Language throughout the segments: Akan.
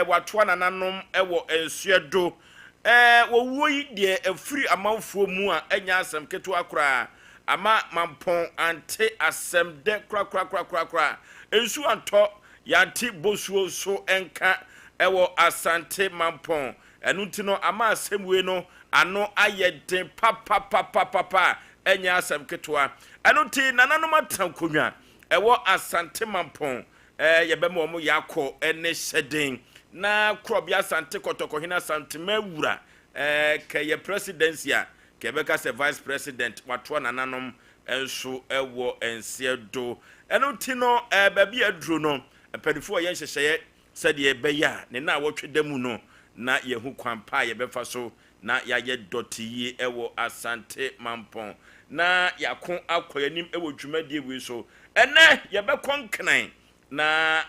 Watoa nananom wɔ nsoɛ do. Wɔwuo yi deɛ afiri amanfoɔ mu a ɛnyɛ asɛm ketewa koraa. Ama Mampɔn ante asɛm dɛ korakorakorakoraa. Nsuo antɔ, yɛante bosuo nso nka wɔ Asante Mampɔn. Ɛno nti no ama asɛm wei no ano ayɛ den papapapapapa a ɛnyɛ asɛm ketewa. Ɛno nti nananom atena nkonnwa ɛwɔ Asante Mampɔn. Yɛbɛma wɔn yɛakɔ ne hyɛden. Na Korɔbea Asante Kɔtɔkɔhene Asantema Wura kɛyɛ presidency a, kɛ yɛbɛka sɛ vice president watoa nananom nso wɔ nseɛ do. Ɛno nti no baabi a aduro no, mpanimfoɔ yɛ nhyehyɛeɛ sɛdeɛ ɛbɛyɛ a ne nnawɔtwe da mu no na yɛahu kwan pa a yɛbɛfa so na yɛayɛ dɔte yie wɔ Asante Mampɔn na yɛako akɔ yɛn anim wɔ dwumadie wei so. Ɛnnɛ yɛbɛkɔ Nkran na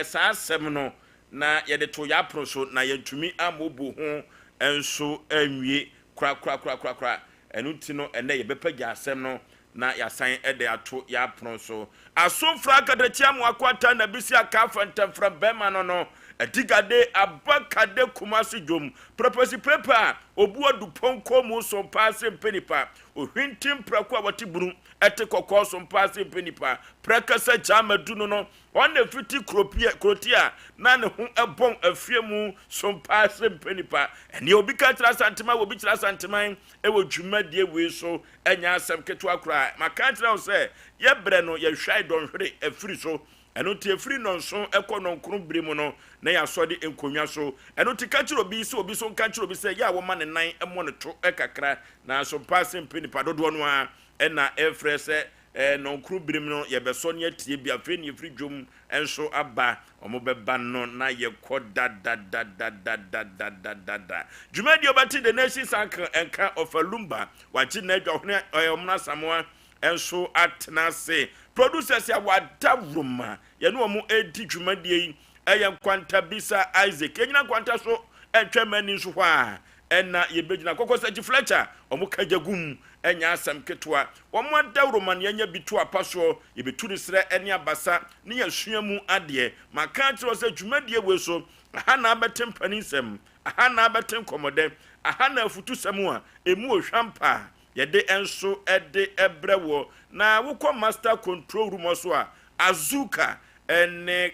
saa asɛm no na yɛde to yɛn apono so na yɛntumi ammɔbu ho nso anwie korakorakorakora. Ɛno nti no ɛnnɛ yɛbɛpagya asɛm no na yɛasan de ato yɛn apono so. Asomfra akatakyie amoako ata na bisi aka afɛntɛmfrɛm bɛrima no no adigade aba kade kumase dwom prɛpɛsi prɛpɛ a obu adu pɔnkɔ mu so mpaase mpɛ nipa ohwinti mprako a wɔte bunu ɛte kɔkɔɔ so mpaase mpɛ nipa prɛkɛsɛ gyama du no no ɔn na fiti kuroti a na ne ho ɛbɔn afie mu so mpaase mpɛ nipa ɛneɛ obi ka kyerɛ Asanteman obi kyerɛ Asanteman ɛwɔ dwumadie wei so. Ɛnyɛ asɛm ketewa koraa. Maka akyerɛ wo sɛ, yɛbrɛ no, yɛhwae dɔnhwere afiri so. Ɛno nti, ɛfiri nnɔnson kɔ nnɔnkron bere mu no, na yɛasɔ de nkonnwa so. Ɛno nti, ka kyerɛ obi sɛ obi nso nka nkyerɛ obi sɛ, yɛ a wɔma ne nan mmɔ ne to kakra. Nanso mpaase mpɛ nnipa dodoɔ no ara na ɛrefrɛ sɛ nnɔnkron bere mu no, yɛbɛsɔ ne atie bi. Afei na yɛfiri dwom nso aba. Wɔbɛba no na yɛkɔ dadadadadadadadada. Dwumadie a wobɛte The Nations Uncle nka Ɔfa Lumba, wagye n'adwa ɔhene Ɔmono Asamoah nso atena ase. Producers a wɔada Roma yɛne wɔn redi dwumadie yi ɛyɛ Nkwanta Bisa Isaac. Yɛnyina Nkwanta so ntwɛn mma ani nso hɔ a ɛna yɛbɛgyina. Kɔkɔsakyi Fletcher, wɔn ka gya gu mu, ɛnyɛ asɛm ketewa. Wɔn adawuroma na yɛanya bi to apa soɔ, yɛbɛtu no serɛ ne abasa ne yɛasua mu adeɛ. Maka akyerɛ wo sɛ dwumadie wei so, aha na abɛte mpaninsɛm, aha na abɛte nkɔmmɔdɛ, aha na afutusɛm a ɛmu ɔhwam paa yɛde nso de brɛ woɔ. Na wokɔ master control room hɔ so a, Azuka ne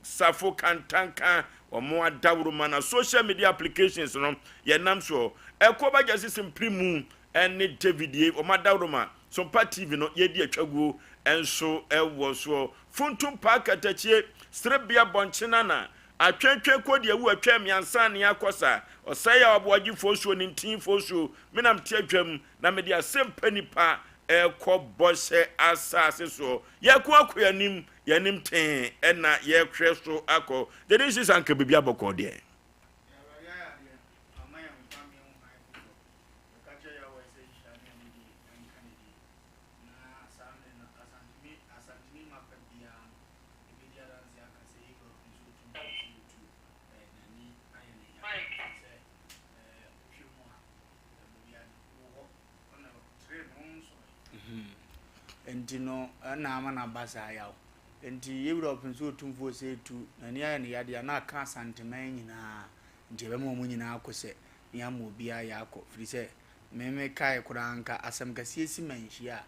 Safo Kantanka wɔn adaworoma na social media applications no yɛnam soɔ. Ɛkɔ ba Justice Mprimu ne David ye wɔn adaworoma Sompa TV no yɛdi atwaguo nso wɔ soɔ. Funtum Paa Katakyie, Serebea Bɔnkyenana, Atwɛntwɛn Kodi Awu Atwɛn Miansa Nea Akɔsa, Ɔsɛe a Ɔboagye Fosuo Nintin Fosuo, Menam Te Adwam na Mede Asɛmpa Nipa Ɛrekɔ Bɔhyɛ Asase Soɔ. Yɛko akɔ yɛn anim Yɛn anim tee na yɛhwɛ so akɔ. Gyedi nsi sɛ anka biribi abɔkɔɔ deɛ. Awurade ayɛ adeɛ, wama yɛn nkwa mmea mu hann foforɔ. Yɛka kyerɛ Yahweh sɛ nhyira ne anidie nka ne din. Na saa mmerɛ no, Asantemi, Asantemi mma pa biara no, ɛbɛdi adanseɛ aka sɛ Yɛwura Ɔpene so Otumfoɔ sɛ ɔtu eh, n'ani ayɛ ne ya. Ɛfiri sɛ, eh, wohwɛ mu a, eh, baabi a wɔ hɔ, ɔna ɔkyeree ne ho nsɔe. Enti no na ama no aba saa yaw. Enti yɛ wura Ɔpemso Otumfoɔ Osei Tu n'ani ayɛ no yadeɛ a na aka Asanteman nyinaa. Nti yɛbɛma wɔn nyinaa ako sɛ ne yɛama obiara yɛ akɔ. Firi sɛ me me kae koraa anka asɛm kɛseɛ si manhyia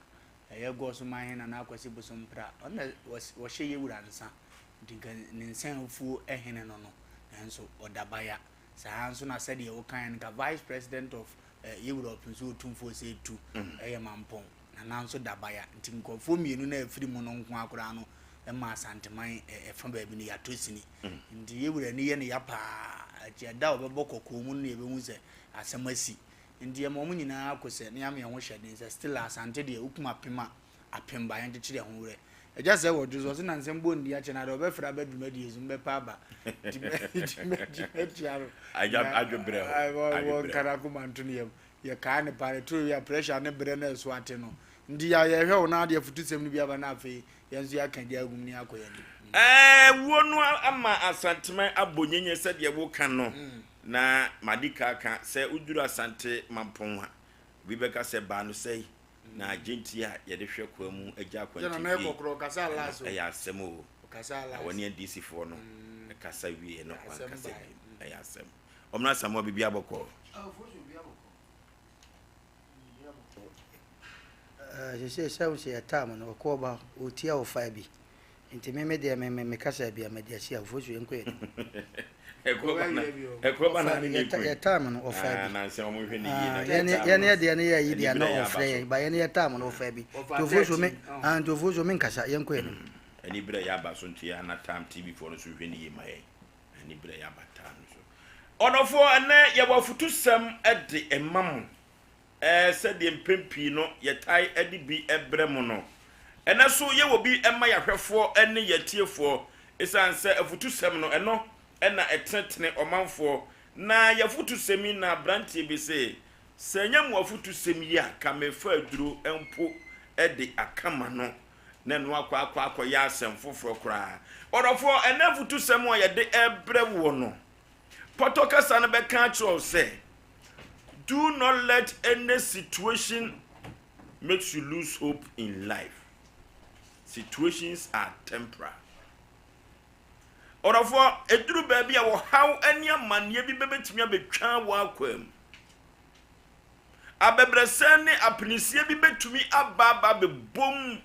a ɛyɛ Gɔso Manhene Nana Akwasi Bosompra. Ɔno na wɔhyɛ yɛ wura nsa. Nti nka ne nsa afuo hene no no nanso ɔda baya. Saa ara nso na sɛdeɛ wokaeɛ no nka Vice President of yɛ wura Ɔpemso Otumfoɔ Osei Tu yɛ Mampɔn. Nana nso da baya. Nti nkurɔfoɔ mmienu no a ɛfiri mu no nko ara koraa no ma Asanteman ɛfa baabi no yɛatɔ sini. Nti yɛ wura ani yɛ no ya paa. Nti ɛda a ɔbɛbɔ kɔkɔɔ mu no na yɛbɛhu sɛ asɛm asi. Nti yɛma wɔn nyinaa ko sɛ ne yɛama yɛn ho hyɛ den sɛ still Asante deɛ wokum apem a apem ba yɛnkyekyere yɛn ho werɛ. Agya sɛ wɔ dwo so ɔse na nsɛm bɔ nni akyɛ na deɛ ɔbɛfrɛ aba dwumadie so mbɛpɛ aba. Nti mɛtua no. Adwobrɛ hɔ. Wɔnka n'akoma nto ne yam. Yɛkae no paa, ɛtoro wie a pressure ne berɛ no ɛso ate no nti yɛ a yɛhwɛ wo na ade afutusɛm no bi aba na afei yɛn nso yɛaka gya agum na yɛakɔ yɛn anim. Ɛɛ wuo no ama Asanteman abɔ nyenye sɛdeɛ woka no, na madi ka aka sɛ woduru Asante Mampong a, obi bɛka sɛ baa no sɛi, na agyentie a yɛde hwɛ kwa mu agya Sɛ Nana akwantu yɛ fie, kɔkorɔ, ɔkasa ɛno last o. ɛyɛ asɛm o. Ɔkasa Na last. wɔne NDC foɔ no. Kasa wie no wankasa bio. Ɛyɛ asɛm. Ɔmena Asamoah biribi abɔkɔ. Sese sɛ wo sɛ yɛtaa mo no ɔkɔ ɔba ɔtia ɔfaa bi nti me me deɛ me me me kasa bi a mede asi awofo so yɛnkɔ yɛn yɛtaa mo no ɔfaa bi yɛne yɛ deɛ no yɛ ayi deɛ na ɔfrɛ yɛn ba yɛne yɛtaa mo no ɔfaa bi nti ofo so me nti ofo so me nkasa yɛnkɔ yɛn anim. Ani berɛ yɛ aba so nti yɛ na tam TV foɔ no so hwɛ ne yie ma yɛn ani berɛ yɛ aba tam no so. Ɔdɔfoɔ ɛnɛ yɛwɔ afutusɛm de ma mo. Sɛdeɛ mpɛn pii no yɛtae de bi brɛ mo no, ɛnnɛ nso yɛwɔ bi ma yɛn ahwɛfoɔ ne yɛn atiefoɔ. Ɛsiane sɛ afutusɛm no, ɛno na ɛtenetene ɔmanfoɔ. Na yɛn afutusɛm yi na aberanteɛ bi se, Sɛ ɛnyɛ mo afutusɛm yi a, ka mefa aduro mpo de aka m'ano, na ɛno akɔ akɔ akɔyɛ asɛm foforɔ koraa. Ɔdɔfoɔ, ɛnnɛ afutusɛm a yɛde rebrɛ woɔ no, Pɔtɔ kasa no bɛka akyerɛ wo sɛ, Do not let any situation makes you lose hope in life. Situations are temporal. Ɔdɔfoɔ, ɛduru baabi a wɔhaw ne amanneɛ bi bɛbɛtumi abɛtwa wɔ akwaa mu. Abɛbrɛsɛ ne apinisie bi bɛtumi aba aba abɛbom.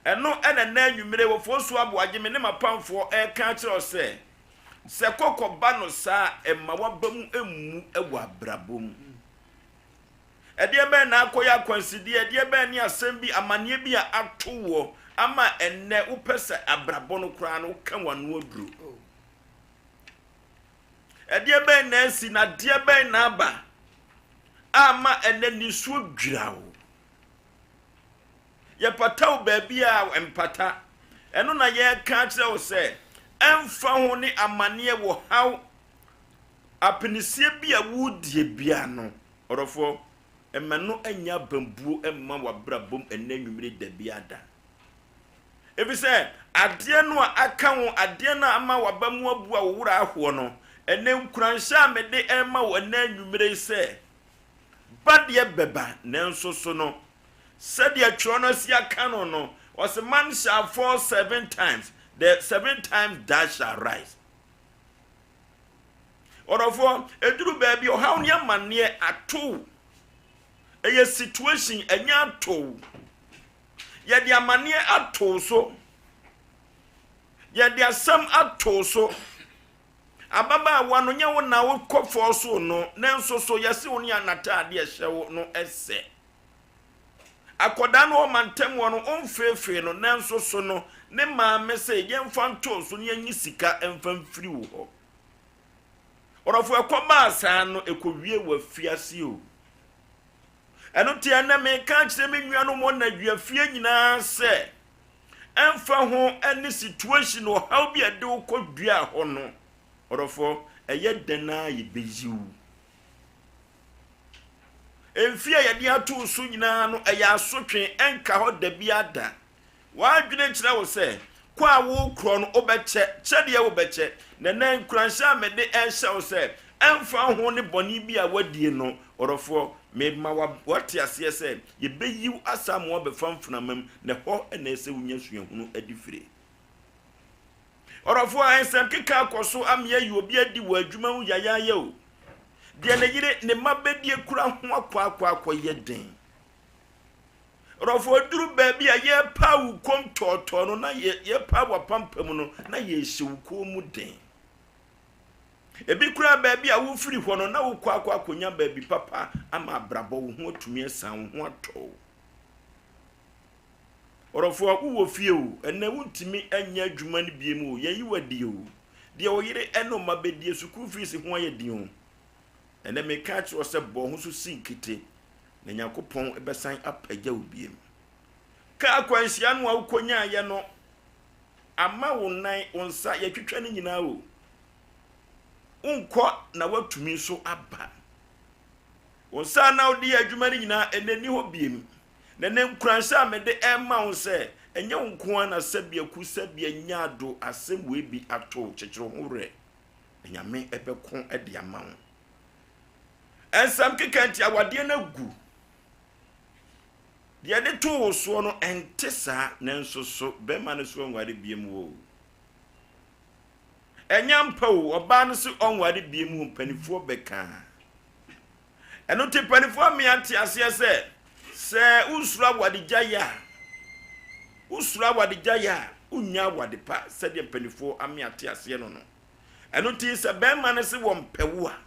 Ɛno na ɛnnɛ anwummere wɔ Fosu Aboagye me ne m'apamfoɔ reka akyerɛ wo sɛ, sɛ kɔkɔ ba no saa a, mma w'aba mu mmu wɔ abrabɔ mu. Ɛdeɛ bɛn na akɔyɛ akwansideɛ? Ɛdeɛ bɛn ne asɛm bi, amanneɛ bi a ato woɔ ama ɛnnɛ wopɛ sɛ abrabɔ no koraa no woka w'ano aduro? Ɛdeɛ bɛn na asi na adeɛ bɛn na aba ama ɛnnɛ nisuo dwira wo? Yɛpata wo baabi a mpata. Ɛno na yɛreka akyerɛ wo sɛ, ɛmfa ho ne amanneɛ wɔ haw, apinisie bi a woredie biara no, ɔdɔfoɔ, mma no nyɛ abambuo mma w'abrabɔ mu ɛnnɛ anwummere da biara da. Ɛfiri sɛ, adeɛ no a aka wo, adeɛ no a ama w'aba mu abu a wo werɛ ahoɔ no, ɛnnɛ nkuranhyɛ a mede rema wo ɛnnɛ anwummere yi sɛ, ba deɛ bɛba, nanso so no, Sɛdeɛ twerɛ no asi aka no no, ɔse, Man shall fall seven times, the seven times thou shall rise. Ɔdɔfoɔ, ɛduru baabi ɔhaw ne amanneɛ atow. Ɛyɛ situation, ɛnyɛ atow. Yɛde amanneɛ atow so. Yɛde asɛm atow so. Ababaawa no, nyɛ wo na wokɔ fɔɔ so no, nanso so yɛse wo ne anataadeɛ ɛhyɛ wo no ɛsɛ. Akwadaa no ɔma ntɛm wɔ no ɔmfeefee no nanso so no ne maame se yɛmfa ntoo so na yɛnyi sika mfa mfiri wo hɔ. Ɔdɔfo ɛkɔbaa saa no ɛkɔwie wɔ afiase o. Ɛno nti ɛnɛ meka akyerɛ me nuanom wɔ Nnaduafie nyinaa sɛ ɛmfa ho ne situation ɔhaw bi a ɛde wo kɔduaa hɔ no ɔdɔfoɔ ɛyɛ dɛn a yɛbɛyi wo. Mfe a yɛde ato wo so nyinaa no, ɛyɛ asotwe, ɛnka hɔ da biara da. W'adwene kyerɛ wo sɛ, kɔ a worekorɔ no, wobɛkyɛ, kyɛ deɛ wobɛkyɛ. Na ɛnnɛ, nkuranhyɛ a mede rehyɛ wo sɛ, ɛmfa ho ne bɔne bi a woadie no, ɔdɔfoɔ, mema woate aseɛ sɛ, yɛbɛyi wo asa ama woabɛfa mframa mu, na ɛhɔ na ɛsɛ sɛ wonya suahunu de fire. Ɔdɔfoɔ, nsɛm keka akɔ so ama yɛayi obi adi wɔ adwuma mu yayaaya o. Deɛ ne yere ne mma bɛdie kura ho akɔ akɔ akɔyɛ den. Ɔdɔfoɔ, duru baabi a yɛrepa wo kɔm tɔɔtɔɔ no na yɛrepa w'apampam no na yɛrehyɛ wo kɔn mu den. Ebi koraa baabi a wofiri hɔ no na wokɔ akɔ akɔnya baabi papa ama abrabɔ wo ho atumi asan wo ho atɔ wo. Ɔdɔfoɔ, wowɔ fie o, ɛnnɛ wontumi nyɛ adwuma no biom o, yɛayi wo adi o. Deɛ wo yere ne wo mma bɛdie, sukuu fees ho ayɛ den o. Ɛnnɛ meka akyerɛ wo sɛ bɔ wo ho so si nkete, na Nyankopɔn bɛsan apagya wo biom. Kaa akwanhyia no a wokɔnyaeɛ no ama wo nan, wo nsa, yɛatwitwa ne nyinaa o. Wonkɔ na woatumi nso aba. Wo nsa a na wode yɛ adwuma no nyinaa, ɛnnɛ nni hɔ biom. Na ɛnnɛ nkuranhyɛ a mede rema wo sɛ, ɛnyɛ wo nko ara na sɛbea ku sɛbea nyaa do asɛm wei bi ato wo, kyekyere wo ho werɛ, na Nyame bɛko de ama wo. Nsɛm keka nti awadeɛ no agu. Deɛ ɛde too wo soɔ no ɛnte saa, nanso so bɛrima no so anware biom oo. Ɛnyɛ ampa o, ɔbaa no se ɔnware biem o, mpanifoɔ bɛka. Ɛno nti mpanifoɔ amea nte aseɛ sɛ, sɛ wosuro awadegyaeɛ a, wosuro awadegyaeɛ a, wonnya awade pa sɛdeɛ mpanifoɔ amea te aseɛ no no. Ɛno nti sɛ bɛrima no se wɔmpɛ wo a,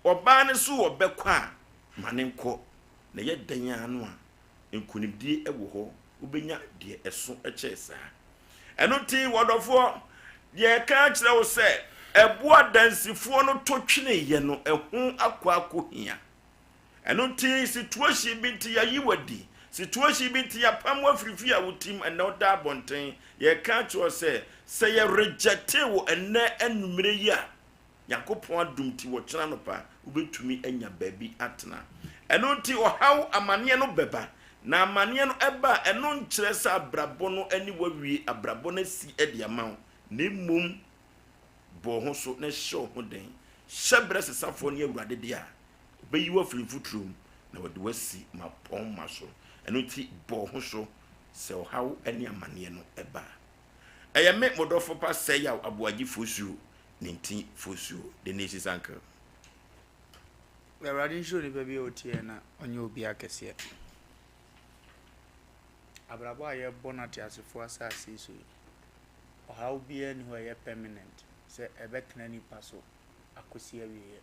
ɔbaa no so ɔbɛkɔ a, ma no nkɔ. Na ɛyɛ dɛn ara no a, nkonimdie wɔ hɔ, wobɛnya deɛ ɛso kyɛɛ saa. Ɛno nti, wɔdɔfoɔ, deɛ ɛka akyerɛ wo sɛ, ɛboɔ adansifoɔ no to tweneeɛ no, ɛho akɔ akɔhia. Ɛno nti, situation bi nti yɛayi wo adi, situation bi nti yɛapam wo afiri fie a wotim, ɛnnɛ woda abɔnten. Yɛreka akyerɛ wo sɛ, sɛ yɛ rejectee wo ɛnnɛ anwummerɛ yi a, Nyankopɔn adom nti wɔkyena anɔpa wobɛtumi anya baabi atena. Ɛno nti ɔhaw, amaneɛ no bɛba. Na amaneɛ no ɛba a, ɛno nkyerɛ sɛ abrabɔ no ne wawie, abrabɔ no asi de ama wo. Na mmom bɔ wo ho so na hyɛ wo ho den. Hyɛ berɛ sesafoɔ ne Awurade deɛ a, ɔbɛyi wo afiri mfuturo mu na wɔde wo asi mapɔnma so. Ɛno nti bɔ wo ho so sɛ ɔhaw ne amaneɛ no ɛba a. Ɛyɛ me, mo dɔfo pa Sɛyaw Aboagye Fosuo ne nti Fosuo, the nation's uncle. Awurade nhyira onipa bi a ɔtie na ɔnyɛ obi akɛseɛ. Abrabɔ a yɛbɔ no ateasefoɔ asase yi so yi, ɔhaw biara nni hɔ a ɛyɛ permanent sɛ ɛbɛtena nipa so akɔsi awieɛ.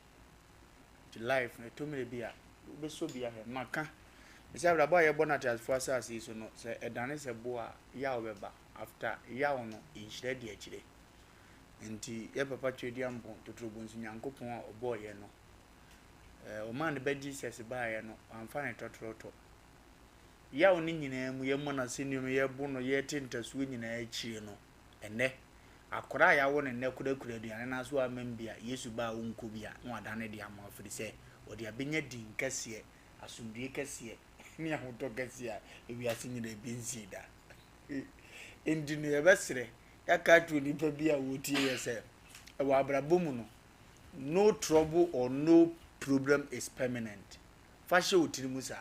Nti life no ɛtɔ mmerɛ bi a wobɛsɔ bi ahwɛ. Maka sɛ abrabɔ a yɛbɔ no ateasefoɔ asase yi so no, sɛ ɛdane sɛ boɔ a, yaw bɛba. After yaw no, nhyira di akyire. Enti yɛ papa Tweduampɔn Totorobonsu Nyankopɔn a ɔbɔɔ yɛ no, eh, ɔmaa ne ba Jesus baeɛ no, wamfa ne tɔtorɔtɔ. Yaw no nyinaa mu, yɛmmɔ no asɛnnua mu, yɛbo no, yɛte ntasuo nyinaa akyire no, ɛnnɛ, akwadaa a yɛawo no nnɛ korakura aduane no aso amam bi a, Yesu ba a ɔnkɔ bi a, na wadane de ama ɛfiri sɛ ɔde abɛnya din kɛseɛ, asomdwoeɛ kɛseɛ, ne ahotɔ kɛseɛ a ewiase nyinaa bi nsii da. Enti no yɛbɛsrɛ yɛaka akyerɛ onipa bi a ɔretie yɛ sɛ, wɔ abrabɔ mu no, no trouble or no problem is permanent. Fa hyɛ wo tiri mu saa.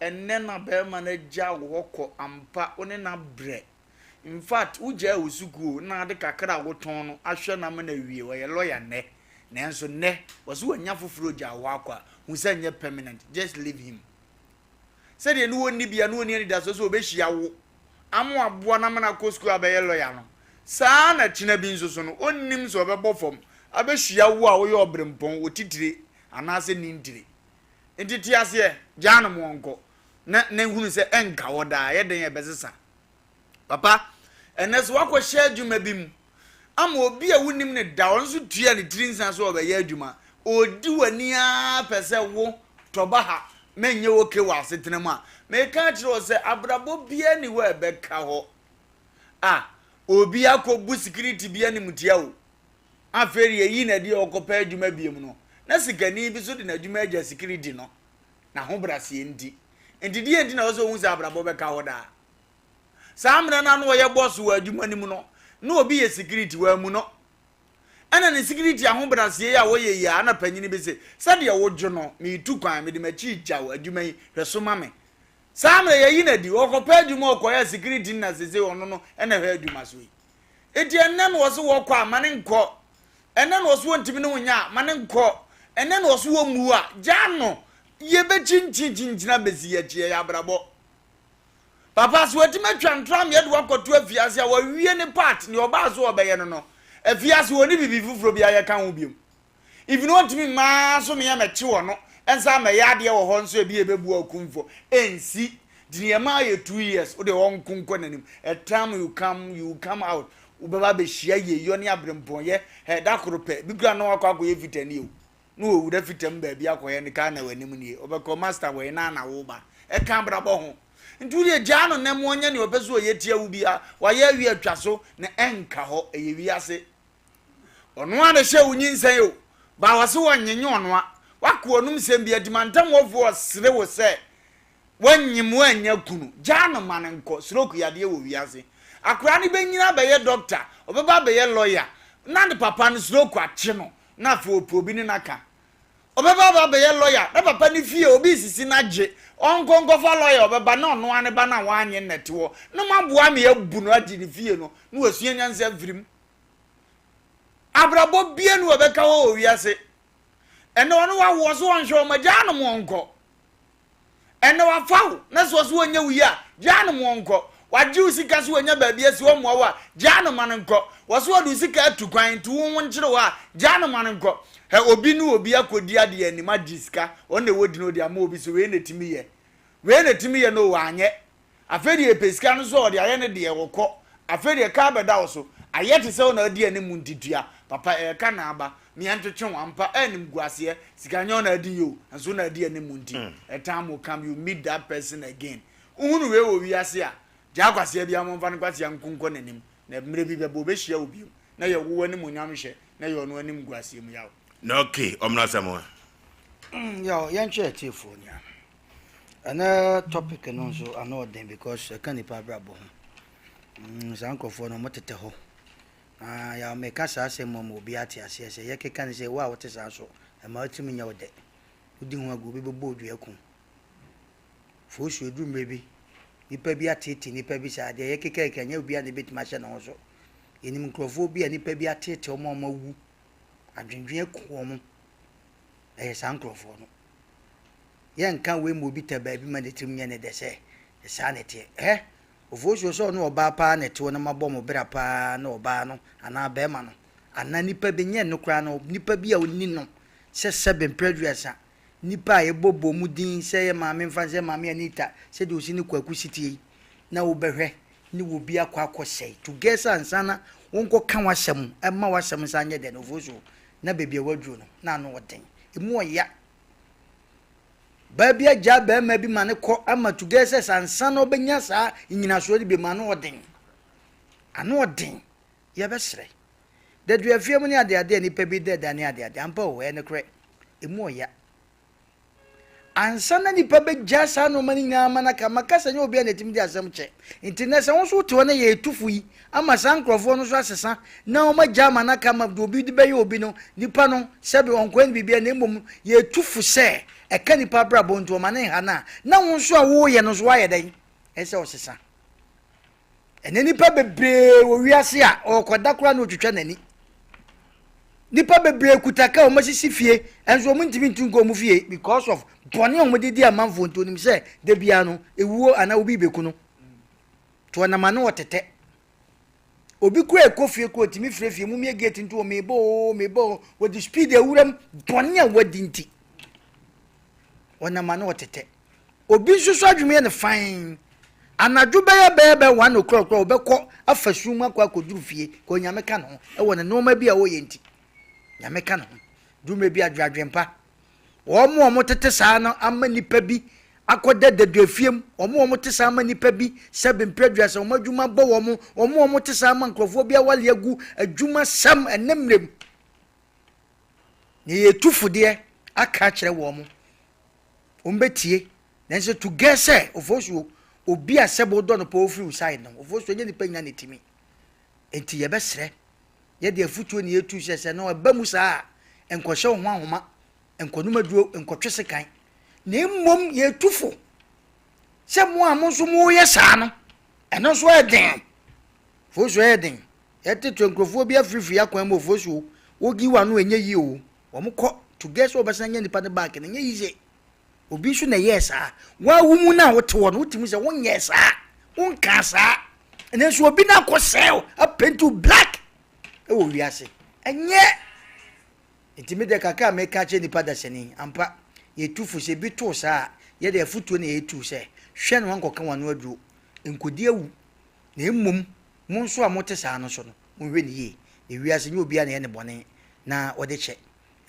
Ɛnnɛ na bɛrima no agya wo hɔ kɔ ampa, wo ne no abrɛ. In fact, wogyaa wo sukuu o, na ade kakra a wotɔn no ahwɛ no ama no awie, ɔyɛ lawyer nnɛ. Nanso nnɛ, wɔse wanya foforɔ ogyaa wo hɔ akɔ a, hu sɛ ɛnyɛ permanent, just leave him. Sɛdeɛ ne ɔnni bia na ɔnni anidasoɔ sɛ ɔbɛhyia wo ama waboa no ama no akɔ sukuu abɛyɛ lɔya no, saa ara na kyena bi nso so no, ɔnnim sɛ ɔbɛbɔ fam abɛhyia wo a woyɛ ɔberempɔn, otitire anaasɛ nintire. Nti te aseɛ, gyaa no ma ɔnkɔ na na hunu sɛ ɛnka hɔ daa, ɛyɛ dɛn a ɛbɛsesa. Papa, ɛnnɛ sɛ woakɔhyɛ adwuma bi mu ama obi a wonnim no da, ɔno nso tua ne tiri nsa sɛ ɔbɛyɛ adwuma, ɔredi w'ani ara pɛ sɛ wo tɔba ha menyɛ oke wɔ asetena mu a, meka akyerɛ wo sɛ abrabɔ biara nni hɔ a ɛbɛka hɔ a obi akɔbu sikiriti bi animtia o. Afei deɛ yɛyi no adi a ɔkɔpɛ adwuma biom no, na sikani bi nso de n'adwuma agya sikiriti no, n'ahobraseɛ nti. Nti deɛ nti na ɛwɔ sɛ ɔhu sɛ abrabɔ bɛka hɔ daa? Saa mmerɛ no a na ɔyɛ bɔs wɔ adwuma no mu no, na obi yɛ sikiriti, wammu no. Ɛna ne sikiriti ahobrɛaseɛ yi a ɔyɛ yi a, na panyini bi se, sɛdeɛ wodwo no, meretu kwan, mede m'akyi regya wo, adwuma yi, hwɛ so ma me. Saa mmerɛ yɛyi no adi, ɔkɔpɛ adwuma, ɔkɔyɛ sikiriti no na seesei ɔno no na ɛhwɛ adwuma so yi. Enti ɛnnɛ na ɔse wɔkɔ a, ma no nkɔ. Ɛnnɛ na ɔse ɔntumi ne wo nyɛ a, ma no nkɔ. Ɛnnɛ na ɔse ɔmmu wo a, gyaa no. Yɛbɛkyinkyin abɛsi yɛn akyi, ɛyɛ abrabɔ. Papa, sɛ watumi atwa ntorɔ ama yɛde wo akɔto afiase a, wawie ne part, nea ɔbaa so ɔbɛyɛ no no, afiase ɔnni biribi foforɔ biara yɛ ka ho biom. Even ɔntumi mmaa so meɛ mɛkye wɔ no, nsa mɛyɛ adeɛ wɔ hɔ nso ebi ɛbɛbu akumfo, ɛnsi. Nti nea ɛma ayɛ 2 years, wode ɔnko nkɔ n'anim. A time you come, you will come out, wobɛba abɛhyia yieyɔ ne aberempɔnyɛ, hɛ, da koro pɛ, bi koraa na wakɔ akɔyɛ fitani o. Na ɔwura fitam baabi akɔyɛ ne kaa na w'anim nie, ɔbɛkɔ master wɔ he na na woba. Ɛka abrabɔ ho. Nti wodeɛ gyaa no nɛ ma ɔnyɛ nea ɔpɛ sɛ ɔyɛ tia wo biara, wayɛ awie atwa so na ɛnka hɔ, ɛyɛ wiase. Ɔno ara na ɛhyɛɛ wo nyinsɛn o, baa ɔse ɔnye nyɛ ɔno a, waka ɔnom sɛm bi ati mantam hɔfoɔ ɔsere wo sɛ wanyem wannya kunu, gyaa no ma no nkɔ, stroke yadeɛ wɔ wiase. Akwadaa no bɛnyini abɛyɛ doctor, ɔbɛba abɛyɛ lawyer, na ne papa no stroke akye no, na afei ɔpɛ obi ne no aka. Ɔbɛba aba abɛyɛ lɔya, na papa no fie obi resisi no agye, ɔnkɔ nkɔfa lɔya, ɔbɛba na ɔno ara ne ba no a wanyɛ no na ɛte hɔ, na moaboa me abu no agye ne fie no, na wasua nyansa afiri mu. Abrabɔ bia ni wɔbɛka hɔ wɔ wiase. Ɛnɛ ɔne wawoɔ so ɔnhwɛ ɔma gyaa no mo ɔnkɔ. Ɛnɛ wafa wo na sɛ ɔso ɔnyɛ wo yie a gyaa no mo ɔnkɔ. Wagye wo sika so wanya baabi asi ɔmmoa wo a gyaa no ma no nkɔ. Wɔso ɔde wo sika atu kwan nti wo ho nkyere wo a gyaa no ma no nkɔ. Hɛ obi ne obi akɔdi adeɛ anim agye sika ɔno na ɛwɔ di na ɔde ama obi sɛ wei na ɛtumi yɛ wei na ɛtumi yɛ no wanyɛ. Afei deɛ yɛpɛ sika no so a ɔde ayɛ ne deɛ ɔkɔ. Afei deɛ ka abɛda wo so. Ayɛ te sɛ wo na adi anim nti tua. Papa ɛɛka na aba. Me yɛntwetwe wo ampa animguaseɛ. Sika nyɛ wo na adi yɛ o, nso wo na adi anim nti. A time will come you meet that person again. Wohunu wei wɔ wiase a, gyaa kwasea biara ma ɔmfa ne kwasea nko nkɔ n'anim. Na mmerɛ bi bɛba ɔbɛhyia wo biom na yɛ wo animuonyam hwɛ na yɛ ɔno animguaseɛ mu yaw. Na okay, ɔmmra Asamoah. Yaw, yɛntwe atiefoɔ ni a. Ɛnɛ topic no nso ano ɔden because ɛka nipa abrabɔ ho. Saa nkurɔfoɔ no wɔtetɛ hɔ. Na yaw meka saa asɛm mu ama obi ate aseɛ sɛ yɛkeka ne sɛ wo a wote saa so ɛma wotumi nyɛ wo dɛ. Wodi ho agu obi bɛbɔ odua ku. Fosuo duru mmerɛ bi nipa bi ateete nipa bi saa deɛ yɛkeka keka nyɛ obi a na ebɛtumi ahyɛ ne ho so. Yɛnim nkurɔfoɔ bi a nipa bi ateete wɔn a wɔawu. Adwendwen aku wɔn. Ɛyɛ saa nkurɔfoɔ no. Yɛnka wei ma obi tɛ baabi ma ne tirim nyɛ ne dɛ sɛ saa na ɛteɛ. Hɛ! Ofosuo sɛ ɔne ɔbaa paa na ɛte hɔ na moabɔ mo bra paa na ɔbaa no anaa barima no anaa nipa bi, nyɛ ɛno koraa no, nipa bi a ɔni no sɛ sɛbe mprɛ aduasa, nipa a yɛbɔbɔ mu din sɛ yɛ maame mfa sɛ maame Anita sɛdeɛ ɔsi ne Kwaku si teɛ yi na wobɛhwɛ ne wɔ bi akɔ akɔsɛe to gɛs ansa na wonkɔka w'asɛm ɛma w'asɛm nsa nyɛ dɛ no Ofosuo na baabi a waduro no na ano ɔden, ɛmu ɔya. Baa bi agyaa barima bi ma no kɔ ama to gɛ sɛ ansa na ɔbɛnya saa nnyinasoɔ no bi ma ano ɔden. Ano ɔden. Yɛbɛsrɛ. Daduafie mu ne adeade a nnipa bi da da ne adeade. Ampa o, ɛyɛ nokorɛ. Ɛmu ɔya. Ansa na nipa bɛgyaa saa nnoɔma no nyinaa ama no aka, maka sɛ nyɛ obiara na ɛtumi de asɛm kyɛ. Nti nnɛ sɛ wo nso wote hɔ na yɛretu fo yi ama saa nkorɔfoɔ no nso asesa na wɔagya ama no aka ama deɛ obi de bɛyɛ obi no, nipa no sɛbe ɔnkɔyɛ no biribiara na mmom yɛretu fo sɛ ɛka nipa abrabɔ nti ɔma no nha no a, na wo nso a woreyɛ no nso woayɛ dɛn? Ɛsɛ sɛ ɔsesa. Ɛnɛ nipa bebree wɔ wiase a ɔrekɔda koraa na ɔtwitwa n'ani. Nipa bebree kuta kaa wɔn asisi fie nso wɔn ntumi ntu nkɔ wɔn fie because of bɔne a wɔde di amanfoɔ nti onim sɛ da biara no ewuo anaa obi beku no. To ɔnam ano ɔtetɛ. Obi kura ɛkɔ fie kura otumi firi fie mu mie gate nti wɔ meba oo meba oo wɔde speed awuram bɔne a wɔadi nti ɔnam ano ɔtetɛ. Obi nso so adwene yɛ no fann. Anadwo bɛyɛ bɛyɛ bɛyɛ one o'clock koraa ɔbɛkɔ afa sum mu akɔ akɔduru fie kɔ Nyame ka ne ho wɔ ne nneɛma bi a ɔyɛ nti. Nyame ka ne ho. Duru bi adweadwempa. Wɔn a wɔtete saa no ama nipa bi akɔda daduafie mu. Wɔn a wɔte saa ama nipa bi sɛbe mprɛduasa wɔn adwuma bɔ wɔn. Wɔn a wɔte saa ama nkurɔfoɔ bi awale agu adwuma sɛm ɛnɛ mmerɛ mu. Na yɛtu fodeɛ aka akyerɛ wɔn. Wɔbɛtie nanso to gɛ sɛ ofosuo obi a sɛbe wodɔ no paa ofiri wo side no ofosuo nyɛ nipa nyina na ɛtumi nti yɛbɛsrɛ yɛde afutuo ne yɛtu sɛ sɛ no ɛba mu saa a nkɔhyɛ wo ho ahoma nkɔnom aduro nkɔtwe sekan na mmom yɛtu fo sɛ mo a mo nso moyɛ saa no ɛno nso ɛyɛ den fosuo ɛyɛ den yɛtete nkurɔfoɔ bi afirifiri akwan mu ofosuo wogi wano ɛnyɛ yie o Wɔn kɔ to guess sɛ wɔbɛsan anya nipa no back no ɛnyɛ easy. Obi nso na ɛyɛɛ saa. Waa wo mu no a wote hɔ no wotumi sɛ wonyɛɛ saa, wonkaa saa. Nanso obi na akɔ sɛe wo, apɛnti wo black ɛwɔ wiase. Ɛnyɛ. Nti me deɛ kakra a meka akyerɛ nipa dasani, ampa yɛtu fo sɛ ebi too saa a, yɛde afutuo na yɛtu sɛ hwɛ na wankɔka w'ano aduro, nkɔdi awu. Na mmom mo nso a mote saa no so no, monhwɛ no yie. Na wiase nyɛ obiara na ɛyɛ ne bɔne na ɔde kyɛ.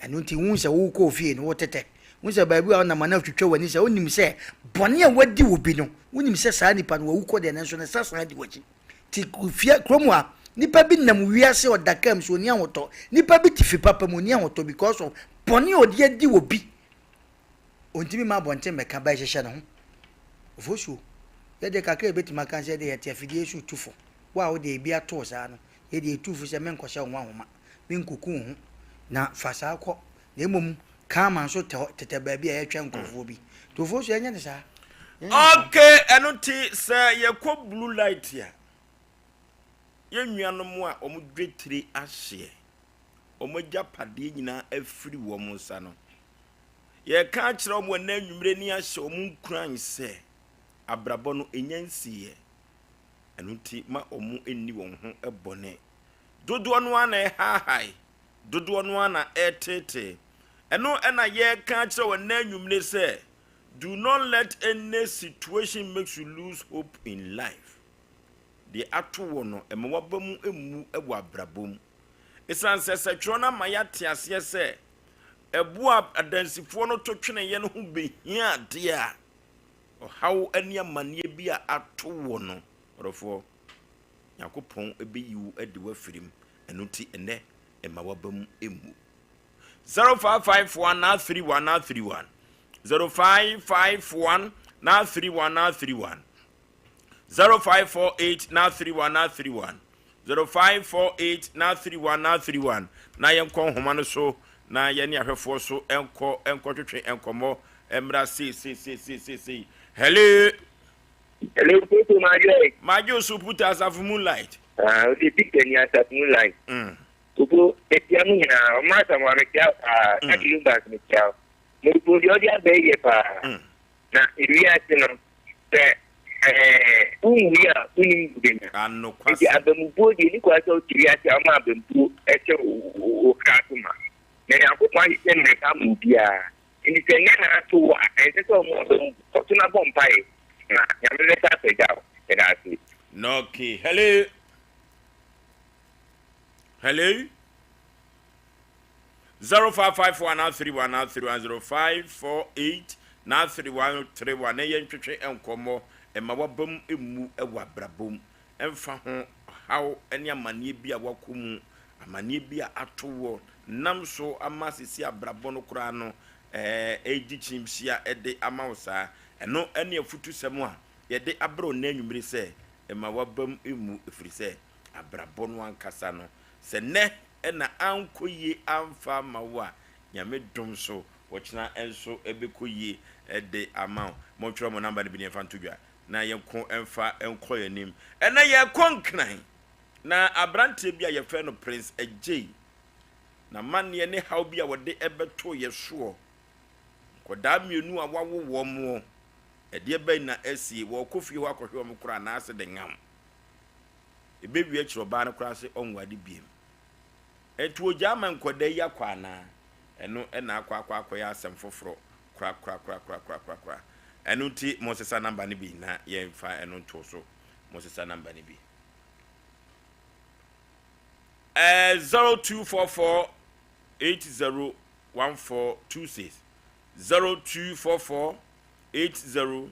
Ɛno nti, wohu sɛ wokɔ ofie no, wotetɛ. Wohu sɛ baabi a wonam a na wotwitwa w'ani sɛ wonim sɛ bɔne a wadi wɔ bi no, wonim sɛ saa nipa no wawu kɔ deɛ nanso ne nsa san di w'akyi. Nti fie kurom ha, nipa bi nam wiase ɔda kaa mu so ɔnni ahotɔ. Nipa bi te fi papa mu ɔnni ahotɔ because of bɔne a ɔde adi wɔ bi. Ɔntumi mma abɔnten mmɛka ba ɛhyehyɛ ne ho. Ofosuo, yɛdeɛ kakra a yɛbɛtumi aka sɛ yɛdeɛ yɛte afidie so tu fo. Wo a wode ebi ato wo saa no, yɛdeɛ yɛtu fo sɛ menkɔhyɛ wo ho ahoma. Menkuku wo ho, na fa saa kɔ, na mmom Karma nso tɛ hɔ tetɛ baabi a yɛtwɛn nkurɔfoɔ bi. Nkurɔfoɔ nso yɛnyɛ no saa. Yɛnyɛ no saa. Ok, ɛno nti sɛ yɛkɔ blue light a, yɛn nuanom a wɔn dwetire ahyeɛ, wɔn agyapadeɛ nyinaa afiri wɔn nsa no. Yɛreka akyerɛ wɔn ɛnnɛ anwummerɛ ni ahyɛ wɔn nkuran sɛ abrabɔ no ɛnya nsiiɛ. Ɛno nti ma wɔn nni wɔn ho bɔne. Dodoɔ no ara na ɛhaahae, dodoɔ no ara na ɛreteetee. Ɛno na yɛreka akyerɛ wɔn ɛnnɛ anwummerɛ sɛ do not let any situation makes you lose hope in life. Deɛ ato wɔ no, ɛma waba mu mmu wɔ abrabɔ mu. Esiane sɛ sɛtwerɛ no ama yɛate aseɛ sɛ ɛboɔ a adansifoɔ no to tweneeɛ no ho bɛhia adeɛ a, ɔhaw ne amanneɛ bi a ato wo no, ɔdɔfoɔ, Nyankopɔn bɛyi wo de wo afiri mu. Ɛno nti ɛnnɛ, mma w'aba mu mmu. 0551 931 931 0551 931 931 0548 931 931 0548 931 931 na yɛnkɔ nhoma no so na yɛne ahwɛfoɔ so nkɔ nkɔtwetwe nkɔmmɔ mmra seeseeseeseesei. Hello. Hello, Toto Madwe. Madwe so puta asafo moonlight. Ah, odi picture ni asafo moonlight. Popo, metia mu nyinaa. Ɔmo asafo a metia paa. Mm. Kati Lumbas metia. Mo deɛ ɔde abɛɛ yɛ paa. Na ewiase no, sɛ wonwui a wonnim wobɛnya. Nti abamubuo deɛ ɛni kwan sɛ wote wiase a woma abamubuo hyɛ wo kra so ma. Na Nyankopɔn ahyehyɛ mmerɛ pa ama obiara. Nti sɛ nnɛ na ato wo a, ɛnsɛ sɛ woma w'abamu bu. Kɔ so na bɔ mpaeɛ na Nyame bɛsa apagya wo. Meda ase. Okay, hello. Hello. 0554 931 931 0548 931 31 na yɛntwetwe nkɔmmɔ mma w'abam mmu wɔ abrabɔ mu ɛmfa ho ɔhaw ne amanneɛ bi a woakɔ mu, amanneɛ bi a ato woɔ nam so ama sisi abrabɔ no koraa no ɛredi kyimhyia de ama wo saa. Ɛno ne afutusɛm a yɛde abrɛ wo nnɛ anwummere sɛ mma w'abam mmu ɛfiri sɛ abrabɔ no ankasa no sɛ nnɛ na ankɔ yie amfa amma wo a, Nyame dom so, ɔkyena nso ɛbɛkɔ yie de ama wo. Montwerɛ mo number no bi na yɛmfa nto dwa na yɛnko mfa nkɔ yɛn anim. Ɛnnɛ yɛrekɔ Nkran, na aberanteɛ bi a yɛfrɛ no Prince Adjei, n'amanneɛ ne haw bi a wɔde bɛtoo yɛn soɔ, nkwadaa mmienu a wawo wɔn, ɛdeɛ bɛn na asie, wɔrekɔ fie hɔ akɔhwɛ wɔn koraa anaasɛ de ngam. Ɛbɛwie akyire ɔbaa no koraa se ɔnware biem. Ɛnti ogyaa ma nkwadaa yi akɔ anaa? Ɛno na akɔ akɔ akɔyɛ asɛm foforɔ korakorakorakorakorakora. Ɛno nti monsesa number no bi na yɛmfa ɛno nto so. Monsesa number no bi. Ɛɛ 0244 801426 0244 80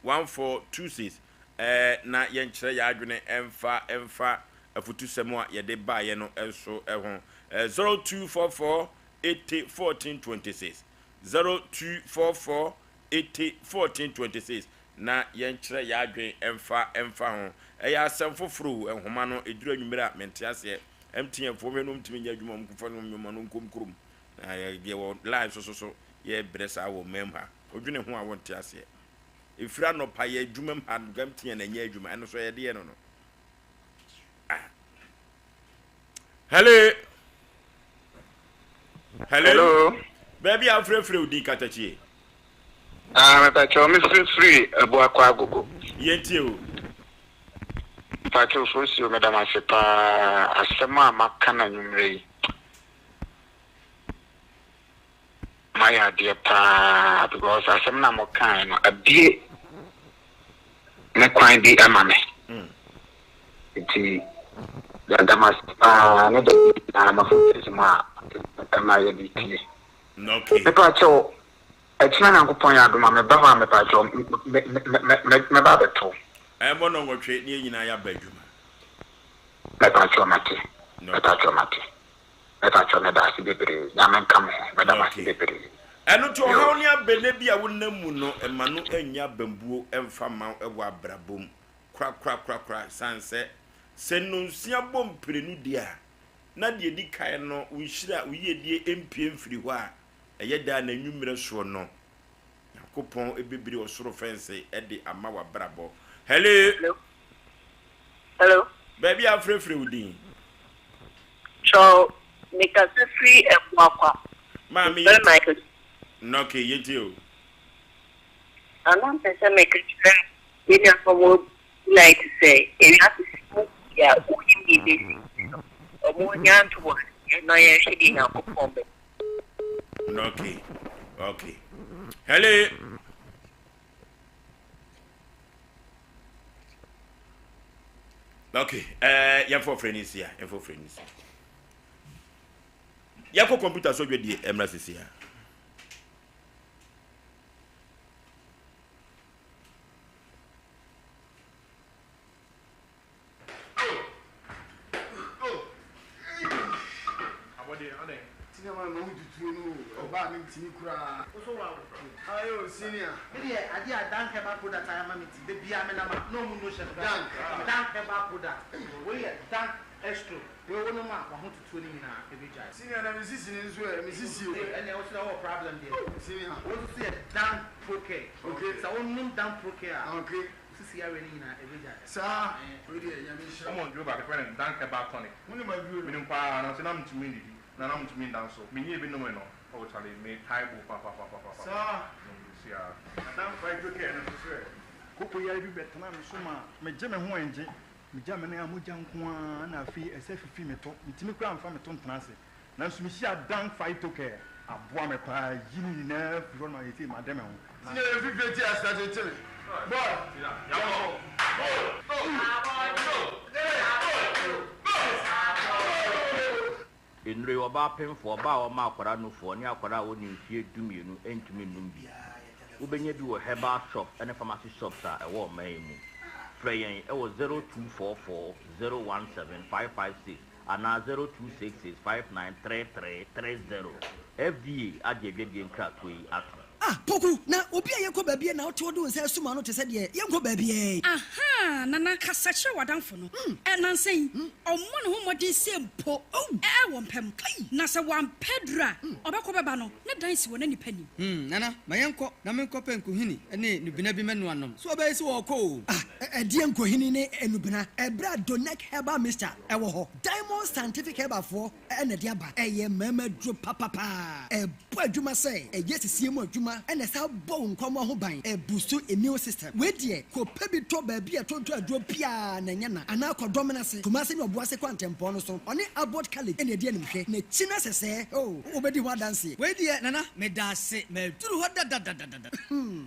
1426 Ɛɛ, na yɛnkyerɛ yɛn adwene mfa mfa afutusɛm a yɛde baeɛ no nso ho. Ɛɛ, 0244 80 14 26 0244 80 14 26 Na yɛnkyerɛ yɛn adwene mfa mfa ho. Ɛyɛ asɛm foforɔ o, nhoma no, ɛduru anwummerɛ a, mente aseɛ. MTN foɔ hwɛ na wɔntumi nyɛ adwuma, wɔmfa nnwoma no nkɔ kurom. Na yɛwɔ line so so so, yɛbrɛ saa wɔ man mu ha. Wodwene ho a wonte aseɛ. Ɛfiri anɔpa yɛ adwuma mu ha MTN ɛnyɛ adwuma ɛno so ɛyɛ deɛ no no. Ah. Hello. Hello. Hello. Baabi a wofrɛfrɛ wo din katakyie. Ah, mepakyɛw mefrɛfiri Abuakwa Agogo. Yɛntie o. Mepakyɛw Fosuo meda mo ase paa asɛm a maka no anwummerɛ yi. Moayɛ adeɛ paa because asɛm no a mokaeɛ no abue me kwan bi ama me nti yɛda mo ase paa ne da biara mafotusɛm a ɛma yɛde tie. Mepakyɛw ɛkyena Nyankopɔn yɛ adom a meba hɔ a mepakyɛw mɛba abɛto. Ɛmmɔ nnɔnwɔtwe ne yɛn nyinaa yɛaba adwuma. Mepakyɛw mate, mepakyɛw mate. Mepakyɛw medaase bebree Nyame nka mo ho meda mo ase bebree. Ɛno nti ɔhaw ne abɛnɛ bi a wonam mu no mma no nyɛ abambuo mfa mma wo wɔ abrabɔ mu korakorakorakora ɛsiane sɛ sɛ nnɔnsia bɔ mprenu deɛ a na deɛ ɛdi kan no wo nhyira wo yiedie mpue mfiri hɔ a ɛyɛ daa n'anwummerɛ soɔ no Nyankopɔn bɛbiri ɔsoro fɛnse de ama w'abrabɔ. Hello. Hello. Baabi a wofrɛfrɛ wo din. Kyɛw. Mekasa firi Abuakwa. Maame Mefrɛ yɛntie. Michael. Okay, yɛntie o. Na na mpɛ sɛ meka kyerɛ yɛn nuanom a wɔwɔ Light sɛ ewiase si mu pii a wonim deɛ ɛbɛsi nti no, wɔnnya ntoboaseɛ na yɛnhwɛ deɛ Nyankopɔn bɛyɛ. Okay, okay. Hello. Okay, eh, yɛmfa ɔfrɛ no nsia, yɛmfa ɔfrɛ no nsia. Yɛkɔ kɔmputa so dwadie mmra sisi a. Tuo no nyinaa ɛbɛgyae. Senior na me sisi no nso ɛ, me sisi o. Ei ɛneɛ wo so deɛ wowɔ problem deɛ. Oh senior. Wo nso so yɛ Dan Procare. Okay. Sɛ wo nom Dan Procare a. Okay. Wo sisi yareɛ no nyinaa ɛbɛgyae. Saa, wei deɛ Nyame nhyira wo. Wɔn aduro baako yɛfrɛ no Dank Herbal Tonic. Wonim aduro no? Menim paa nanso na mentumi nnidi na na mentumi nda nso. Menyɛɛ bi nomee no oh charlie metae bo papapapapapa. Saa. Seesei ara. Na Dan Phytocare no nso so ɛ? Koko yare bi bɛtenaa me so maa megye me ho ɛngye. Migya me nan a mogya nko ara na afei ɛsɛ fifi me to. Mitumi koraa mfa me to ntena ase. Nanso mihyia Dan Phytocare aboa me paa yi ne nyinaa firi hɔ no ma seesei made me ho. Na. Senior yɛ fifire ti ase akyekye me boy yɛnkɔ Nnuro yi, ɔbaa pemfoɔ, ɔbaa a ɔma akwadaa nufoɔ, ne akwadaa a ɔnni mfeɛ dumienu ntumi nnom bi. Wobɛnya bi wɔ herbal shops ne pharmacy shops a ɛwɔ ɔman yi mu. Frɛ yɛn wɔ 0244 017 556 anaa 0266 5933 30. FDA agye adwadie nkratoɔ yi atom. Ah Poku, na obi a yɛkɔ baabi a na wote hɔ de wo nsa asum ano te sɛ deɛ yɛnkɔ baabiara yi. Ahaa, Nana, kasa kyerɛ w'adamfo no. Ɛ, nnansa yi, ɔmmɔ ne ho mmɔden sɛ mpo ɛ, wɔ mpa mu. Na sɛ wampɛ aduru a, ɔbɛkɔ bɛba no, ne dan si wɔ na nnipa nnim. Hmm, Nana, ma yɛnkɔ na menkɔpɛ nkohini ne nnubena bi mmɛnoa nnom. So ɔbɛyɛ sɛ ɔrekɔ o? Ah, ɛdeɛn nkohini ne nnubena? Ɛberɛ a Donec Herbal Mixture wɔ hɔ, Diamond Scientific Herbalfoɔ na ɛde aba. Ɛyɛ mmarima aduro papapaa. Ɛbɔ adwuma sɛ ɛyɛ sisie mu adwuma na ɛsan bɔ wo nkwammoa ho ban. Ɛbuustu immune system. Wei deɛ, kɔpɛ bi tɔ baabi a ɛtontɔn aduro biara na ɛnyɛ na. Anaa kɔ Dɔmena ase, Kumasi ne Ɔboase kwantempɔn no so. Ɔne Abbot College na ɛdi animhwɛ. N'akyi no sɛsɛɛ, oh, wobɛdi ho adanseɛ. Wei deɛ Nana, meda ase. Maduru hɔ dadadadada. Hmm.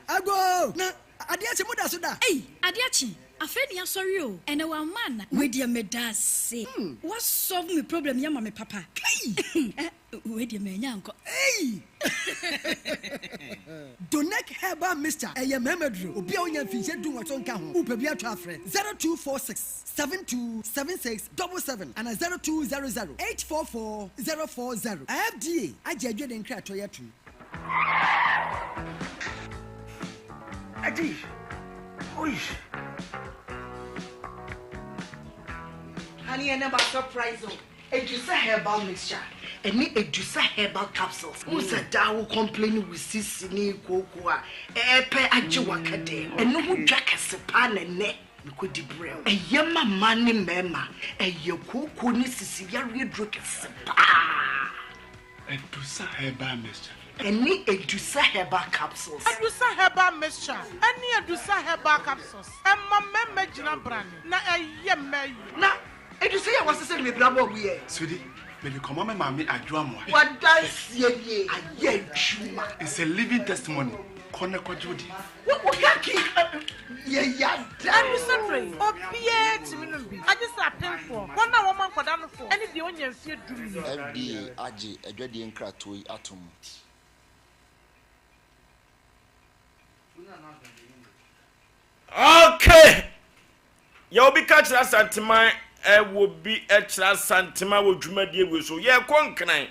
Agoo! Na adeɛ akye, moda so da? Ei, adeɛ akye, afei ne yɛasɔre o, ɛnɛ wamma anna. Wei deɛ medaase, wa solve me problem yi ama me papa. Kai! Eh, wei deɛ manya ankɔ. Ei! Donec Herbal Mixture, ɛyɛ mmarima duro. Obi a ɔnya mfinhyia dunwɔtwe nka ho, wopɛ bi atɔ a frɛ 0246 7276 77 anaa 0200 844 040. FDA agye adwene nkratoɔ yi atum. Adi! Oi! Honey, ɛnɛ ma surprise o. Edusa herbal mixture ɛne Edusa herbal capsules. Wohu sɛ daa wo complain wo sisi ne kooko a ɛɛpɛ agye waka dɛm. Ɛno ho dwa kɛse paa na ɛnɛ mekɔdi brɛ wo. Ɛyɛ ma mmaa ne mmarima. Ɛyɛ kooko ne sisi yareɛ duro kɛse paa. Adusa Herbal Mixture. Ɛne Adusa Herbal Capsules. Adusa Herbal Mixture ɛne Adusa Herbal Capsules ɛma mmarima gyina brane na ɛyɛ mmaa yie. Na Adusa yi a wɔasesa no mebira bɔɔ mu yɛ. Sweetie, mede kɔma me maame Adwo Amoah. W'adanseɛ nie, ayɛ adwuma. It's a living testimony, kɔ na kɔgye wo deɛ. Wo wo kaki yɛ ya da. Ɛno sɛ obiara tumi nom bi, agye sɛ apemfoɔ, wɔn a wɔma nkwadaa nofoɔ, ne deɛ ɔnnya mfeɛ dumienu. FDA agye adwadie nkratoɔ yi atom. Okay! Yɛ obi ka kyerɛ Asanteman wɔ bi kyerɛ Asanteman wɔ dwumadie wei so. Yɛkɔ Nkran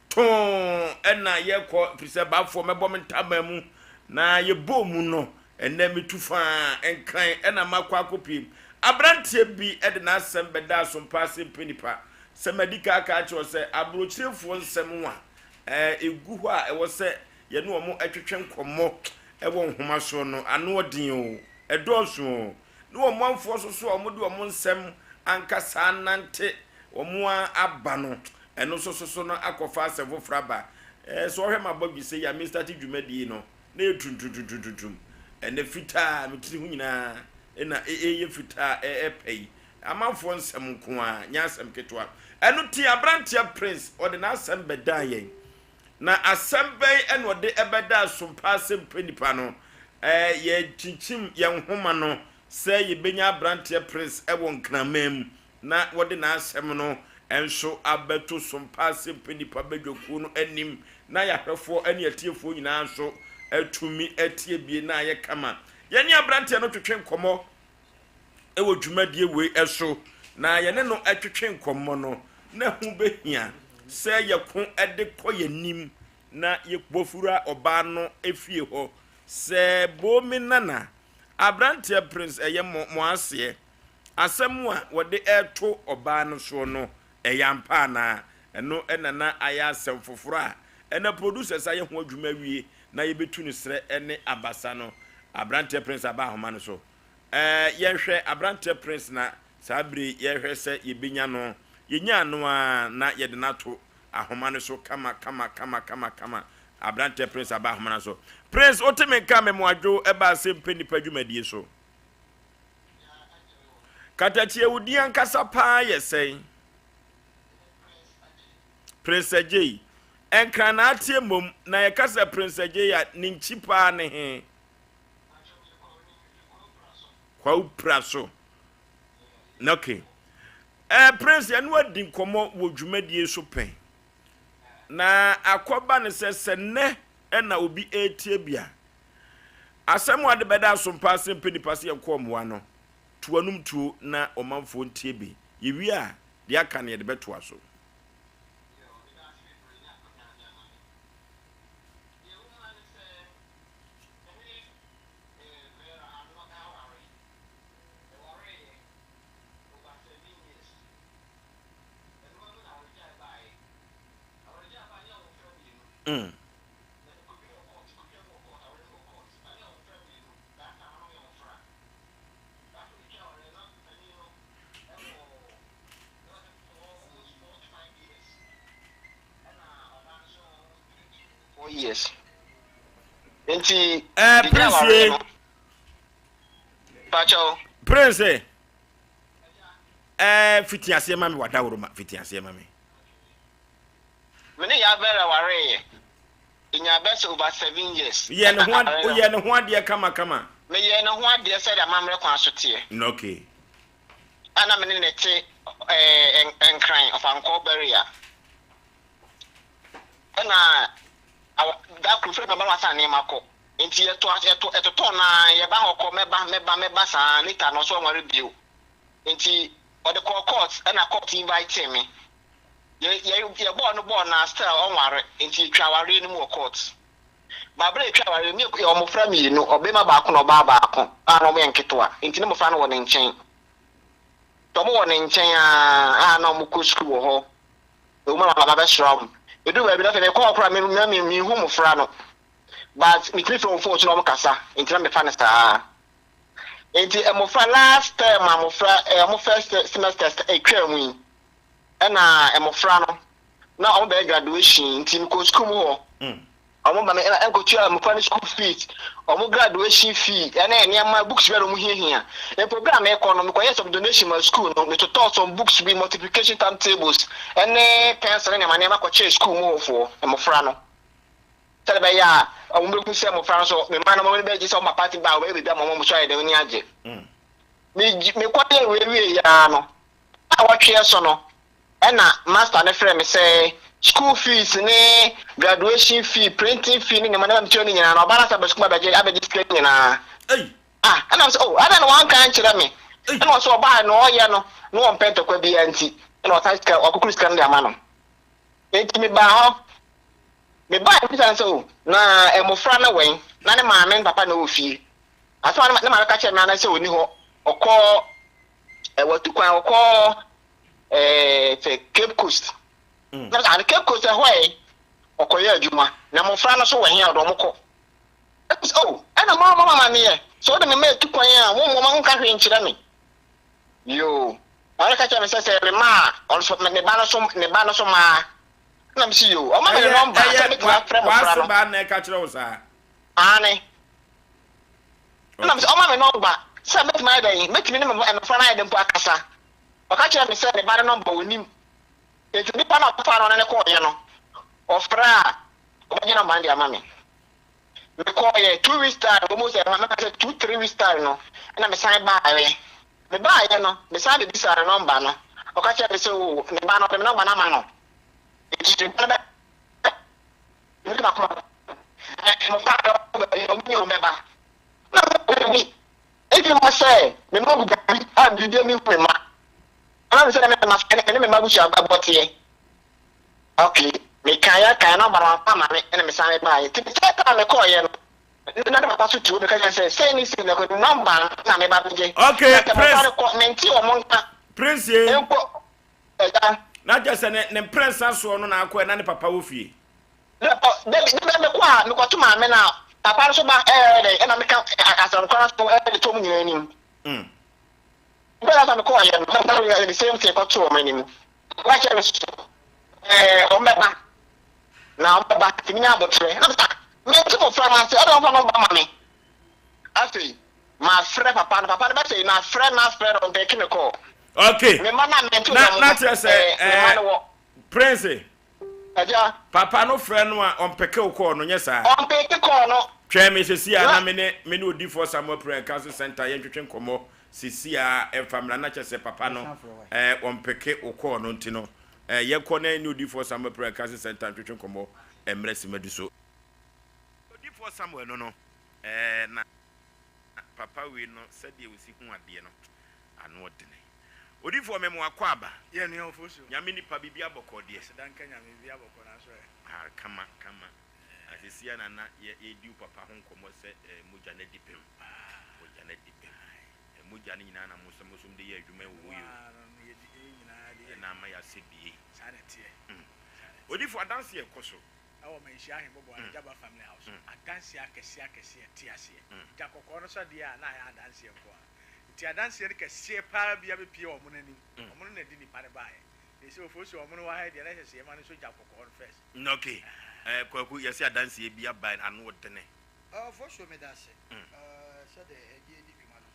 too ɛna yɛkɔ firi sɛ bafoɔ mɛbɔ me ntaban mu na yɛbɔɔ mu no ɛnɛ metu faa Nkran ɛna makɔ akɔpiem. Aberanteɛ bi de n'asɛm bɛda asompa ase mpɛ nipa sɛ madi ka aka akyerɛ sɛ aburokyirefoɔ nsɛm a ɛgu hɔ a ɛwɔ sɛ yɛne wɔn twetwe nkɔmmɔ wɔ nhoma so no ano ɔden o, ɛdɔɔso o. Ne wɔn manfoɔ nso so a wɔde wɔn nsɛm ankasa nante. wɔn aba no, ɛno nso so so no akɔfa asɛm foforɔ aba. Ɛɛ sɛ ɔhwɛ m'abɔdwesɛ yi a me starte dwumadie no, na ɛyɛ tuntuntuntuntum. Ɛnɛ fitaa, me tiri ho nyinaa na ɛyɛ fitaa ɛɛpɛ yi. Amanfoɔ nsɛm nko ara, nyɛ asɛm ketewa. Ɛno ti aberanteɛ Prince, ɔde n'asɛm bɛdaa yɛn. Na asɛm bɛn na ɔde bɛdaa sompa asɛmpɛ nipa no? Ɛɛ yɛkyinkyim yɛn nhoma no sɛ yɛbɛnya aberanteɛ Prince wɔ Nkraman mu na wɔde n'asɛm no nso abɛto sompa asɛmpɛ nipa badwakuo no anim na yɛahwɛfoɔ ne atiefoɔ nyinaa nso atumi atie bie na ayɛ kama. Yɛne aberanteɛ no twetwe nkɔmmɔ wɔ dwumadie wei so na yɛne no twetwe nkɔmmɔ no, na ɛho bɛhia sɛ yɛko de kɔ yɛn anim na yɛbɔfura ɔbaa no fie hɔ sɛ Boomi Nana, aberanteɛ Prince ɛyɛ mo mo aseɛ, asɛm a wɔde reto ɔbaa no soɔ no ɛyɛ ampa anaa? Ɛno na na ayɛ asɛm foforɔ a ɛnɛ producers ayɛ ho adwuma awie na yɛbɛtu no serɛ ne abasa no. Aberanteɛ Prince aba ahoma no so. Ɛɛ, yɛnhwɛ aberanteɛ Prince na saa bere yi yɛhwɛ sɛ yɛbɛnya no. Yɛnyaa no ara na yɛde no ato ahoma no so kama kama kama kama kama. Aberanteɛ Prince aba ahoma no so. Prince, wote me nka Memoadwo ɛba asɛm pɛ nnipa dwumadie so. Katakyie, wo din ankasa paa yɛ sɛn? Prince Agyei. Nkran na ateɛ mmom, na yɛka sɛ Prince Agyei a, ne nkyi paa ne he? Kwawu pra so. Okay. Eh, Prince, yɛne adi nkɔmmɔ wɔ dwumadie so pɛn. Na akɔba ne sɛ sɛ nnɛ ɛna obi ɛretie bi a, asɛm a ɔde bɛda asompa ase mpɛ nipa sɛ yɛnkɔ mmoa no, to anum tuo na ɔmanfoɔ ntie bi. Yɛwie a, deɛ aka no yɛde bɛtoa so. Me ne Vera ano aware. Yɛwareeɛ over 7 years. Ɛno ara mu na awaregyaeɛ baeɛ. Awaregyaeɛ baeɛ ne abɔfra mmienu. Na ɛkɔduru wɔ court, ɛkɔtwaa mu wɔ court, aware no wɔ court. Na ne abɔfra mmienu. That time na wɔyɛ mmɔfra. That time yɛtwaa awareɛ no na panin no wɔ na ɔwɔ almost 4 to 5 years. Ɛna ɔbaa no nso wɔ almost 3 to 4 years. Nti Eh, yɛgyaa Prince awareɛ ye. no. Pakyɛw. Prince. Eh, fiti aseɛ ma me wadaworo ma fiti aseɛ ma me. Me ne Yaa Vera wareeɛ. Yɛnyaa bɛsɛ over 7 years. Yɛ ne Ɛna ho ad, aware no. woyɛ ne ho adeɛ kama kama. Meyɛɛ ne ho adeɛ sɛdeɛ amammerɛ kwan so teɛ. No, okay. A na me ne no te eh, Nkran, Ɔfankɔɔ Barrier. Ɛna awa da koro firi mɛba wasan nneɛma kɔ nti yɛto yɛto ɛtotɔ naa yɛba hɔ kɔ mɛba mɛba mɛba saa later no ɔso ɔnware bio nti ɔde kɔɔ court ɛna court invite me yɛ yɛ yɛbɔɔ no bɔɔ naa still ɔnware nti yɛtwa awareɛ no mu wɔ court baabere yɛtwa awareɛ no yɛ mmɔfra mmienu ɔbɛrima baako na ɔbaa baako a na wɔn yɛ nketewa nti ne mmɔfra no wɔ ne nkyɛn tɔm wɔ ne nkyɛn a a na wɔn kɔ sukuu wɔ hɔ. Ɛwom a maba bɛsra wɔn. Ɛduru baabi no afei mekɔ hɔ koraa me na me menhu mmofra no. But metumi frɛ wɔn phone so na wɔn kasa nti na mefa no saa. Nti mmofra last term a mmofra eh, wɔn first semester ɛtwaa mu yi ɛna mmofra no na wɔn bɛyɛ graduation nti mekɔ sukuu mu hɔ. Mm. Wɔn ba me ɛna ɛnkɔtua mmofra no school fees, wɔn graduation fee ɛne nneɛma books bi a na wɔn hiahia. Mpo bere a mekɔ no, mekɔyɛɛ some donation ma school no, metotɔɔ some books bi, multiplication time tables ɛne pencil ne nneɛma nneɛma kɔkyɛɛ school mu hɔfoɔ, mmofra no. Sɛdeɛ ɛbɛyɛ a wɔn bɛhu sɛ mmofra no nso, me mma no wɔn ani bɛgye sɛ wɔn papa te ba a wɔbɛyɛ biribi ama wɔn, wɔn nso ayɛ dɛn, wɔn ani agye. Me mekɔyɛɛ wei wieeɛ ara no, a wɔtweɛ so no, Ɛna master no frɛɛ me sɛ school fees ne graduation fee, printing fee ne nneɛma nneɛma metua ne nyinaa no ɔbaa no asa aba sukuu mu abɛgye abɛgye sika nyinaa. Ah, ɛna me sɛ oh adɛn na wanka ankyerɛ me? Ɛna ɔsɛ ɔbaa no ɔyɛ no na ɔmpɛ ntɔkwa biara nti ɛna ɔsan sika ɔkukuru sika no de ama no. Enti mebaa hɔ mebaa mebisa no sɛ oh na mmofra no wɛn na ne maame ne papa na ɛwɔ fie. Asɛm a ne maame ka kyerɛɛ me ara ne sɛ ɔni hɔ ɔkɔ watu kwan ɔkɔ ɛɛ sɛ Cape Coast. Mm. Na ade Cape Coast ɛhɔ ɛ ɔkɔyɛ adwuma na mmɔfra no so wɔ he a ɔde wɔn kɔ. Ɛna sɛ oh ɛna mo ama ma neɛ sɛ ɔde me ma atu kwan a mo mmɔ ma nka hwee nkyerɛ me. Yoo. Maame no ka kyerɛɛ me sɛ sɛ mema a, ɔno nso ne ba no so ne ba no so maa. Ɛna mese yoo, ɔma me ne Ɛyɛ nɔmba sɛ ɛyɛ mɛtumi wa afrɛ mmɔfra w'ase no. baa na ɛka kyerɛ wo saa? Aane. Ɛna mese Okay. ɔma me nɔmba sɛ mɛtumi ayɛ dɛn, mɛtumi ne mmɔfra no ayɛ dɛn mpo akasa. Ɔka kyerɛɛ me sɛ ne ba no nɔmba ɔnnim. Enti nipa no a ɔfaa no ɔne no kɔeɛ no, ɔfrɛ a ɔbɛgye nɔmba no de ama me. Mekɔeɛ 2 weeks time, almost mɛka sɛ 2, 3 weeks time no, ɛna mesan baeɛ. Mebaeɛ no, mesan bɛbisaa no nɔmba no. Ɔka kyerɛɛ me sɛ oo, ne ba no, ɔde me nɔmba no ama no. Enti ne ba no bɛ mede m'akoma mmɔfra no baabi a wɔn nyɛ wɔn bɛba. Na mede ebi ma sɛ me mma gu baabi a biribi mi hu me mma. Ɛna me sɛ ne me mma ne me mma abusua bɔ teɛ. Okay, mekaeɛ akaeɛ na ɔba no wamfa ama me ɛna mesan mebaeɛ. Nti the third time mekɔeɛ no, na ne papa so tuo meka kyerɛ sɛ sei ne sei na ɛkɔ nɔmba no na meba bɛgye. Okay, Na sɛ mmɔfra Prince. no kɔ mente wɔn nka Prince ye. mpo agya. Na kyerɛ sɛ ne ne mprɛnsa soɔ no na akɔɛ na ne papa wɔ fie. Na ɔ dabi dabi mekɔ a mekɔto maame no a papa no so ba ɛyɛ dɛ ɛna meka asɛm kwan so ɛde to wɔn nyinaa anim. Bɛrɛ sɛ mekɔɔyɛ no na meyɛ the same thing kɔto wɔn anim. Wɔka kyerɛ me so ɛɛ wɔn bɛba na wɔn bɛba nti menya abotrɛ na mesa mente mmɔfra no ase ɛna wɔn fa nɔmba ma me. Afei mafrɛ papa no papa no bɛsɛ mafrɛ no afrɛ no ɔmpɛki me kɔɔ. Okay. Me mma no a mente Na wɔn na kyerɛ sɛ ɛɛ me mma ɛɛ no wɔ. Prince. Agya. Papa no frɛ no a ɔmpeke wo kɔɔ no nyɛ saa? Ɔmpeke kɔɔ no. Twɛn me sɛsi a na me ne me ne odifoɔ Samuel Prayer and Counseling Center yɛntwetwe nkɔmmɔ sɛsi a ɛmfa mmra na kyerɛ sɛ papa no ɛɛ ɔmpeke wo kɔɔ no nti no ɛɛ yɛnkɔ na yɛne odifoɔ Samuel Prayer and Counseling Center ntwetwe nkɔmmɔ mmerɛ simadu so. Odifoɔ Samuel no no ɛɛ na papa wei no sɛdeɛ ɔsi hu adeɛ no ano ɔdene. Odifoɔ me mo akwaaba. Yɛ nua Ofosu. Nyame nipa biribi abɔkɔ deɛ. Aseda nka Nyame biribi abɔkɔ nanso ɛ. Ah kama kama. Asesi a na na yɛ yɛdi wo papa ho nkɔmmɔ sɛ eh, mogya no adi bem. Mogya no adi bem. Eh, mogya no nyinaa na mo nso mo nso mode yɛ adwuma wɔ hɔ yi o. Ɛna ama yɛasɛ bie. Saa na ɛteɛ. Mm. Odifoɔ adanseɛ ɛkɔ so. Ɛwɔ Manhyia Ahemboboa no Jaba Family House. Adanseɛ akɛseɛ akɛseɛ ɛte aseɛ. Gya kɔkɔɔ no so deɛ a na ayɛ adanseɛ nko ara. Nti adanseɛ no kɛseɛ paa bi abɛpue wɔn anim. Wɔn no na ɛde nipa no baeɛ. Deɛ sɛ ofo sɛ wɔn no wɔ ha yi deɛ na ɛsɛ sɛ yɛma no nso gya kɔkɔɔ no first. Ok, eh, Kwaku, yɛse adanseɛ bi aba ano ɔdene. Ofosuo meda ase sɛdeɛ ɛde adi dwuma no.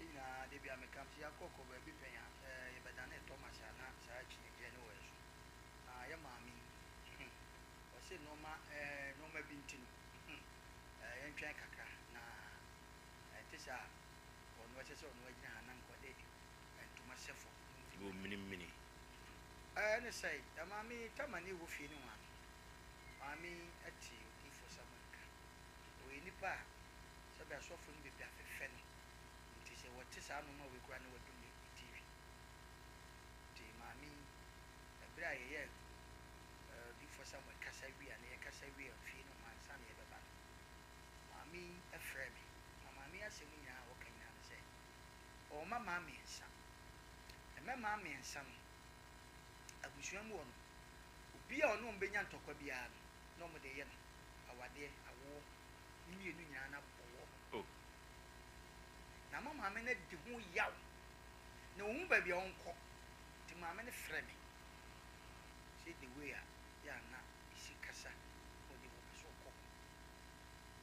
Yɛn nyinaa da biara meka sɛ yɛakɔ kɔ baabi pɛn a yɛbɛdane Thomas a na saa akyinnyegyeɛ no wɔ yɛn so. Na yɛn maame yi, hmm, ɔse nnoɔma eh, nnoɔma bi nti no, hmm, eh, yɛntwɛn kakra na Ɛnte saa a, ɔno ɛsɛ sɛ ɔno agyina ha na anka ɔde ntoma sɛ fam na ɔmfiri Wɔ mini mini. Ɛne sɛ, na maame yi, Tamar ne wɔ fie nohoa no, maame yi te odiyifoɔ Samuel nka. Ɔyɛ nipa a sɛbe asɔfoɔ no bebree afɛfɛ no, nti sɛ wɔte saa nnoɔma wei koraa na wadum ne TV. Nti maame yi, ɛberɛ a yɛyɛɛ odiyifoɔ Samuel kasa wie a, na yɛkasa wie a fie nohoa ansa na yɛbɛba no, Maame yi frɛɛ me, na maame yi asɛm nyinaa a ɔka nyinaa ne sɛ, ɔwɔ mma mmaa mmiɛnsa. Na mma mmaa mmiɛnsa no, abusua mu hɔ no, obi a ɔne wɔn bɛnya ntɔkwa biara no, na wɔde yɛ no awadeɛ, awoɔ, ne mmienu nyinaa no abɔ wɔn. Oh. Na ama maame no adi ho yaw, na ɔhu baabi a ɔnkɔ. Nti maame no frɛ me sɛ the way a yɛ a na ɛsi kasa, ɔde wɔpɛ sɛ ɔkɔ hɔ.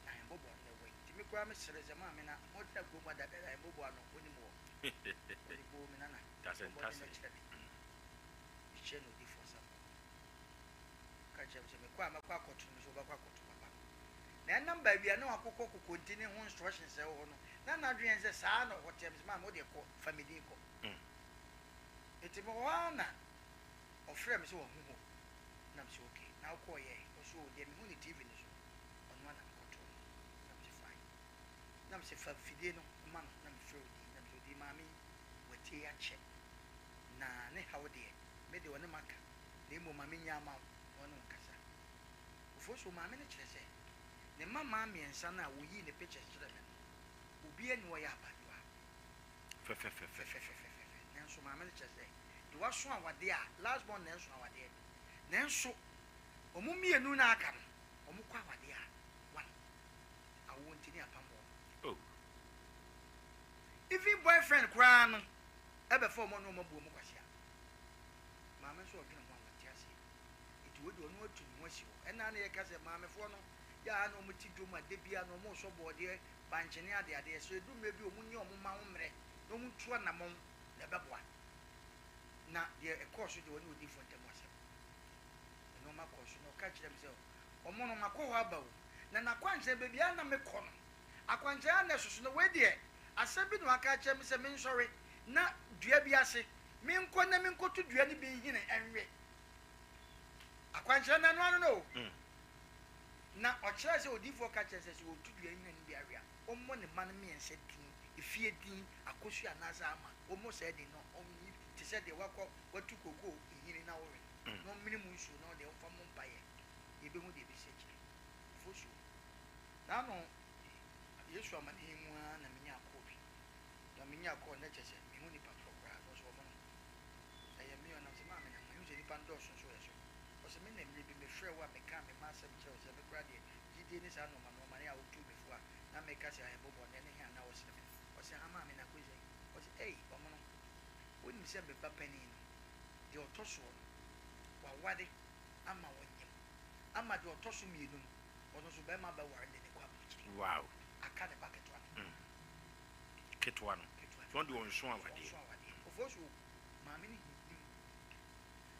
Na ahemboboa no na ɛwɔ he? Nti me koraa me sere sɛ maame na ɔtena kurom ha dada ahemboboa no onim hɔ. Ɔde boo me nana. Tase Bɔ mmɔden ntase. na kyerɛ me. Mekyerɛ no odiyifoɔ Samuel. Ɔka kyerɛ me sɛ mekɔ a mɛkɔ akɔto no, me nso wɔbɛkɔ akɔto papa no. Na ɛnam baabi a na wakokɔ kokonti ne ho instructions a ɛwɔ hɔ no, na n'adwene yɛ sɛ saa na ɔhɔ teɛ. Me sɛ maame wo deɛ kɔ, fa me din kɔ. Nti mewɔ hɔ ara na ɔfrɛɛ me sɛ wahu hɔ. Na me sɛ okay, na wokɔɔyɛ? Ɔse oh deɛ mehu no TV no so no, ɔno ara na mekɔtoo no. Na mese fine. Na mese fa fidie no ma no na mefrɛ Odii. Na mese Odii maame yi watie akyɛ na ne haw deɛ me deɛ ɔne maka na mmom ma mennya ama wo na ɔne wo nkasa. Ofosuo maame no kyerɛ sɛ ne mma mmaa mmiɛnsa no a wɔyii ne pictures kyerɛɛ me no obiara nni hɔ ɔyɛ abaayewa Fɛfɛfɛfɛ. fɛfɛfɛfɛfɛ nanso maame no kyerɛ sɛ deɛ waso awadeɛ a last born na ɛnso awadeɛ nanso wɔn mmienu no a aka no Wɔn kɔ awadeɛ a one awoɔ nti ne apam wɔn. Oh. Even boyfriend koraa no. Ɛbɛfa wɔn a na wɔabu wɔn kwasea. Maame nso ɔdwene ho a wante aseɛ. Nti wei deɛ ɔno atu ne ho asi hɔ. Ɛna na yɛka sɛ maamefoɔ no yɛ a na wɔte dwom a da biara na wɔresɔ bɔɔdeɛ, bankye ne adeadeɛ. Sɛ ɛdu mmerɛ bi a wɔnyi wɔn mma ho mmerɛ na wɔntu anamɔn na ɛbɛboa. Na deɛ ɛkɔɔ so deɛ ɔne odiyifoɔ ntam asɛm. Nnoɔma kɔɔ so na ɔka kyerɛɛ me sɛ wɔn no makɔ hɔ aba o. Na n'akwankyerɛ baabi a na mekɔ no akwankyerɛ a na ɛsoso no wei deɛ asɛm bi na waka akyerɛ me sɛ mensɔre na dua bi ase menkɔ na menkɔtu dua no bi nhini nwe. Akwankyerɛ no ɛno ano no o. Na ɔkyerɛɛ sɛ odiyifoɔ ka kyerɛɛ sɛ sɛ ɔtu dua nhini no bi awe a, ɔmmɔ ne mma no mmiɛnsa din, efie din, Akosua anaasɛ Ama, ɔmmɔ saa din no ɔnyi te sɛ deɛ wakɔ watu kokoo nhini na ɔwe no, na ɔmmene mu nsuo na ɔdeɛ ɔmfa mmɔ mpaeɛ na yɛbɛhu deɛ ɛbɛsi akyire. Afosuo. N'ano Yesu amanehunu mu ara na menyaa kɔɔ bi. Na menyaa kɔɔ no na kyerɛ sɛ menhu nipa korɔ koraa because wɔn no ɛyɛ me ɔnam sɛ maame na mahu sɛ nipa no dɔɔso nso yɛ so. Ɔsɛ me na mmerɛ bi mefrɛ wo a mekaa me mma asɛm kyerɛ wo sɛ me koraa deɛ gyidie ne saa nnoɔma nnoɔma ne a wotuu me fo a na meka sɛ ahɛbɔbɔ nnɛ ne he a na wosere me. Ɔse ha maame na kɔsi sɛn? Ɔse ei ɔmono wonim sɛ me ba panin no deɛ ɔtɔ soɔ no waware ama ɔnyem ama deɛ ɔtɔ so mmienu no ɔno nso bɛrima bɛware no de no kɔ aburokyire. Wow. Aka ne ba ketewa no. Mm. Ketewa no. Ketewa no. Wɔn de wɔn nso awadeɛ. Wɔn nso awadeɛ. Ofosu o, maame no hinhim.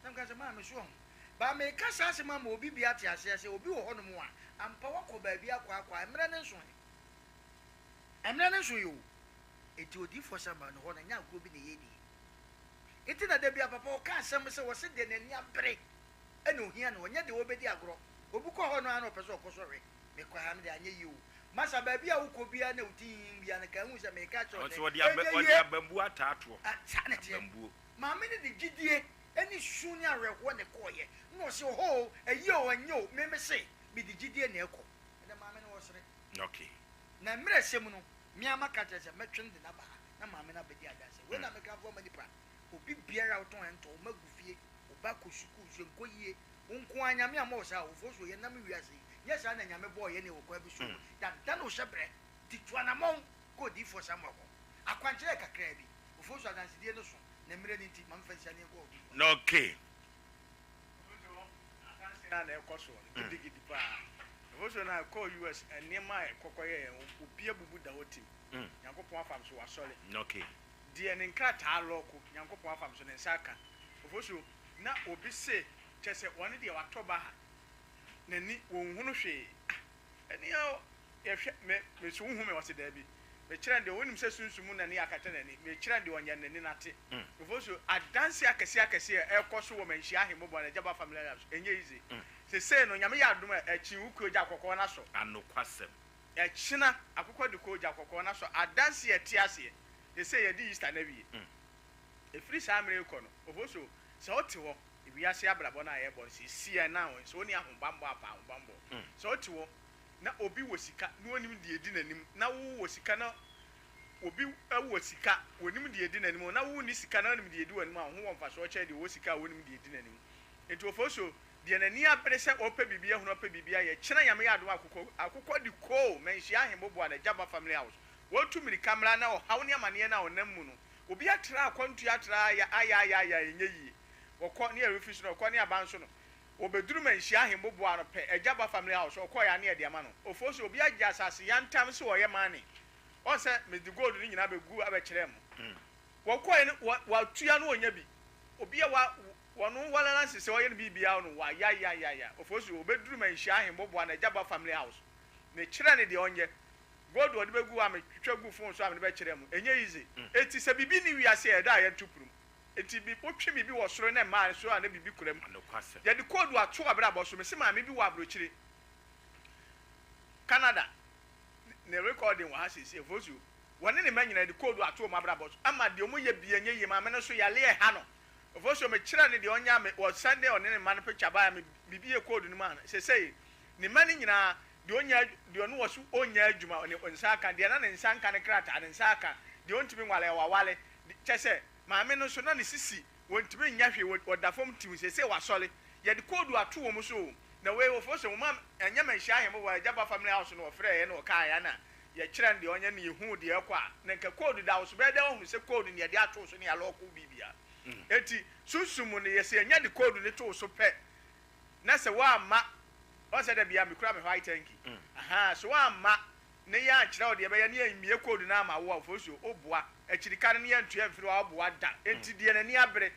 Na meka sɛ maame so ɔho. Ba meka saa asɛm ama obi bi ate aseɛ sɛ obi wɔ hɔnom a ampa wakɔ baabi akɔ akɔ a mmerɛ no nso ɛ. Mmerɛ no nso yɛ o. Enti odiyifoɔ Samuel no hɔ no ɛnyɛ agorɔ bi na yɛredi. Enti na da bi a papa ɔka asɛm sɛ wɔse deɛ n'ani abere ɛna ohia no ɔnyɛ deɛ ɔbɛdi agorɔ. Obi kɔ hɔ no ara na ɔpɛ sɛ ɔkɔ so hwɛ. Mekɔ ha me deɛ anyɛ yie o. Masa baabi a wokɔ biara na wo ti hinhim biara no ka hu sɛ meka akyerɛ wo Ɔse sɛ ɔde aba ɛnyɛ ɔde yie. abambuo ataa toɔ. Ah, saa na ɛteɛ. Abambuo. Maame no de gyidie ne su ne awerɛhoɔ na ɛkɔeɛ. Na ɔse ɔhɔ o, ɛyɛ o, ɛnyɛ o, me mese mede gyidie na ɛkɔ. Ɛnɛ maame no ɔsere. Okay. Na mmerɛ ɛsɛ mu no, me ara maka akyerɛ sɛ mɛtwe no de no aba ha na maame no abɛdi adanseɛ. Wei na mekamfo ama nipa. Obi biara a wotɔn ɛntɔ, wo mma gu fie, wo ba kɔ sukuu nso ɛnkɔ yie, Wo nko ara Nyame ammɔ wo saa o, Ofosuo yɛnam wiase yi, nyɛ saa na Nyame bɔɔ yɛne wɔ kwan bi so o, Yɛadane wo hyɛbrɛ, nti tu anamɔn kɔ Odiyifoɔ Samuel hɔ. Akwankyerɛ yɛ kakraa bi, Ofosuo adansedie no so, na mmerɛ no nti, ma memfa nsia ne yɛnkɔ Odiyifoɔ. Na okay. Ofosuo adanseɛ no a na ɛkɔ soɔ no gidigidi paa. Ofosuo no a ɛkɔɔ US nneɛma a ɛkɔkɔ yɛɛ obi abubu da hɔ tim. Nyankopɔn afam so wasɔre. Na okay. Deɛ ne nkrataa lɔɔko Nyankopɔn afam so ne nsa aka. Ofosuo na obi se kyerɛ sɛ wɔn deɛ watɔ baha n'ani wɔnhunu hwee ah ɛnea yɛhwɛ me me so wohu me ɔse daabi mekyerɛ no deɛ wonim sɛ sunsum mu n'ani akata n'ani mekyerɛ no deɛ ɔnyɛ n'ani n'ate mefo so adanse akɛseɛ akɛseɛ a ɛkɔ so wɔ manhyia ahemmɔbɔ na agyaba family house ɛnyɛ easy sesei no Nyame yɛ adom a akyin wo kuo gya kɔkɔɔ no asɔ Anokwasɛm. ɛkyena akokɔ de kɔ gya kɔkɔɔ no asɔ adanse a ɛte aseɛ sesei yɛde Easter no awie ɛfiri saa mmerɛ yi kɔ no ofoso sɛ wote hɔ Wiase abrabɔ no a yɛbɔ no seesei no a, sɛ onni ahobammɔ a, fa ahobammɔ. Sɛ wote hɔ na obi wɔ sika na onim deɛ edi n'anim, na wowɔ sika na obi wɔ sika, onim deɛ edi n'anim, na wonni sika na onim deɛ edi w'anim a, wo ho wɔ mfasoɔ kyɛn deɛ ɔwɔ sika a onim deɛ edi n'anim. Enti Ofosuo, deɛ n'ani abere sɛ ɔrepɛ biribi ahunu, ɔrepɛ biribi ayɛ, kyena Nyame yɛ adom a, akokɔ, akokɔ de koo Manhyia Ahemmoboa na Gyaba Family House. Wɔretu mmirika mmra na ɔhaw ne amaneɛ no a ɔnam mu no, obi atra akwantuo atra ayɛ ayɛ ayɛ ayɛ a ɛnyɛ yie. Wɔkɔ ne ɛrefi so no ɔkɔ ne aba nso no wɔbɛduru manhyia ahemboboa no pɛ agya ba family house ɔkɔeɛ a ne yɛde ama no ofuo so obi agye asase yantam sɛ ɔyɛ money wɔn sɛ mede gold no nyinaa bɛgu abɛkyerɛ mo wɔkɔeɛ no wɔ wɔatua no ɔnya bi obi a wa wɔno wɔlala nsesɛ ɔyɛ no biribiara no wayayayaya ofuo so ɔbɛduru manhyia ahemboboa no agya ba family house ne kyerɛ ne deɛ ɔnyɛ gold ɔde bɛgu a metwitwa gu phone so a mede bɛkyerɛ mo ɛnyɛ easy eti sɛ biribi ne wiase a ɛda a yɛnto prum Enti bi wotwe biribi wɔ soro na ɛmaa nso a na biribi kura mu. Nokwasɛm. Yɛde koodu ato abrabɔ so. Mese maame bi wɔ abrokyire, Canada, ne recording wɔ ha seesei, Fosuo. Wɔne ne mma nyinaa yɛde koodu ato wɔn abrabɔ so ama deɛ wɔyɛ biara nyɛ yie. Maame no nso yareɛ ɛha no. Fosuo, mekyerɛɛ no deɛ ɔnyɛ a me, wɔ sɛnde ɔne ne mma no picture baeɛ a me, mebie koodu no maa no. Seesei ne mma no nyinaa deɛ ɔnya, deɛ ɔno wɔ so ɔnnya adwuma, ne nsa aka, deɛ na ne nsa nka ne krataa, ne nsa aka, deɛ ɔntumi nware, waware, kyerɛ sɛ, Maame no nso, na ne sisi, wɔntumi nyɛ hwee, wɔda fam tiw, seesei wɔasɔre. Yɛde koodu ato wɔn so o. Na wei, wɔfrɛ sɛ wɔma, ɛnyɛ Manhyia Ahemmo wɔ Agyaba Family House no wɔfrɛɛ yɛn na wɔkaa yɛn na Yɛkyerɛ no deɛ ɔnyɛ na yɛhu deɛ ɛkɔ a, na nka code da wo so. Bɛyɛ dɛn woahunu sɛ code na yɛde ato wo so na yɛalɔɔko wo biribiara? Enti sunsum mu no, yɛ sɛ yɛnya de code no to wo so pɛ, na sɛ woamma, woahu sɛ da biara mekura me white hanky, ahaa, sɛ woamma na yɛankyerɛ wo deɛ ɛbɛyɛ na yɛammue code no amma wo a, Ofosuo, woboa. Akyirika no na yɛantua amfiri hɔ a, woboa da. Enti deɛ n'ani abere,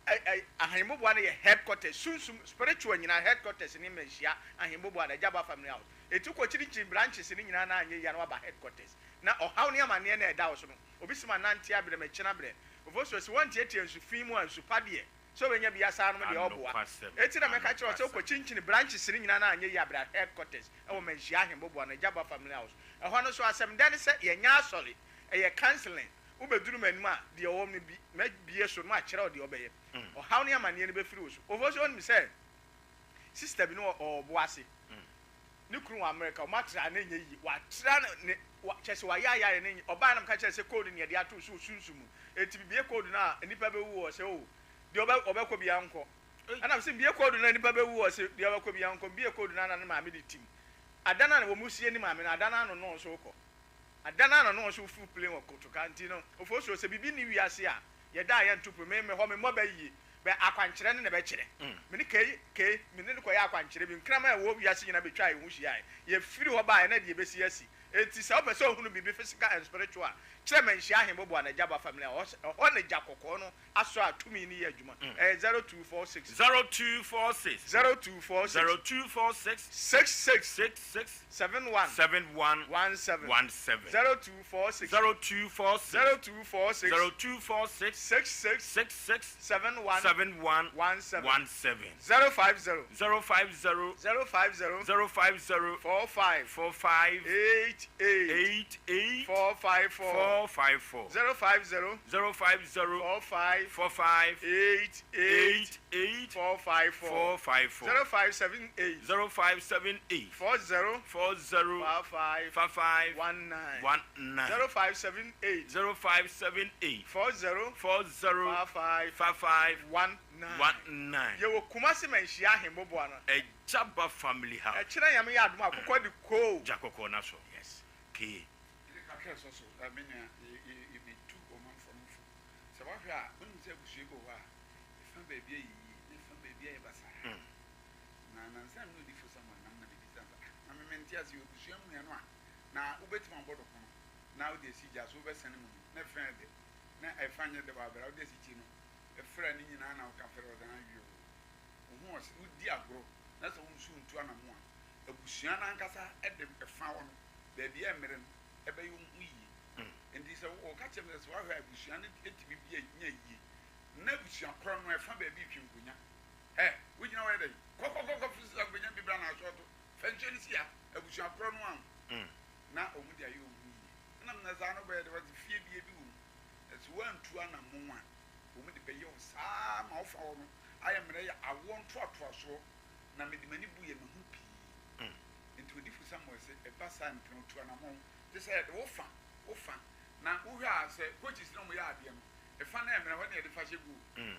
ɛ, ɛ, Ahemmoboa no yɛ headquarters, sunsum, spiritual nyinaa headquarters ne Manhyia Ahemmoboa no, Agyaba Family House. Enti wokɔ kyinkyini branches no nyinaa na anyɛ yie a na waba headquarters. Na ɔhaw ne amaneɛ no a ɛda wo so no, obi se manante abrɛ, makyini abrɛ. Ofosuo, se wɔntiatia nsu fi mu a, nsu pa deɛ, sɛ wobɛnya bi asa anom deɛ ɔboa. Anokwasɛm, Enti na mɛka kyerɛ wo sɛ wokɔ anokwasɛm. kyinkyini branches no nyinaa na anyɛ yie a bra headquarters wɔ Manhyia Ahemmoboa no, Agyaba Family House. Ɛhɔ no nso asɛm dɛ ne sɛ yɛnyɛ asɔre, ɛyɛ counseling. Wobɛduru m'anim a, deɛ ɔwɔ me bi, mɛbue so na makyerɛ wo deɛ wobɛyɛ. Ɔhaw ne amaneɛ no bɛfiri wo so. Ofosuo, wonim sɛ sister bi no ɔwɔ ɔbo ase. Ne kunu wɔ America, wɔn atra na ɛnyɛ yie. Watra no ne wa kyerɛ sɛ wayɛ ayɛ ayɛ na ɛnyɛ. Ɔbaa na meka kyerɛ sɛ code ne yɛde ato so wɔ sunsum mu. Enti mebue code no a nnipa bɛwu wɔ sɛ oh deɛ ɔbɛ ɔbɛkɔ biara nkɔ. Ɛna mese mebue code no a nnipa bɛwu wɔ sɛ deɛ ɔbɛkɔ biara nkɔ. Mebue code no a na ne maame de tim. Ada no a wɔn sie ne maame no ada no ano no nso kɔ. Ada no ano no nso furu plane wɔ Kotoka. Nti no Ofosuo sɛ biribi nni wiase a yɛda a yɛnto pono. Me mehɔ memmɔ bɛ yie. Bɛ akwankyerɛ no na ɛbɛkyerɛ. Me ne Kay, Kay, me ne no kɔyɛɛ akwankyerɛ bi. Nkraman a ɛwɔ wiase nyinaa bɛtwaa yɛn ho hyiae. Yɛfiri hɔ baeɛ na deɛ ɛbɛsi asi. Enti sɛ wopɛ sɛ wohunu biribi physical and spiritual a, kyerɛ Manhyia Ahemboboa na Gyaba Family a ɛhɔ na gya kɔkɔɔ no asɔ a tumi no yɛ adwuma. Ɛyɛ 0246. 0246. 0246. 0246. 66. 66. 71. 71. 17. 17. 0246. 0246. 0246. 0246. 66. 66. 71. 71. 17. 17. 050. 050. 050. 050. 45. 45. 88. 88. 454. 454. 050. 050. 45. 45. 88. 88. 454. 454. 0578. 0578. 40. 40. 55. 55. 19. 19. 0578. 0578. 40. 40. 55. 55. 19. 19. Yɛwɔ Kumasi Manhyia Ahemmoboa no. Ɛgyaba Family House. Ɛkyerɛ Nyame yɛ adom a akokɔ de koo. Gya kɔkɔɔ no asɔ. Yes. Kee. Yɛde kakra ɛsɔ so, me nua, yɛbɛtu ɔmanfoɔ no fo. Sɛ woahwɛ a, wonim sɛ abusua bi wɔ hɔ a, ɛfa baabi ayɛ yie na ɛfa baabi ayɛ basaa. Na nansa na me ne odifo Samuel nam na mebisa no sɛ, ah, na me mente ase, abusua mu ɛno a, na wobɛtumi abɔ dɔkono na wode asi gya so, wobɛsɛne mu no, na ɛfa yɛ dɛ, na ɛfa nyɛ dɛ wɔ abere a wode asi kyi no, ɛfra ne nyinaa na woka frɛ ɔdan awie o. Wo ho ɔse, wodi agorɔ na sɛ wo nso ntu anamo a, abusua no ankasa de ɛfa hɔ no, baabi a ɛmmere no, ɛbɛyɛ wɔn ho yie. Nti sɛ wɔka kyerɛ me sɛ sɛ woahwɛ a abusua no tumi bi nya yie, na abusua korɔ no ɛfa baabi retwe nkonya. Ɛ, wogyina hɔ yɛ dɛn? Kɔ kɔ kɔ kɔ sesa nkonya bi bra na asɔɔto. Fa nsuo no si ha. Abusua korɔ no ara na wɔn de ayɛ wɔn ho yie. Ɛna na saa no bɛyɛ dɛ, wɔte fie bie bi wɔ mu. Na sɛ woantu anammɔn a, wɔn de bɛyɛ wo saa ma wofa hɔ no ayɛ mmerɛ yɛ awoɔ ntoatoasoɔ. Na mede m'ani buiɛ, mahu pii. Enti odifo Samuel se, Ɛba saa a, ntena, tu anammɔn. Te sɛ yɛde wo fa, wo fa. Na wohwɛ a, sɛ coaches na wɔyɛ adeɛ no, ɛfa no yɛ mmerɛ, hɔ na yɛde fa hyɛ goal.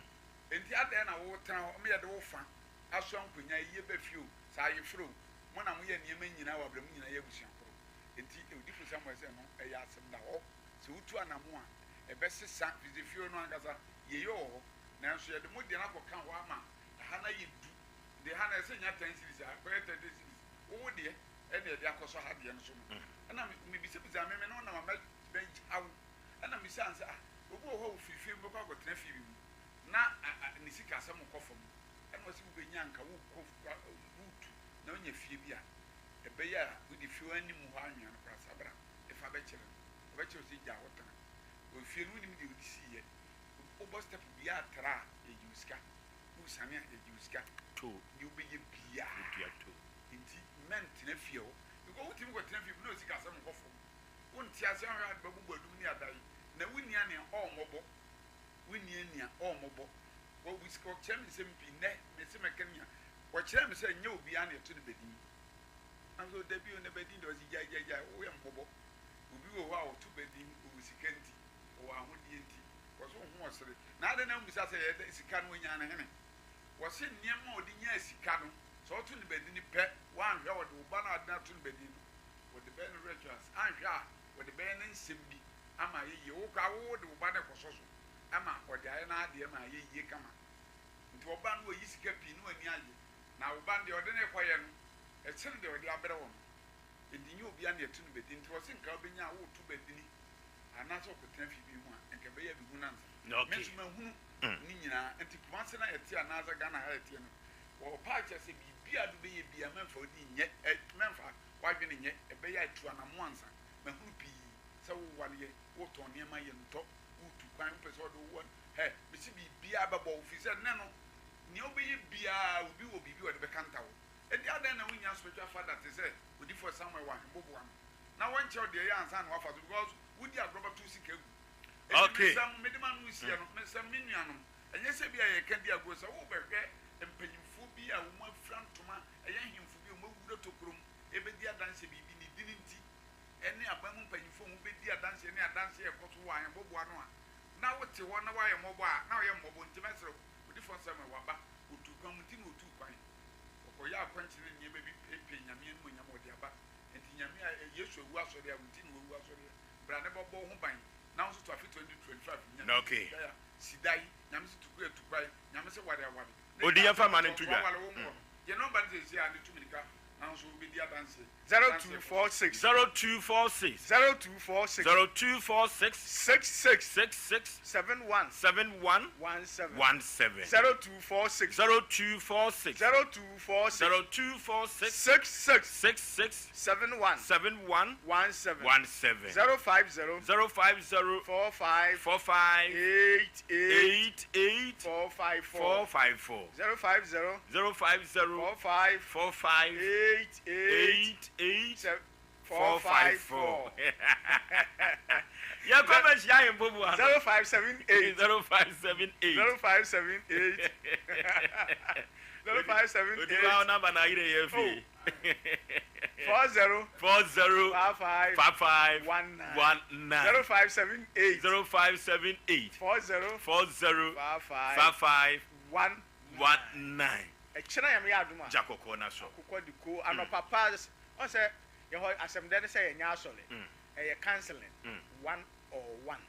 Enti adɛn na wotena hɔ ma yɛde wo fa asoa nkonyaa yi ba fie o, sɛ ayeforo o, mo na moyɛ nneɛma nyinaa wɔ abrɛ mo nyinaa yɛ abusua koro. Enti odifo Samuel sɛ no ɛyɛ asɛm da hɔ, sɛ wotu anamo a, ɛbɛsesa, efisɛ fie no ankasa yieyɔ wɔ hɔ, nanso yɛde mo deɛ no akɔka hɔ ama ɛha no ayɛ du, deɛ ha no ɛsɛ nya ten cedis a, akɔyɛ 30 cedis, wo wo deɛ ɛna yɛde akɔsɔ ha deɛ no so no. Ɛna mebisabisaa me me ne wo nam a mɛgya wo, ɛna mebisaa no sɛ ah, obi wɔ hɔ a ofiri fie mu bɛkɔ akɔtena fie bi mu, na ne sikasɛm kɔ fam, ɛna ɔse wobɛnya anka wokɔ wotu na wonya fie bi a ɛbɛyɛ a wode fie hɔ anim hɔ anwea no koraa sabra ɛfa bɛkyerɛ no, ɔbɛkyerɛ wo sɛ gya hɔ tena. Wɔ fie no wonim deɛ wode siiɛ, wobɔ step biara tra a yɛgye wo sika, wosiane a yɛgye wo sika, deɛ wobɛyɛ biara nti mɛntena fie hɔ because wotumi kɔtena fie bi na osikasɛm kɔ fam, wonte aseɛ ahwɛ ade bɛbobɔ adum ne adan na wonni anea ɔmmɔbɔ. Wonni ania, ɔɔ mmɔbɔ. Wɔkyerɛ me nsɛm pii nnɛ, mese mɛka nea wɔkyerɛɛ me sɛ nyɛ obiara na yɛto no badin. Na me sɛ, dabi o, na badin deɛ ɔse gyae gyae gyae, woyɛ mmɔbɔ. Obi wɔ hɔ a ɔto badin, ɔwɔ sika nti, ɔwɔ ahodeɛ nti, wɔse wo ho ɔsere. Na adɛn na wommisa sɛ ɛyɛ dɛn sika no ɔnyaa no hene? Wɔse nneɛma a ɔde nyaa sika no, sɛ ɔto no badin pɛ, woanhwɛ a ɔde wo ba no a ɔde no ato no badin no, ɔde. Wɔde bɛyɛ no rituals. Anhwɛ a wɔde bɛyɛ no nsɛm bi ama ayɛ yie. Wo koraa wo de wo ba no rekɔsɔ so ma ɔde ayɛ n'adeɛ ma ayɛ yie kama. Nti ɔba no wayi sika pii na w'ani agye. Na wo ba no deɛ ɔde no rekɔyɛ no, ɛkyene deɛ ɔde abrɛ wo no. Enti nyɛ obiara na yɛto no badin. Nti wɔse nka wobɛnya a woreto badini anaasɛ wokɔtena fie bi mu a, nka ɛbɛyɛ a bɛhu no ansa. Me nso mahunu ne nyinaa. Nti Kumase na yɛte anaasɛ Ghana ha yɛteɛ no, wɔpa akyɛ sɛ biribiara a wode bɛyɛ biara mɛmfa wo din nyɛ, ɛ, mɛmfa w'adwene nyɛ, ɛbɛyɛ a tu anammoa ansa. Mahunu pii sɛ wowareɛ, wotɔn nneɛma, yɛntɔ, woretu kwan, wopɛ sɛ wɔde wo wɔ, hɛ, mese biribiara bɛbɔ wo, firi sɛ nnɛ no, nea wobɛyɛ biara obi wɔ biribi a ɔde bɛkanta wo. Enti adɛn na wonnya spiritual father te sɛ odifoɔ Samuel wɔ ahemboboa no na wɔnkyerɛ wo deɛ ɛyɛ ansa na wafa so because wodi agorɔ bɛto wo sika agu. Enti Okay. mesrɛ mo, mede m'ano resia no, mesrɛ me nuanom, ɛnyɛ sɛ bi a yɛreka di agorɔ, sɛ worebɛhwɛ mpanyimfoɔ bi a wɔn afira ntoma, ɛyɛ ahemfo bi a wɔn awura tokuro mu ɛbɛdi adanseɛ biribi ne dini nti, ɛne aban mu mpanyimfoɔ a wɔbɛdi adanseɛ ne adanseɛ a ɛkɔ so wɔ ahemboboa no a, na wote hɔ na woayɛ mmɔbɔ a, na woyɛ mmɔbɔ nti mɛsrɛ wo, odifoɔ Samuel waba, ɔtuu kwan mu nti na ɔtuu kwan. Ɔkɔyɛɛ akwankyerɛ ne nneɛma bi peepee Nyame animuonyam ɔde aba. Enti Nyame a Yesu awu asɔre a wo nti na wawu asɔre ɛ. Bra ne bɛbɔ wo ho ban na wo nso to afe 2025 Nyame se Okay. si dan a si dan, Nyame se tu kwan a tu kwan, Nyame se ware a ware. Ne Odi da yɛmfa ma no a nto dwa. waware wo nkɔ no. Yɛ nɔmba no seesei a ne tu mirika na wo nso wobɛdi adanseɛ. 0246. 0246. 0246. 0246. 66. 66. 71. 71. 17. 17. 0246. 0246. 0246. 0246. 66. 66. 71. 71. 17. 17. 050. 050. 45. 45. 88. 88. 454. 454. 050. 050. 45. 45. 88. 88. 454. 454. Yɛkɔ bɛhyia ahemfo bu ano. 0578. 0578. 0578. 0578. Odi wa namba na ayere yɛ fi. 40. 40. 55. 55. 19. 19. 0578. 0578. 40. 40. 55. 55. 1. 19. Ɛkyena Nyame yɛ adom a. Gya kɔkɔɔ na sɔ. Akokɔ de ko anɔpa paa ɔn sɛ yɛhɔ asɛm dɛ ne sɛ yɛnyɛ asɔre ɛyɛ counseling one or one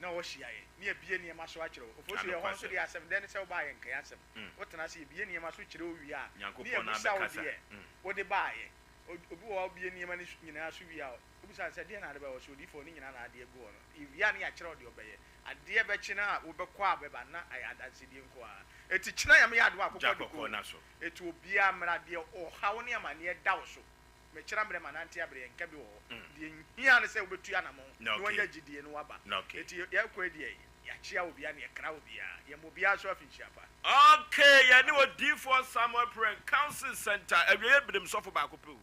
na ɔhyia yɛ ne yɛbie nneɛma so akyerɛ wo ofosu yɛhɔ nso deɛ asɛm dɛ ne sɛ wobaa yɛ nkae asɛm wotena ase yɛbie nneɛma so kyerɛ wo wie a ne yɛbusa wo deɛ wode baayɛ obi wɔ hɔ a wobie nneɛma no nyinaa so wie a wobisa no sɛ deɛ na ade baayɛ ɔsɛ odiyifoɔ ne nyinaa na ade agu hɔ no yɛwie a ne yɛakyerɛ wo deɛ ɔbɛyɛ Adeɛ bɛkye no a wobɛkɔ a bɛba na ayɛ adansedie nko ara. Enti kyena Nyame yɛ adom a Gya akokɔ de kɔkɔɔ kɔ na so. Enti obiara mmra deɛ ɔhaw ne amaneɛ da wo so. Mekyena mmerɛ manante abrɛ yɛnka bi wɔ hɔ. Deɛ nhia ne sɛ wobɛtu anamɔn na wanya gyidie na waba. Enti yɛkɔ yi deɛ yɛakyea obiara na yɛkra obiara. Yɛma obiara nso afinhyia pa. Okay, yɛne Odiyifoɔ Samuel Preng, Council Center, Awieeɛ Berem sɔfo baako pɛ o.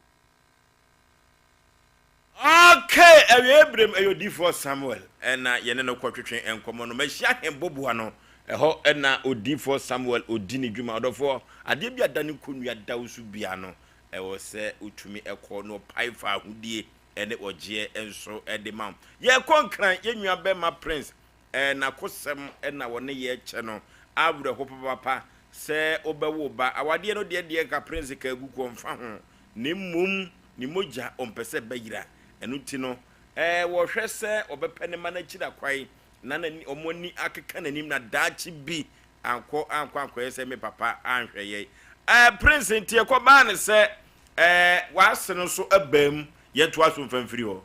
Okay, awiei berem ɛyɛ odiyifoɔ Samuel ɛna yɛne no kɔtwetwe nkɔmmɔ no. Mahyia hemboboa no, ɛhɔ ɛna odiyifoɔ Samuel ɔdi ne dwuma. Ɔdɔfoɔ, adeɛ bi a da ne kɔnnua da wo so bia no, ɛwɔ sɛ wotumi ɛkɔ na ɔpae fa ahodie ɛne ɔgyeɛ nso ɛde ma wo. Yɛkɔ Nkran, yɛn nua bɛma Prince Ɛɛ n'akosɛm na wɔne yɛ kyɛ no awerɛho papapapa sɛ wobɛwo ba awadeɛ no deɛ deɛ nka prince ka agu ko ɔmfa ho na mmom ne mogya ɔmpɛ sɛ ɛbɛyera ɛno nti no ɛɛ wɔhwɛ sɛ ɔbɛpɛ ne ma no akyiri akwan na n'ani wɔn ani akeka n'anim na daakye bi ankɔ ankɔ ankɔyɛ sɛ me papa anhwɛ yɛn ɛɛ prince nti ɛkɔ baa ne sɛ ɛɛ w'ase no so abaa mu yɛntoa so mfa mfiri hɔ.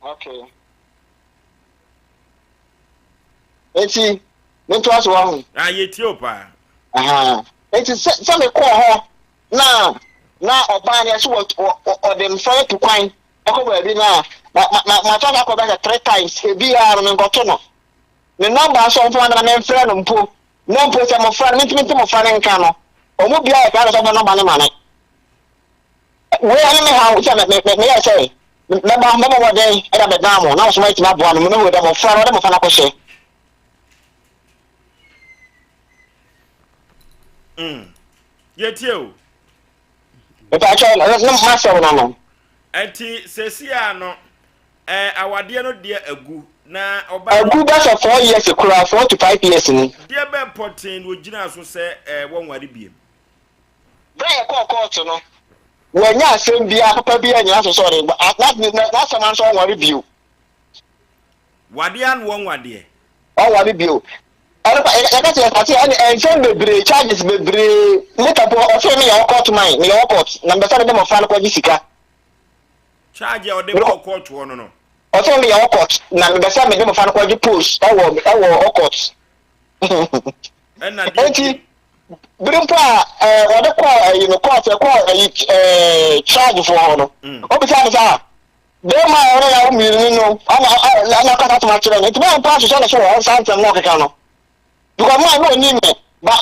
Okay. Enti, mentoa so wahu. Ah, yɛtie o paa. Aha. Enti sɛ sɛ mekɔɔ hɔ na na ɔbaa no yɛso wɔ ɔde mfa no tu kwan ɛkɔ baabi na ma ma ma fa akɔ bɛsɛ three times ebiara no menkɔto no. Ne nɔmba nso ɔmfa ma na memfrɛ no mpo na mpo sɛ mmɔfra no mentumi nte mmɔfra no nka no ɔmo biara yɛ krado sɛ ɔmfa nɔmba no ma me. Wei ɛne me haw sɛ meyɛ sɛ mɛba mɛbɔ mmɔden ɛde abɛdan mo na mo nso moatumi aboa me mo dɛ mmɔfra no wɔde mmɔfra no akɔhyɛ. Mm. Yɛtie o. Mepaakyɛw no masɛm no no. Ɛnti sɛsi a no ɛɛ awadeɛ no deɛ agu na ɔba. Agu bɛsɛ 4 years koraa 4 to 5 years ni. Deɛ bɛn pɔtee na ogyina so sɛ ɛɛ wɔnware biem. Berɛ a yɛkɔɔ kɔɔto no. Wannya asɛm biara papa biara annyina so sɛ ɔde ba, n'asɛm ara ne sɛ ɔnware bio. Wadeɛ ano ɔnwadeɛ. Ɔnware bio. Ɛno pa yɛka sɛ yɛsate ɛne nsɛm bebree charges bebree later mpo ɔsɛ me yɛ wɔ court man meyɛ wɔ court na mepɛ sɛ mede mmɔfra no kɔgye sika. Charge a ɔde bɔɔ court hɔ no no. Ɔsɛ meyɛ wɔ court na mepɛ sɛ mede mmɔfra no kɔgye post ɛwɔ ɛwɔ wɔ court. Ɛna deɛ Enti bere mpo a ɛɛ wɔde kɔɔ ɛyi no court ɛkɔɔ ɛyi ɛɛ charge foɔ hɔ no ɔbisa no sɛ ah bɛrima a ɔne yàwó mmienu no ɛna ɛna akasa asɛm akyerɛ no nti bɛrima mpo ahyehyɛ ne so wɔ saa nsɛm na ɔkeka no because maa na ɔnim me ba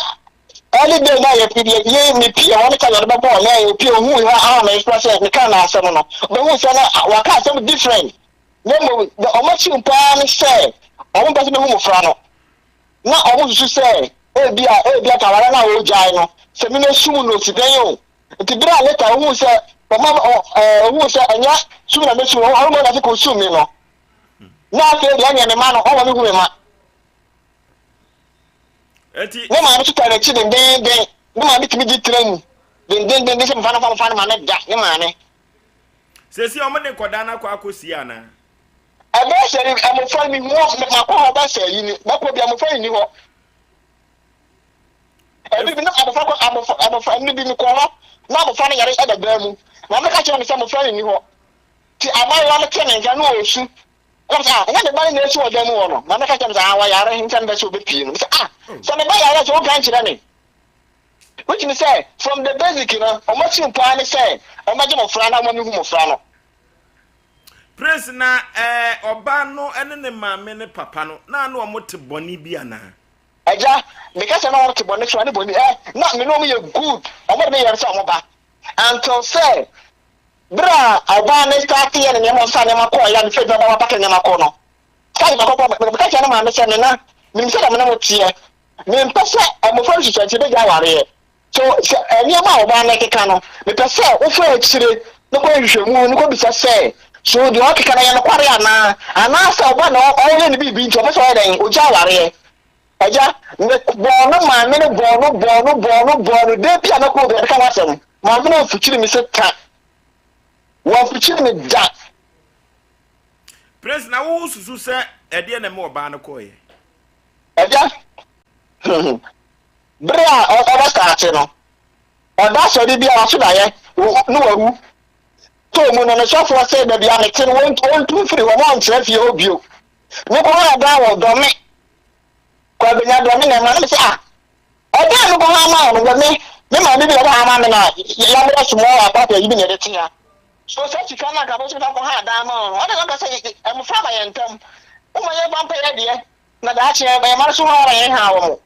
early day na yɛ yɛ yɛ me pie wɔn ka yɛde bɛbɔ na yɛ pie ohun ha a na express sɛ meka na asɛm no bɛhu sɛ na waka asɛm different na mmom wɔn akyi paa ne sɛ wɔn mpɛ sɛ bɛhu mmɔfra no. Na wɔsusu sɛ ebia ebia ka aware no a ɔregyae no, sɛ me na sum no osi dɛn o. Nti bere a later ohuu sɛ ɔma ɔ ɛɛ ohuu sɛ ɛnyɛ sum na mesum no, ɔno mmom na ɔse kosum me no. Na afei deɛ ɛneɛ me ma no, ɔma mehu me ma. Eti. Ne maame nso taa n'akyi dendeenden. Ne maame tumi gye tena mu dendeenden sɛ mefa no fa mefa no ma no da, ne maame. Seesei wɔde nkwadaa no akɔ akɔsie anaa? Ɛbɛyɛ sɛ mmofra no mihu wɔn, makɔ hɔ bɛyɛ sɛ ayi ni, mɛkɔ bi mmofra no nni hɔ. Ɛbi bi na abofra kɔ abofra abofra ɛbi bi mekɔ hɔ na abofra no yare ɛda dan mu. Maame ka kyerɛ me sɛ mmofra no nni hɔ. Ti abaayewa no te ne nka na ɔresu. Ɛna sɛ ah ɛnyɛ me ba no na esu wɔ dan mu hɔ no. Maame ka kyerɛ me sɛ ah wɔyare nti na mepɛ sɛ obepie no. Sɛ ah sɛ me ba yare sɛ wonka nkyerɛ me. Which means sɛ from the basic no wɔn akyi mpo ara ne sɛ wɔbɛgye mmofra na wɔn amehu mmofra no. Prince, na ɛɛ ɔbaa no ne ne maame ne papa no, na na wɔn te bɔne bi anaa? Agya, meka sɛ na wɔn te bɔne so a ne bɔne ɛ, na me ne wɔn yɛ good, wɔn de me yɛ sɛ wɔn ba, until sɛ bere a ɔbaa no start yɛ ne nneɛma, ɔsesa nneɛma kɔɔ yɛ a mefiri adwuma ba wapake nneɛma kɔ no, saa de makɔbɔ, meka kyerɛ ne maame sɛ, Nena, menim sɛdeɛ me ne mo teɛ, mempɛ sɛ mmɔfra no susua nti yɛbɛgya awareɛ. So sɛ nneɛma a ɔbaa no rekeka no, mepɛ sɛ wofa akyire na kɔyɛ nhwehwɛmu na kɔbisa sɛ, so deɛ ɔrekeka no ɛyɛ nokware anaa? Anaasɛ ɔbaa na ɔreyɛ ne biribi nti ɔpɛ sɛ ɔyɛ dɛn? Ɔgya awareɛ. Agya, mebɔɔ no maame no bɔɔ no bɔɔ no bɔɔ no bɔɔ no da bi a mɛkɔ obi a mɛka ho asɛm. Maame no amfikyiri me sɛ ta. Wamfikyiri me da. Prince, na wosusu sɛ ɛdeɛ na ɛma ɔbaa no kɔeɛ? Agya, Bere a ɔbɛstarte no, ɔda asɔre bi a waso daeɛ na wawu tɔɔ mu no, ne sɔfoɔ se baabi a mete no wɔntu mfiri hɔ ma ɔnkyerɛ fie hɔ bio. Mekɔ hɔ a dan wɔ Dɔme, Kwabenya Dɔme na ɛma na mese ah, ɛdan a mekɔ hɔ ama no wɔ me me maame bi na ɛde ama me na yɛammerɛ small apartment yi bi na yɛde te ha. So saa sika no anka mɛtumi de akɔ ha dan ama no? Ɔde na ɔka sɛ mmofra ma yɛn ntam, woma yɛn ba mpɛ yɛ deɛ na daakye yɛn mma no so hɔ ara na yɛn ha wɔn.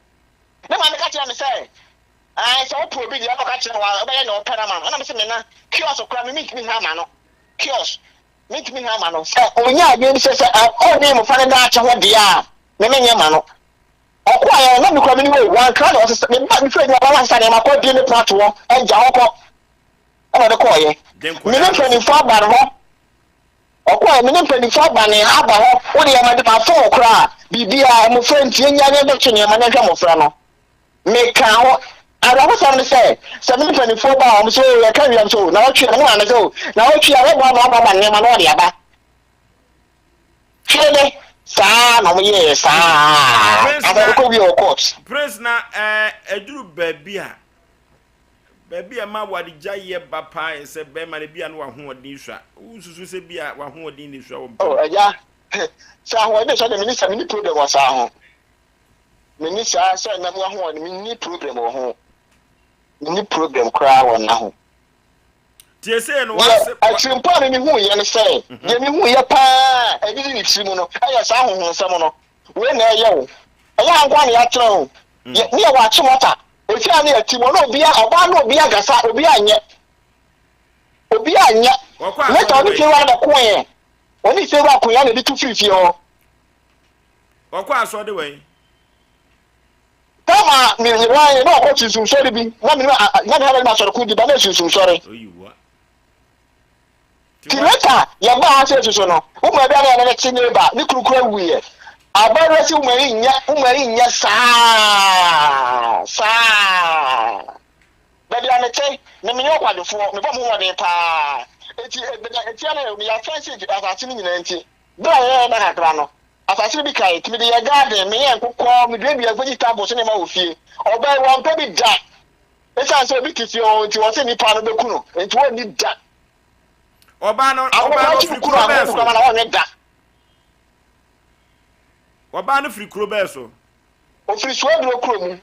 Me maame ka kyerɛɛ me sɛ, Ae, sɛ wopɛ obi deɛ, ɛna ɔka kyerɛ wo a, wobɛyɛ nea ɔpɛ no ama no. Ɛna mese, Nena, kiosk koraa me mentumi nha ama no. Kiosk, mentumi nha ama no. Sɛ ɔnya adwene bi sɛ sɛ ɔnni mmofra no daakye ho deɛ a, me menyɛ ma no. Ɔkɔeɛ no, na me koraa menni hɔ o, wankra na ɔsesa, me ba, mefiri adwuma ba na wasesa nneɛma kɔ, abue me pono ato hɔ, agya hɔ kɔ. Ɛna ɔde kɔeɛ. Me ne mpanimfoɔ aba no hɔ. Ɔkɔe, me ne mpanyimfo aba ne aba hɔ, wo deɛ mede mafom wo koraa, biribiara, mmofra nti, yɛnnyae na yɛbɛto nneɛma na yɛnhwɛ mmofra no. Mekaa ho. Awerɛhosɛm ne sɛ, sɛ me ne mpanimfoɔ ba a, wɔn sɛ, oh, yɛka wie a, wɔn sɛ, oh, naawɔtwe a, me maame sɛ, oh, naawɔtwe a, wɔboa ma wɔaboaboa nneɛma na wɔde aba. Hwɛ ne, saa na wɔyɛɛ saa Prince ara, na, afei wɔkɔ wie wɔ court. Prince na, ɛɛ, ɛduru baabi a, Baabi a ɛma awaregyaeɛ ba paa yɛ sɛ bɛrima no ebia na w'ahoɔden sua. Wosusu sɛ ebia w'ahoɔden na esua wɔ mpa Oh, mu? agya, sɛ ahoɔden sua deɛ menni saa, menni problem wɔ saa ho. Menni saa sɛ nna mu ahoɔden, menni problem wɔ ho. Menni problem koraa wɔ nna ho. Tie sei no, Deɛ w'ase, wa. atirimpɔ a me mehuiɛ ne sɛ, deɛ mehuiɛ paa a ɛdidi ne tiri mu no, ɛyɛ saa honhonsɛm no. Wei na ɛyɛ o. Ɛnyɛ ha nko ara na yɛatena o. Yɛ, ne yɛwɔ Achimota. Efie a ne yɛte mu, ɔne obia, ɔbaa ne obia nkasa, obia nyɛ. Obia nyɛ. Wɔkɔ Later asɔre ɔne wei. fiewura no bɛkoeɛ. Ɔne fiewura koeɛ na ebi tu firi fie hɔ. Wɔkɔ asɔre wei. Time a me yeraeɛ na ɔkɔ sunsum sɔre bi, na menim a, na me ha na asɔre ko di ba na sunsum sɔre. Oyiwa. Ti later yɛbaa ha sɛ susu no, wo maa bi a na yɛne no te neighbor, ne kunu kura wuiɛ. Abaayewa si wo maa yi nyɛ, wo maa yi nyɛ saa, saa. Baabi a mete, me menyɛ ɔkwadwofoɔ, mebɔ me ho mmɔden pa ara. Enti baabi a ɛtia no, meyɛ afɛnse asase no nyinaa nti, berɛ a yɛyɛɛ nna kakra no, asase no bi kae, nti mede yɛɛ garden, meyɛɛ nkokɔ, meduaduaa vegetables ne nneɛma wɔ fie. Ɔbaa yi, wampɛ bi da. Esiane sɛ obi te fie hɔ nti, wɔse nnipa no bɛku no, enti wɔnni da. Ɔbaa no, ɔbaa no firi kuro bɛɛ so. Ɔbaa no firi kuro bɛɛ so. Ofiri Suaduro kuro mu,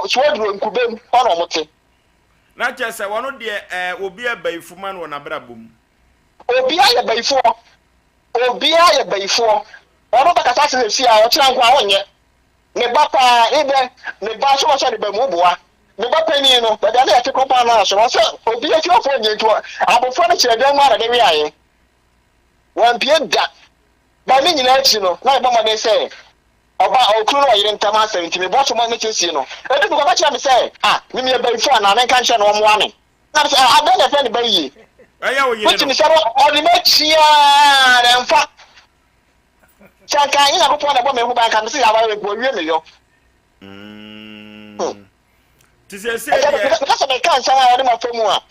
Suaduro Nkubem hɔ na wɔte. Na kyerɛ sɛ wɔn deɛ ɛɛ obi yɛ bayifo ma no wɔ n'abrabɔ mu. Obiara yɛ bayifoɔ, obiara yɛ bayifoɔ. Wɔn bɛkasa ase sɛsi a ɔkyena nko a ɔnyɛ. Me ba paa, ebɛ, me ba nso wɔsɛ ne ba mu boa. Me ba panin no, baabi a na yɛte kɔmpaa no ara so no, ɔsɛ obi afiewfoɔ nyɛ nti abɔfra no kyerɛ dan mu ara na ɛde weaeɛ. Wampue da. But ne nyinaa akyi no, na mebɔ mmɔden sɛ ɔba, okunu ne ɔyere ntam asɛm nti mebɔ so ma mesiesie no. Ebi mpo kɔka kyerɛ me sɛ, ah, me meyɛ bayifo anaa? Menka nkyerɛ no ɔmmoa me. Na mesɛ, ah, adɛn na ɛfrɛ no bayie? Ɛyɛ wo yere Which no. mesɛ no, ɔde m'akyi ara na ɛmfa. Sɛ anka ɛnyɛ Nyankopɔn na ɛbɔ me ho ban anka mese yɛ aware mpo awie me yɔ. Mm. Ti sɛsɛ deɛ. Meka sɛ meka nsɛm a ɔde ma fa mu a,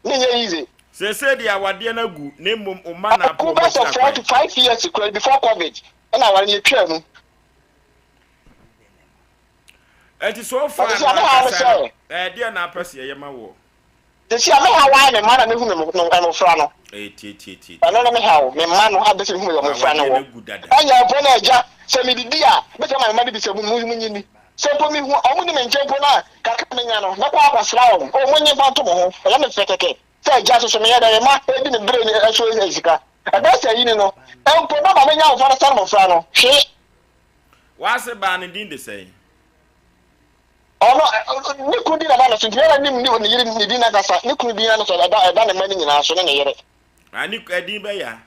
ne nyɛ easy. Sɛsɛ deɛ awadeɛ no agu na mmom ɔma na apɔ ɔmo akyira kwan. 4 to 5 years kura before covid ɛna aware no yɛtwaa mu. Ɛti so far no ankasa no ɛdeɛ na apɛ sɛ yɛyɛ ma woɔ. Sisi a me haw ara me mma na mehu me mmofra no. Ɛno ne me haw, me mma no a bɛsɛ mehu me mmofra no wɔ. Ɛnyɛ mpo na agya, sɛ medidi a, mɛtumi ama me mma no bi sɛ monyini. Sɛ mpo mehu a, wɔnni me nkyɛn mpo no a, kakra a menya no, mɛkɔ akɔsra wɔn. O, monnye mfa nto mo ho, ɛyɛ me fɛ kɛkɛ sɛ agya nso so meyɛ dɛn, me mma redi me bere so anya sika. Ɛbɛyɛ sɛ ayi ni no, mpo mɛma manya mmofra no sane mmofra no. Hwee. W'ase baa no din de sɛn? Ɔno, ne kunu din na ɛda ne so, nti biara nim ne ne yere ne din ankasa. Ne kunu din na so ɛda ɛda ne mma no nyinaa so ne ne yere. Ah, ne ɛdin bɛya.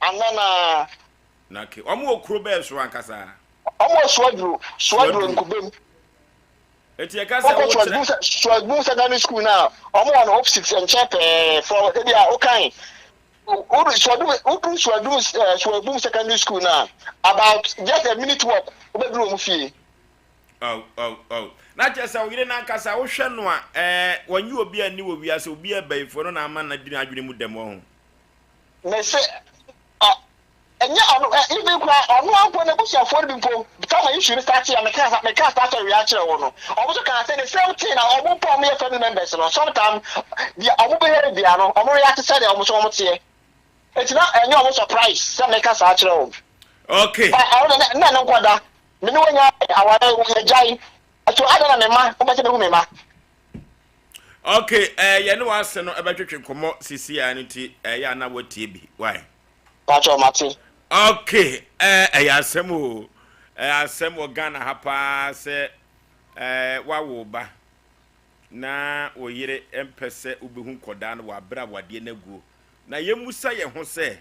Anana. Na ke, wɔn wɔ kuro bɛɛ so ankasa. Wɔn wɔ Suaduro, Suaduro Nkubem. Eti ɛka sɛ wokyerɛ. Wokɔ Suaduro Secondary School na wɔn wɔ no opposite nkyɛn pɛɛ fɔ ebi a wokan wodu Suaduro woduru Suaduro Suaduro Secondary School na about just a minute walk wobɛduru wɔn fie. Oh, oh, oh. Na kyerɛ sɛ wo yere no ankasa wohwɛ no a, ɛɛ, wɔnye obi anni wɔ wiase, obi a bayifoɔ no na ama no adi n'adwene mu dɛm wɔ ho. Mese, ɔ, ɛnyɛ ɔno, ɛ, even koraa, ɔno ara mpo n'abusuafoɔ no bi mpo, time a issue no start a mekaa sa, mekaa saa story wei akyerɛ wo no, wɔn nso kaa sɛ the same thing na wɔn mpo a wɔyɛ family members no, sometime, deɛ wɔn behave biara no, wɔn react sɛdeɛ wɔn nso wɔn teɛ. Enti na ɛnyɛ wɔn surprise sɛ meka saa kyerɛ wɔn. Okay. Ba, ɔno deɛ, na ɛno nkɔda. Me ne wo nya aware yɛgyae. So adɛn na me mma wopɛ sɛ mehu me mma? Okay, eh, yɛne w'ase no ɛbɛtwetwe nkɔmmɔ sisi a no nti ɛyɛ a na woatie bi. Why? Pakyɛ mate. Okay, eh, ɛyɛ asɛm o. Ɛyɛ asɛm wɔ Ghana ha paa sɛ eh, woawo ba na wo yere mpɛ sɛ wobɛhu nkɔdaa no wɔ aberɛ a wadeɛ no aguo. Na yɛmmusa yɛn ho sɛ,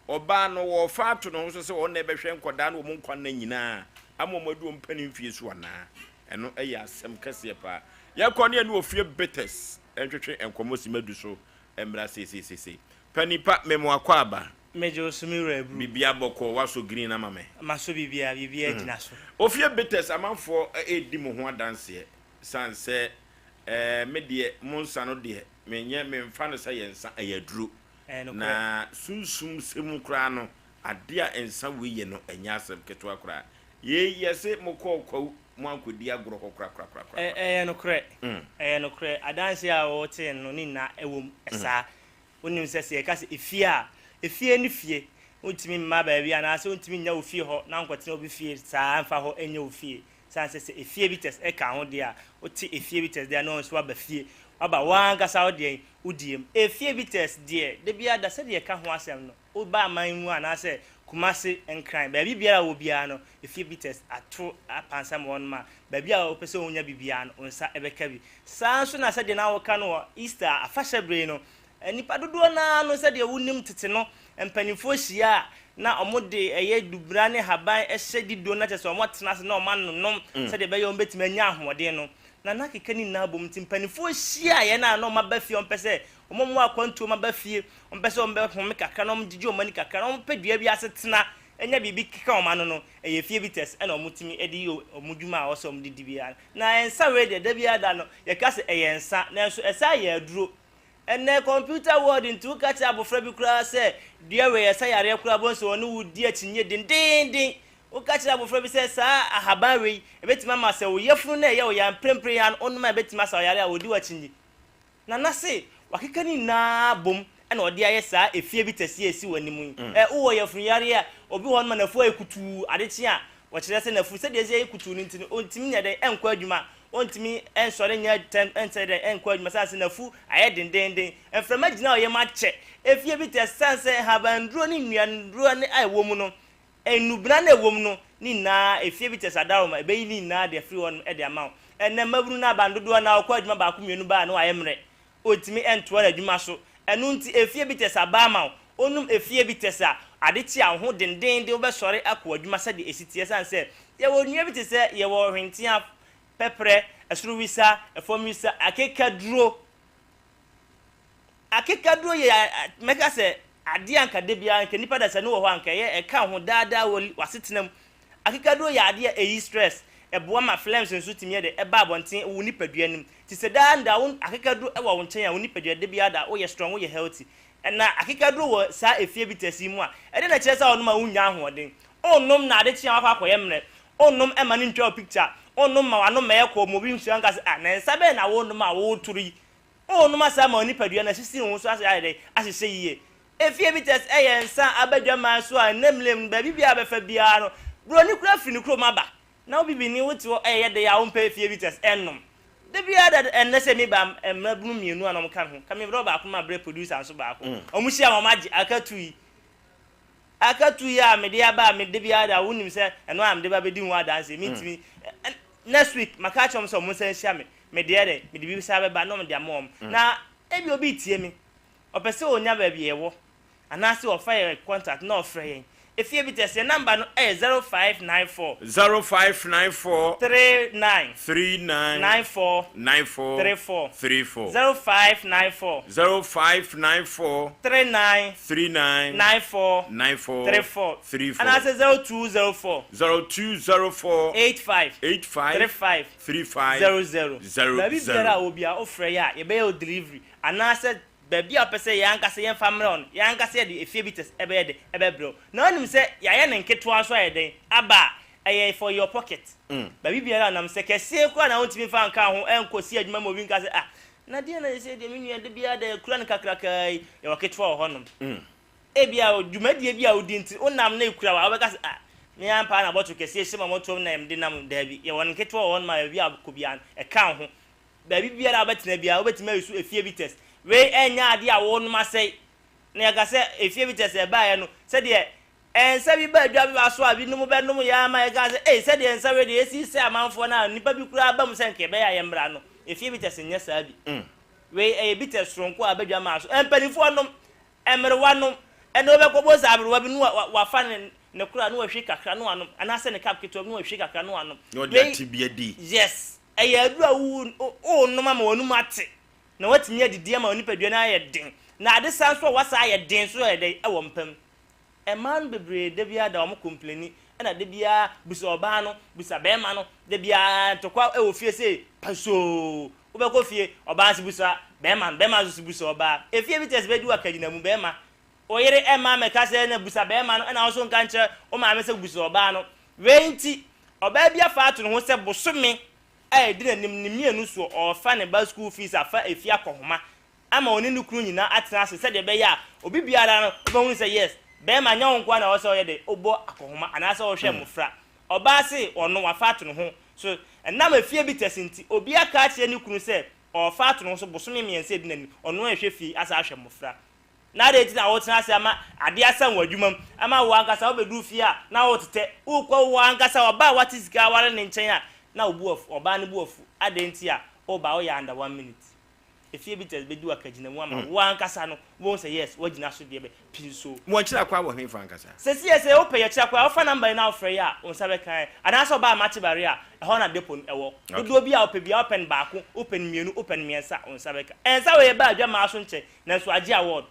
Ɔbaa no, wɔrefa ato ne ho so sɛ ɔno na ɛbɛhwɛ nkwadaa no wɔn nkwa nna nyinaa ama wɔn adu wɔn mpanin mfie so anaa? Ɛno yɛ asɛm kɛseɛ paa. Yɛkɔ ne yɛne Ofie Bitters ntwetwe nkɔmmɔ simma du so mmra seiseiseisei. Panin pa, me mo akwaaba. Megye wo so me wura aburu. Biribiara bɔkɔɔ, woasɔ green ama me. Masɔ biribiara, biribiara gyina so. Ofie Bitters amanfoɔ redi mo ho adanseɛ sane sɛ eh, me deɛ mo nsa no deɛ menyɛ, memfa no sɛ yɛ nsa, ɛyɛ aduro. Ɛyɛ nokorɛ. Na sunsum sɛm mu koraa no, adeɛ a nsa wei yɛ no, ɛnyɛ asɛm ketewa koraa. Yei, yɛse mokɔɔ kwawu, moankɔdi agorɔ hɔ korakorakorakora. Ɛyɛ nokorɛ. Ɛyɛ nokorɛ. Adanseɛ a wotee no, ne nyinaa ɛwɔ mu saa. Wonim sɛ, sɛ yɛka sɛ efie a, efie ne fie. Wontumi mma baabi anaasɛ wontumi nnya wo fie hɔ na wonkɔtena obi fie saa mfa hɔ nyɛ wo fie. Esiane sɛ sɛ efie bitters ka ho deɛ a, wote efie bitters deɛ a na wo nso woaba fie. Woaba wo ankasa wo deɛn? Wo deɛ mu. Efie bitters deɛ, da biara da sɛdeɛ yɛka ho asɛm no, woba aman mu anaasɛ Kumasi, Nkran, baabi biara a wowɔ biara no, efie bitters ato apansam wɔ hɔnom a, baabi a wopɛ sɛ wonya bi biara no, wo nsa bɛka bi. Saa ara nso na sɛdeɛ na woka no wɔ Easter afahyɛ bere yi no, Nnipa dodoɔ no ara no sɛdeɛ wonim tete no, mpanimfoɔ hyia a, na wɔde ɛyɛ dubena ne haban hyɛ dido na kyerɛ sɛ wɔatena ase na wɔanonom sɛdeɛ ɛbɛyɛ wɔbɛtumi anya ahoɔden no. Na na keka ne nyinaa bom nti mpanimfoɔ hyiaeɛ no a na wɔaba fie, wɔmpɛ sɛ wɔn a wɔwɔ akwantuo aba fie, wɔmpɛ sɛ wɔbɛhome kakra na wɔgyegye wɔn ani kakra na wɔpɛ dua bi ase tena. nya biribi keka wɔn ano no, ɛyɛ fie bitters na wɔtumi de yɛ wɔn dwuma a ɛwɔ sɛ wɔde di biara. Na nsa wei deɛ, da biara da no, yɛka sɛ ɛyɛ nsa, nanso ɛsan yɛ aduro. Ɛnnɛ computer world nti, woka kyerɛ abɔfra bi koraa sɛ dua wei ɛsa yareɛ koraa, wobɛhu sɛ ɔne wo di akyinnye dendeenden. Woka kyerɛ abɔfra bi sɛ saa ahaban wei, ɛbɛtumi ama sɛ wo yafunu no a ɛyɛ wo ya mprempren yi ara no, wonom a ɛbɛtumi asa wo yareɛ a, ɔdi wo akyinnye. Nana se wakeka ne nyinaa abom na ɔde ayɛ saa efie bi tɛseɛ a esi w'anim yi. Ɛ, wowɔ yafunu yareɛ a, obi wɔ hɔ nom a n'afu ayɛ kutuu, ade kye a, wɔkyerɛ sɛ n'afu, sɛdeɛ ɛsi ayɛ kutuu no nti no, ɔntumi nyɛ dɛn nkɔ adwuma, ɔntumi nsɔre nyɛ ntɛm nsɛ dɛn nkɔ adwuma sane sɛ n'afu ayɛ dendeenden. Mframa gyina ɔyam akyɛ. Efie bi tɛ sane sɛ nhabannuro ne nnuannuro ne a ɛwɔ mu no, Nnubena no a ɛwɔ mu no ne nyinaa, efie bi te sɛ adaworoma, ɛbɛyi ne nyinaa de afiri hɔnom de ama wo. Ɛnnɛ, mmabunu no aba no, dodoɔ no ara wɔkɔ adwuma baako mmienu ba a na wɔayɛ mmerɛ. Wɔntumi ntoa n'adwuma so. Ɛno nti, efie bi te sɛ aba ama wo. Wonom efie bi te sɛ a, ade kye a, wo ho dendeenden, wobɛsɔre akɔ w'adwuma sɛdeɛ ɛsi teɛ. Ɛsiane sɛ yɛwɔ nnua bi te sɛ yɛwɔ hwentea, pɛprɛ, ɛsoro wisa, ɛfam wisa, akekaduro. Akekaduro yɛ mɛka sɛ adeɛ a anka da biara anka nipa dasani wɔ hɔ a anka ɛyɛ ɛka ho daa daa wɔ w'asetena mu. Akekaduro yɛ adeɛ a ɛyi stress, ɛboa ma phlegms nso tumi yɛ dɛ ɛba abɔnten wɔ wo nipadua no mu. Nti sɛ daa da wo akekaduro wɔ wo nkyɛn a wo nipadua da biara da woyɛ strong woyɛ healthy. Ɛna akekaduro wɔ saa efie bitters yi mu a ɛdeɛn na ɛkyerɛ sɛ ɔnom a wonnya ahoɔden? Wonnom na ade kye a woakɔ akɔyɛ mmerɛ. Wonnom ma no ntwa wo picture. Wonnom ma w'ano mmɛyɛ kɔɔ ma obi nhyia nka sɛ ah na nsa bɛn na wonom a wotoro yi? Wonom asa ama wo nipadua no asisi ne ho so ase ayɛ dɛn? Ahyehyɛ yiye. Efie bi tɛs ɛyɛ nsa a aba adwaman so a nnɛ mmerɛ mu no baabi biara a bɛfa biara no buroni koraa firi ne kurom aba. Na wo bibini wote hɔ ɛyɛ dɛn a wompɛ efie bi tɛs ɛnnom. Da biara da ɛnnɛ sɛ meba mmabunu mmienu a na wɔka me ho ka mebrɛ ɔbaako ma brɛ producer nso baako. Wɔn hyia a wɔn agye akatu yi. Akatu yi a mede aba a me da biara da wonim sɛ ɛno a mede ba bɛdi ho adanseɛ mentumi next week maka akyerɛ wɔn sɛ wɔn nsa nhyia me me deɛ dɛ mede biribi saa bɛba na wɔde ama wɔn na ebi obi retie me ɔpɛ sɛ ɔnya baabi yɛwɔ anaasɛ ɔfa yɛ contact na ɔfrɛ yɛn efie bi tɛsɛ namba no ɛyɛ 0594 0594 39 39 94 94 34 34 0594 0594 39 39 94 94 34 34 anaasɛ 0204 0204 85 85 35 35 00 00. Baabi biara a wɔ biara wofrɛ yɛ a yɛbɛyɛ wo delivery anaasɛ baabi a wopɛ sɛ yɛn ankasa yɛmfa mmrɛ wo no yɛn ankasa yɛde efie bitters ɛbɛyɛ dɛn ɛbɛbrɛ wo na wonim sɛ yɛayɛ no nketewa nso ayɛ dɛn aba a ɛyɛ for your pocket baabi biara a wonam sɛ kɛseɛ koraa na wontumi mfa nka ho ɛnkɔsi adwuma ma obi nka sɛ ah na deɛn na ɛsɛ deɛ me nua da biara da yɛkura no kakrakaa yi yɛwɔ ketewa wɔ hɔnom Ebia dwumadie bi a wodi nti wonam na ekura wo a, wobɛka sɛ, Ah, me ara paa na bɔtol kɛseɛ hyɛ m'amɔtoam na mede nam. Daabi, yɛwɔ no nketewa wɔ hɔnom a baabi a wobɛkɔ biara no, ɛka wo ho. Baabi biara a wobɛtena biara, wobɛtumi ayi so efie bitters. Wei nyɛ adeɛ a wonom asɛe. Na yɛka sɛ efie bitters a ɛbaeɛ no, sɛdeɛ nsa bi ba adwa bi so a binom bɛnom yɛ ara ma yɛka sɛ, Ei, sɛdeɛ nsa wei deɛ ɛsi sɛe amanfoɔ no a nnipa bi koraa ba mu sɛ nka ɛbɛyɛ a yɛmmra no, efie bitters nyɛ saa bi. Wei ɛyɛ bitters soronko a aba dwa maa so. Mpanimfoɔ nom. Mmerewa nom, ɛnna wobɛkɔ bɔ sɛ aberewa bi na wafa ne ne kora na wahwie kakra na wanom, anaasɛ ne cup ketewa bi na wahwie kakra na wanom. Na ɔde Wei, ate bi adi. yes, ɛyɛ aduru a wo wonom ama w'anum ate, na watumi adidi ama wo nipadua no ayɛ den, na ade san nso a wasa ayɛ den nso ayɛ dɛn ɛwɔ mpa mu. Mmaa no bebree da biara da wɔn kompleni, ɛna da biara bisa ɔbaa no, bisa barima no, da biara ntɔkwa wɔ fie sei, pasoo, wobɛkɔ fie, ɔbaa nso bisa barima no, barima nso so bisa ɔbaa. Efie bi tɛs bɛdi w'akagyina mu, barima, wo yere mma mmɛka sɛ ɛna bisa barima no, ɛna wo nso nka nkyerɛ wo maame sɛ bisa ɔbaa no. Wei nti, ɔbaa bi afa ato ne ho sɛ bosome a ɛdi n'anim no mmienu soɔ, ɔrefa ne ba school fees afa efie akɔhoma ama ɔne ne kunu nyinaa atena ase sɛdeɛ ɛbɛyɛ a obi biara no wobɛhunu sɛ yes bɛrima nyɛ wo nkoa na ɛwɔ sɛ ɔyɛ dɛ wobɔ akɔhoma anaasɛ wohwɛ mmofra. Ɔbaa se ɔno wafa ato ne ho so ɛnam afie bitters nti obi aka akyerɛ ne kunu sɛ ɔrefa ato ne ho so bosome mmiɛnsa adi n'anim ɔno ɛhwɛ fie asa ahwɛ mmofra. Na adɛn nti na wotena ase ama adeɛ asa wɔ adwuma mu ama wo ankasa wobɛduru fie a na wotetɛ wokɔ wo ankasa ɔbaa a wate sika aware ne nkyɛn a na wo bo afu ɔbaa no bo afu adɛn nti a woba woyɛ under one minute. Efie bi tɛ bɛdi w'akagyinamu ama wo ankasa no wobɛhu sɛ yes woagyina so deɛ bɛ pii nso. Mo akyiri akwan wɔ hefa ankasa? Sɛsi yɛ sɛ wopɛ yɛkyerɛ kwan a wofa number yi na wofrɛ yɛ a wo nsa bɛka yɛn anaasɛ ɔba Amakye Barrier a ɛhɔ na depot no ɛwɔ. Dodoɔ bi a wopɛ biara wopɛ no baako wopɛ no mmienu wopɛ no mmiɛnsa wo nsa bɛka. Nsa wei ɛbaa adwamaa so nkyɛ nanso agye award.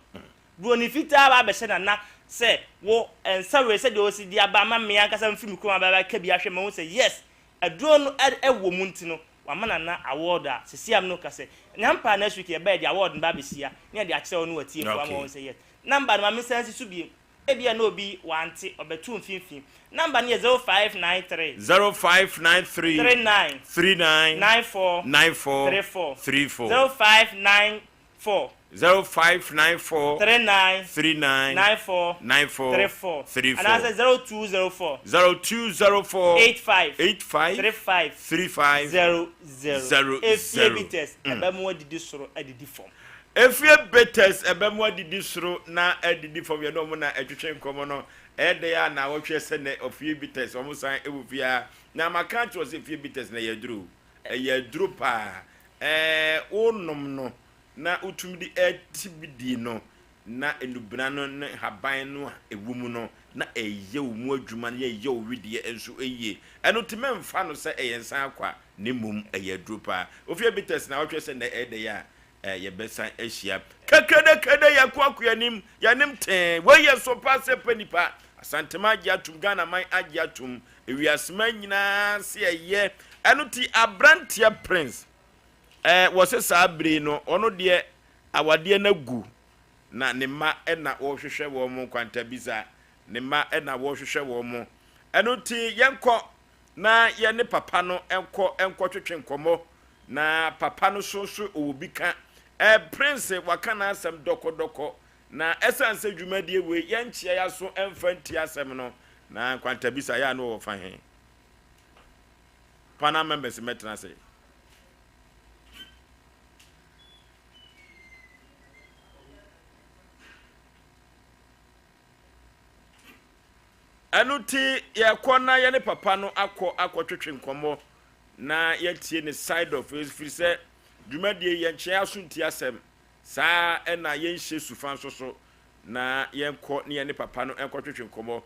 Buroni fitaa aba abɛhyɛ nana. sɛ wo nsa wei sɛdeɛ ɔsi de aba ama me ankasa mfiri me kurom aba abɛka bi ahwɛ mahu sɛ yes aduro no wɔ mu nti no wama Nana award a seesei a me ne wo kasa yi Nyampa next week yɛba yɛde award no ba abɛhyia na yɛde akyerɛ wo ne w'atiefoɔ ama wɔahu sɛ yes number no ma mensan nsi so bio Ebia na obi wante, ɔbɛto mfimfini. Number no yɛ 0593. 0593. 39. 39. 94. 94. 34. 34. 0594. 0594. 39. 39. 94. 94. 34. 34. Anaasɛ 0204. 0204. 85. 85. 35. 35. 00. 00. Efie Bitters, ɛbɛmo adidi soro, adidi fam. Efie Bitters ɛbɛmo adidi soro na adidi fam yɛne ɔmo na ɛtwetwe nkɔmɔ no ɛyɛ dɛn a naawɔtwe ɛsɛ nɛ Ofie Bitters ɔmo san ɛwɔ fie ha na maka akyerɛ wo sɛ Efie Bitters no ɛyɛ aduro o ɛyɛ aduro paa ɛɛ wo nom no na wotumi de ɛte bi di no na nnubena no ne haban no a ɛwɔ mu no na ɛyɛ wo mu adwuma na ɛyɛ wo wedeɛ nso yie ɛno nti mɛmfa no sɛ ɛyɛ nsa akwa na mmom ɛyɛ aduro paa Ofie Bitters naawɔtwe ɛsɛ nɛ ɛyɛ dɛn a Eh, yɛbɛsan ahyia. Kɛkɛdɛkɛdɛ yɛkɔ akɔ yɛnim, yɛnim tee. Wei yɛ so pa sɛ pɛ nipa. Asantema agye atum, Ghana man agye atum. Ewiasema nyinaa se ɛyɛ. Ɛno ti abranteɛ Prince. Eh, wɔse saa bere no, ɔno deɛ awadeɛ no agu. Na ne mma na wɔhwehwɛ wɔn mo kwantabisa. Ne mma na wɔhwehwɛ wɔn mo. Ɛno ti yɛnkɔ na yɛne papa no nkɔ nkɔtwetwe nkɔmmɔ Na papa no so so ɔwɔ bi ka. Eh Prince waka n'asɛm dɔkɔdɔkɔ na ɛsiane sɛ dwumadie wei yɛnkyea y'aso mfa ntie asɛm no na nkwantabisa yɛ a na ɔwɔ fa he? Panel members mmɛtena ase. Ɛno nti yɛkɔ na yɛne papa no akɔ akɔtwetwe nkɔmmɔ na yɛatie ne side of ɛfiri sɛ dwumadie yi yɛnkyea aso nti asɛm saa ɛna yɛnhyɛ sufa nso so na yɛnkɔ ne yɛne papa no nkɔtwetwe nkɔmmɔ.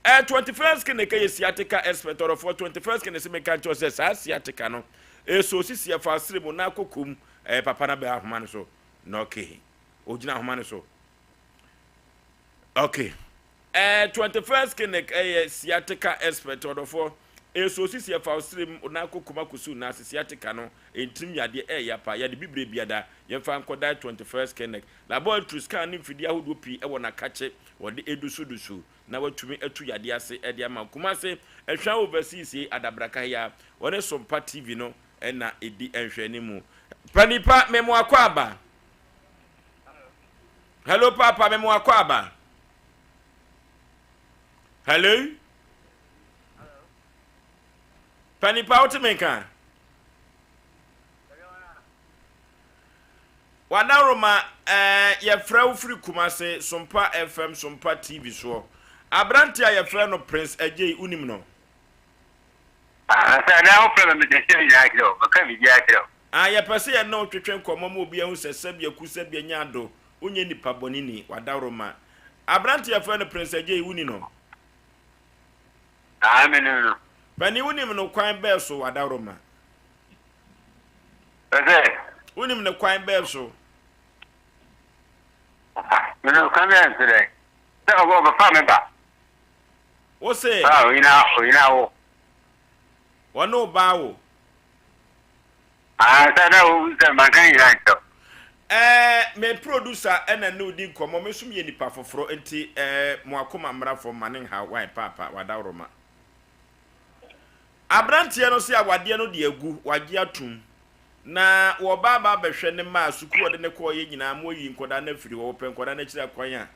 Eh, 21st Clinic yɛ sciatica expert ɔdɔfoɔ 21st Clinic sɛ meka nkyerɛ sɛ saa sciatica no ɛsɛ osisi ɛfa asere mu na akɔkɔ eh, papa no bɛ ahoma no so na okay ɔgyina ahoma no so okay Eh 21st Clinic yɛ sciatica expert ɔdɔfoɔ Ɛsɛ osisi ɛfa wo srɛ mu na akɔ kuma kɔsi wo nan ase sciatica no ntirim yadeɛ ɛyɛ pa yɛde bibire biada yɛmfa nkɔdae 21st Clinic Laboratory scan ne mfidie ahodoɔ pii ɛwɔ nakakye wɔde ɛdusudusu na watumi atu yadeɛ ase ɛde ama wo Kumase Ɛhwa Overseas yei Adabraka ha yi ara wɔne Sompa TV no na ɛdi nhwɛanimu Panipa me mo akɔ aba Hello papa me mo akɔ aba. Hello. Panipa wote me nka? Wadaroma eh, yɛfrɛ wo firi Kumase Sompa FM Sompa TV soɔ. Aberante a yɛfrɛ no Prince Agyei wonim no? Ah, sɛ na wofrɛ me mede nsɛm nyinaa kyerɛ wo, meka biribiara kyerɛ wo. Ah, yɛpɛ sɛ yɛne wo twetwe nkɔmmɔ ma obi ahu sɛ sɛbea ku sɛbea nya ado, wonyɛ nipa bɔne ni, wadaworoma. Aberante a yɛfrɛ no Prince Agyei, woni no? Ah, menim no. Panin, wonim no kwan bɛɛ so, wadaworoma? Ɛsɛ. Wonim no kwan bɛɛ so? Menim kwan bɛɛ so dɛ. Sɛ ɔbɛfa me ba. Wo se. Ah, onyina, onyina wo. Wɔne wo ba wo. Ah, sɛ na wo sɛ manka nyina nkyɛw. Ɛɛ, me producer ɛna ne odi nkɔmmɔ, me nso meyɛ nipa foforɔ nti ɛɛ mo akoma mmra fam ma ne nhaw why paapa wadaworoma. Abranteɛ no se awadeɛ no de agu, wagye atum. Na wɔba aba abɛhwɛ ne mma a sukuu ɔde ne kɔɔyɛ nyinaa mo ayi nkɔdaa no afiri hɔ, wɔpɛ nkɔdaa no akyiri akwan a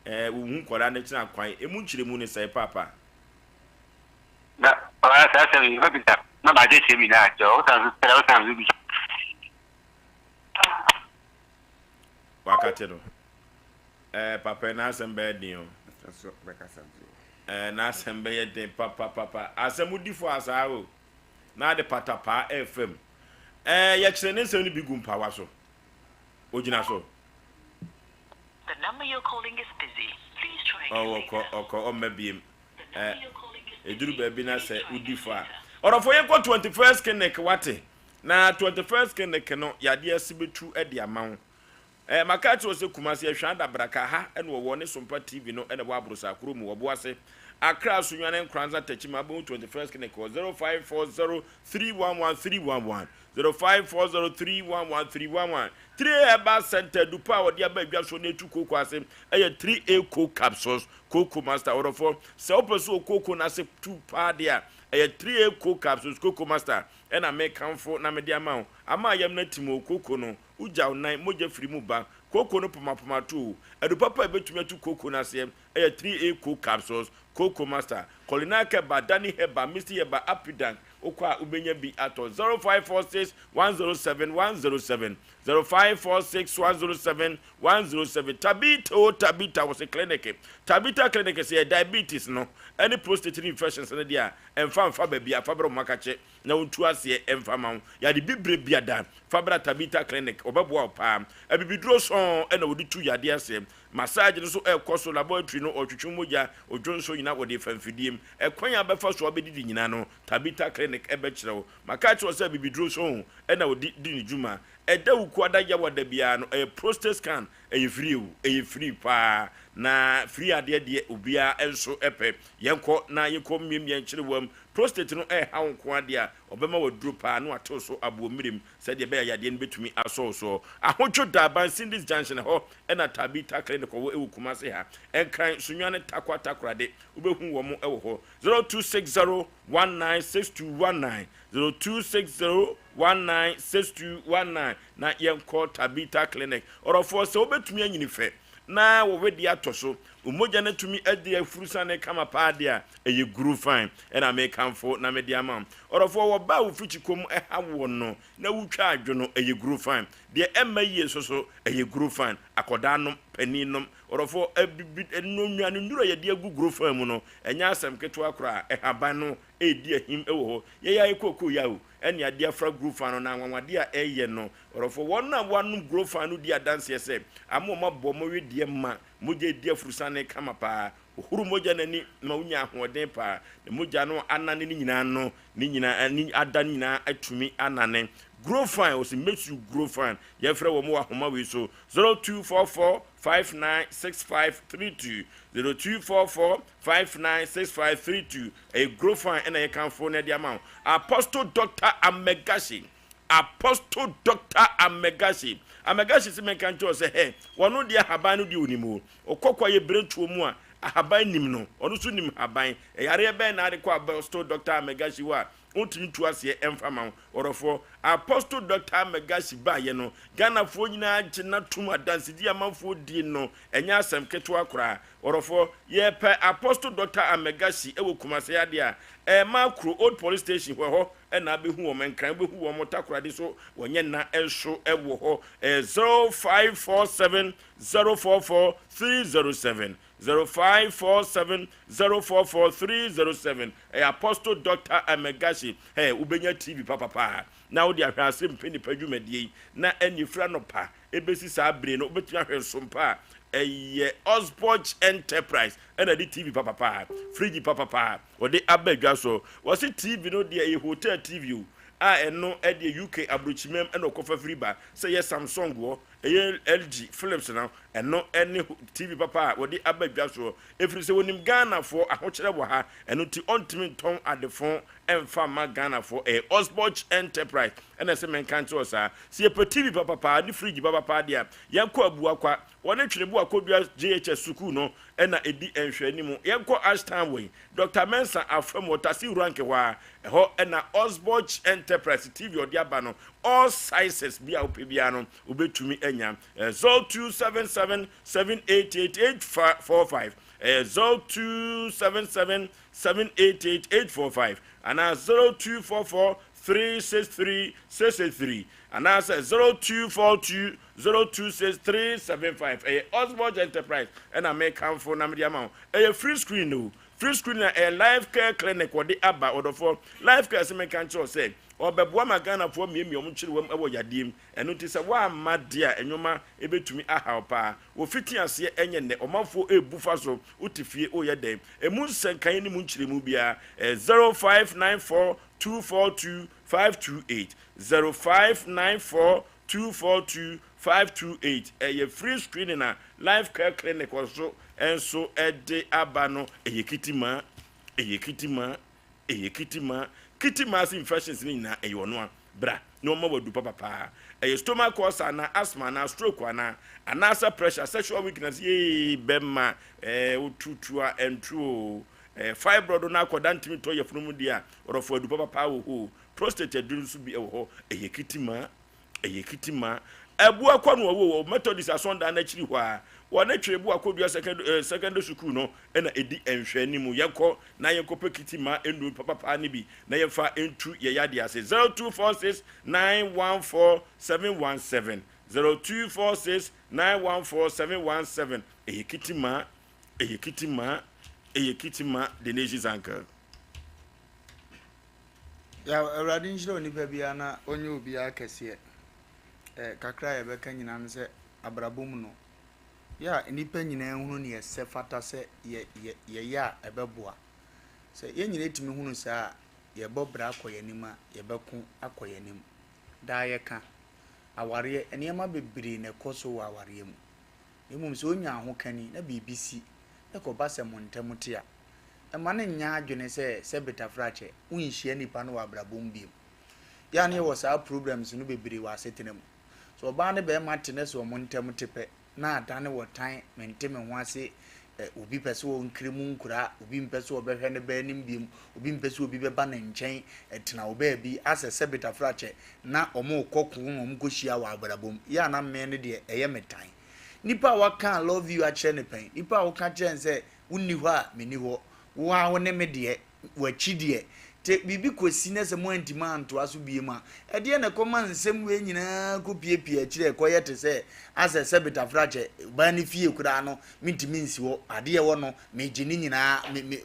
ɛɛ wɔhu nkɔdaa no akyiri akwan, emu nkyerɛmu ne sɛe paapa. Na ɔyɛ saa asɛm yi, mɛbisa na magye kyerɛ mi na akyerɛ wo, wosan so srɛ, wosan so bisa. Wakate no. Eh, papa n'asɛm bɛyɛ den o. Eh, n'asɛm bɛyɛ den papapapa. Asɛm di fo asaa o. Na ade patapaa ɛfam. Eh, yɛkyerɛ ne nsɛm no bi gu mpawa so. Ogyina so. Ɔwɔ kɔ ɔkɔ ɔmma biem. Ɛ ɛduru baabi na sɛ wodi fɔ a. Ɔdɔfoɔ yɛnkɔ 21st clinic wate. Na 21st clinic no yadeɛ ase bɛtu de ama wo. Eh, maka akyerɛ wo sɛ Kumasi Ahwea Adabraka ha na wɔwɔ ne Sompa TV no na ɛwɔ Aborosa kuro mu, Ɔboase, Accra, Sunyani, Nkoranza, Techiman, Abɔhu 21st Clinic wɔ 0540 311 311, 0540 311 311. 3A Herbal Center, adupa a wɔde aba adwa soɔ na ɛtu kooko ase, ɛyɛ 3A Coke Capsules, Coco Master. Ɔdɔfoɔ, sɛ wopɛ sɛ wɔ kooko no ase tu paa deɛ a, ɛyɛ 3A Coke Capsules, Coco Master, ɛna mekamfo na mede ama wo. Ama ayam no atim o, kooko no. Wogyaw nan, mogya firi mu ba. Kooko no pomapoma to o. Adu papa a ebetumi atu kooko no aseɛ yɛ 3A Coke Capsules, Kooko Master, Kolinak Herbal, Dani Herbal, Misty Herbal, Apidank. Wokɔ a wobenya bi atɔ. 0546 107 107, 0546 107 107. Tabitha o Tabitha wɔ se clinic. Tabitha clinic sɛ yɛ diabetes no ne prostate ne infections no deɛ a, ɛmfa mfa baabi a, fa brɛ wɔn akakye. na ɔntu aseɛ mfa ma wo. Yade bibire biada, fa bra Tabitha Clinic, wɔbɛboa wo paa. Abibiduro sɔnn na wɔde tu yadeɛ aseɛ. Massage no nso ɛrekɔ so, laboratory no ɔretwetwe mogya, odwonso nyinaa wɔde refa mfidie mu. Ɛkwan a wobɛfa so abɛdidi nyinaa no, Tabitha Clinic bɛkyerɛ wo. Maka akyerɛ wo sɛ abibiduro sɔnn na wɔde di ne dwuma. Ɛda Wukuada Yawada biara no, ɛyɛ prostate scan, ɛyɛ free o, ɛyɛ free paa. Na free adeɛ deɛ obiara nso pɛ. Yɛnkɔ na yɛnkɔ mmiamia nkyerewam. Prostate no reha wo nko ara deɛ a, ɔbɛma wo aduro paa na watew so aboɔ mmirem sɛdeɛ ɛbɛyɛ a yadeɛ no bɛtumi asɔ wo soɔ. Ahodwo Daban, Cindy's Junction, ɛhɔ na Tabitha Clinic wɔ wɔ Kumasi ha. Nkran, Sunyani, Tarkwa, Takoradi, wobɛhu wɔn wɔ hɔ. 0260 196219, 0260 196219 na yɛnkɔ Tabitha Clinic. Ɔdɔfoɔ, sɛ wobɛtumi anyini fɛ na wo wedeɛ atɔ so, wo mogya no atumi adi afurusane kama paa deɛ a, Ɛyɛ guru fine ɛna mekamfo na mede ama wo. Ɔdɔfoɔ wɔ ba a wo fikyikɔ mu ɛha woɔ no na wotwa adwo no ɛyɛ guru fine. Deɛ ɛmma yie nso so ɛyɛ guru fine. Akɔdaa nom, panin nom. Ɔdɔfoɔ abibi no nnuane nnuro a yɛde agu guru fine mu no ɛnyɛ asɛm ketewa koraa. Ɛhaban no ɛredi ahim ɛwɔ hɔ. Yɛyɛ ayɛ kookoo yɛ o ɛne adeɛ afra guru fine no na anwanwadeɛ a ɛyɛ no. Ɔdɔfoɔ wɔn a wɔanom guru fine no di adanseɛ sɛ ama wɔn abɔ wɔn wedeɛ ma mogya ɛdi afurusane kama paa. Ohuru mogya no ani ma wonya ahoɔden paa. Na mogya no anane no nyinaa no, ne nyinaa ne ada no nyinaa atumi anane. Grow fine, ɔsi makes you grow fine. Yɛfrɛ wɔn wɔ ahoma wei so 0244 596532 0244 596532. Ɛyɛ grow fine ɛna yɛkamfo na ɛde ama wo. Apostle Dr. Amegashi. Apostle Dr. Amegashi. Amegashi si menka nkyerɛ sɛ hɛ, wɔn deɛ ahaban no deɛ onim o. Ɔkɔ kwaeɛ berɛtuo mu a, ahaban nim no. Ɔno nso nim haban. Yareɛ bɛn na ade kɔ Apostle Doctor Amegashi hɔ a ɔntumi ntu aseɛ mfa ma wo? Ɔdɔfoɔ, Apostle Doctor Amegashi baeɛ no, Ghanafoɔ nyinaa gye no atom. Adansedie a amanfoɔ die no, ɛnyɛ asɛm ketewa koraa. Ɔdɔfoɔ, yɛrepɛ Apostle Doctor Amegashi wɔ Kumasi ha deɛ a, ɛmma kuro, Old Police Station hɔ, ɛhɔ na abɛhu wɔn. Nkran wobɛhu wɔn, Takoradi nso wɔnyɛ nna nso wɔ hɔ. Ɛyɛ 0547 044 307 0547 044 307 Ɛyɛ Apostle Doctor Amegashi. Hey, wobɛnya TV papapaa na wode ahwɛ asɛmpa nipa dwumadie yi na ɛne firi anɔpa ɛbɛsi saa bere no wobɛtumi ahwɛ nsompa a ɛyɛ Osborge Enterprise ɛna de TV papapaa, fridge papapaa wɔde aba adwa so. Wɔse TV no deɛ ɛyɛ hotel TV o a ɛno ɛdeɛ UK aburokyimam ɛna ɔkɔfa firi ba sɛ ɛyɛ Samsung wɔ Ɛyɛ LG, Philips no, ɛno ne TV papa a wɔde aba dwa soɔ. Ɛfiri sɛ wɔnim Ghanafoɔ ahokyerɛ wɔ ha, ɛno nti ɔntumi ntɔn adefo mfa mma Ghanafoɔ. Ɛyɛ Osborch Enterprise ɛna ɛsɛ menka nkyerɛ wo saa. Sɛ yɛpɛ TV papa paa ne fridge papa paa deɛ a, yɛnkɔ Abuakwa. Wɔne Tweneboa Kodua JHS sukuu no na ɛdi nhwɛanimu. Yɛnkɔ Ashtown wei, Doctor Mensah Afam wɔ Tasi Rank hɔ ara. Ɛhɔ na Osborch Enterprise TV a ɔde aba no, all sizes bi a wopɛ biara no, wobɛtumi anya. Ɛyɛ 0277 788 845, ɛyɛ 0277 788 845 anaa 0244 363 683 anaasɛ 0242 026 375. Ɛyɛ Osborch Enterprise ɛna mekamfo na mede ama wo. Ɛyɛ free screen o. Free screening a ɛyɛ Life Care Clinic wɔde aba ɔdɔfoɔ Life Care sɛ menka nkyerɛ wo sɛ ɔbɛboa ma Ghanafoɔ amiamia wɔn nkyerewa mu wɔ yadeɛ mu ɛno nti sɛ woamma deɛ a nnwoma ɛbɛtumi ahaw paa wɔfiti aseɛ ɛnyɛ nnɛ ɔmanfoɔ ɛrebu fa so wote fie woyɛ dɛn ɛmu nsɛnkaeɛ ne mu nkyerɛmu biara ɛyɛ 0594 242 528 0594 242. 528. Ɛyɛ free screening a Life Care Clinic nso nso de aba no. Ɛyɛ kitimaa, ɛyɛ kitimaa, ɛyɛ kitimaa. Kitimaa ase infections no nyinaa ɛyɛ ɔno a. Bra na ɔmma wo adu papa paa. Ɛyɛ stomach ulcer anaa asthma anaa stroke anaa anaasɛ pressure, sexual weakness yee bɛma ɛɛ wotutu a ɛntu o. Ɛɛ fibroid no akɔda ntumi tɔ yafunu mu deɛ a ɔdɔfo adu papa paa wɔ hɔ o. Prostate aduru nso bi wɔ hɔ. Ɛyɛ kitimaa. Ɛyɛ kitima. Abua kɔ no ɔwɔ wɔ Methodist asɔndan no akyiri hɔ a. Wɔne Twebo Akodua second eh, secondary sukuu no na ɛdi nhwɛanim. Yɛnkɔ na yɛnkɔpɛ kitima nnuru papapaa no bi na yɛmfa ntu yɛn yadeɛ ase. 0246 914 717 0246 914 717 Ɛyɛ kitima, ɛyɛ kitima, ɛyɛ kitima, the nation's uncle. Yaw, Awurade nhyira onipa biara na ɔnyɛ obiara kɛseɛ. Eh, kakra a yɛbɛka nyinaa ne sɛ, abrabɔ mu no, yɛ a nnipa nyinaa hunu nea ɛsɛ fata sɛ yɛ, yɛ, yɛyɛ a ɛbɛboa. Sɛ yɛn nyinaa tumi hunu saa a, yɛbɔ bra kɔ yɛn anim a, yɛbɛko akɔ yɛn anim. Daa yɛka, awareɛ, nneɛma bebree na ɛkɔ so wɔ awareɛ mu. Na mmom sɛ onya ahokani na biribi si na ɛkɔba sɛ mo ntam te a, mma no nnyɛ adwene sɛ sɛ betafrakyɛ wonhyia nipa no wɔ abrabɔ mu bio. Yɛ a na yɛwɔ saa problems no bebree wɔ asetena mu. Sɛ ɔbaa ne barima te na sɛ wɔn ntam te pɛ na adane ɔtan, mente me ho ase, eh, obi pɛ sɛ ɔnkiri mu nkura, obi mpɛ sɛ ɔbɛhwɛ ne ba anim biom, obi mpɛ sɛ obi bɛba ne nkyɛn, tena wo baabi, asɛ sɛ betafrakyɛ na wɔrekɔ ko na wɔkɔhyia wɔ abrabɔ mu. Yɛ a na me no deɛ ɛyɛ me tan. Nipa a waka I love you akyerɛ no pɛn, nipa a woka kyerɛ no sɛ wonni hɔ a menni hɔ, wo ara wo ne me deɛ, w'akyi deɛ, te biribi kɔsi na sɛ moantumi antoa so biom a, ɛdeɛn na ɛkɔma nsɛm wei nyinaa kɔpiapia akyire a ɛkɔyɛ te sɛ asɛ sɛ betafrakyɛ, ɔbaa no fie koraa no mentumi nsi hɔ, adeɛ ɛwɔ no megye ne nyinaa, me, me,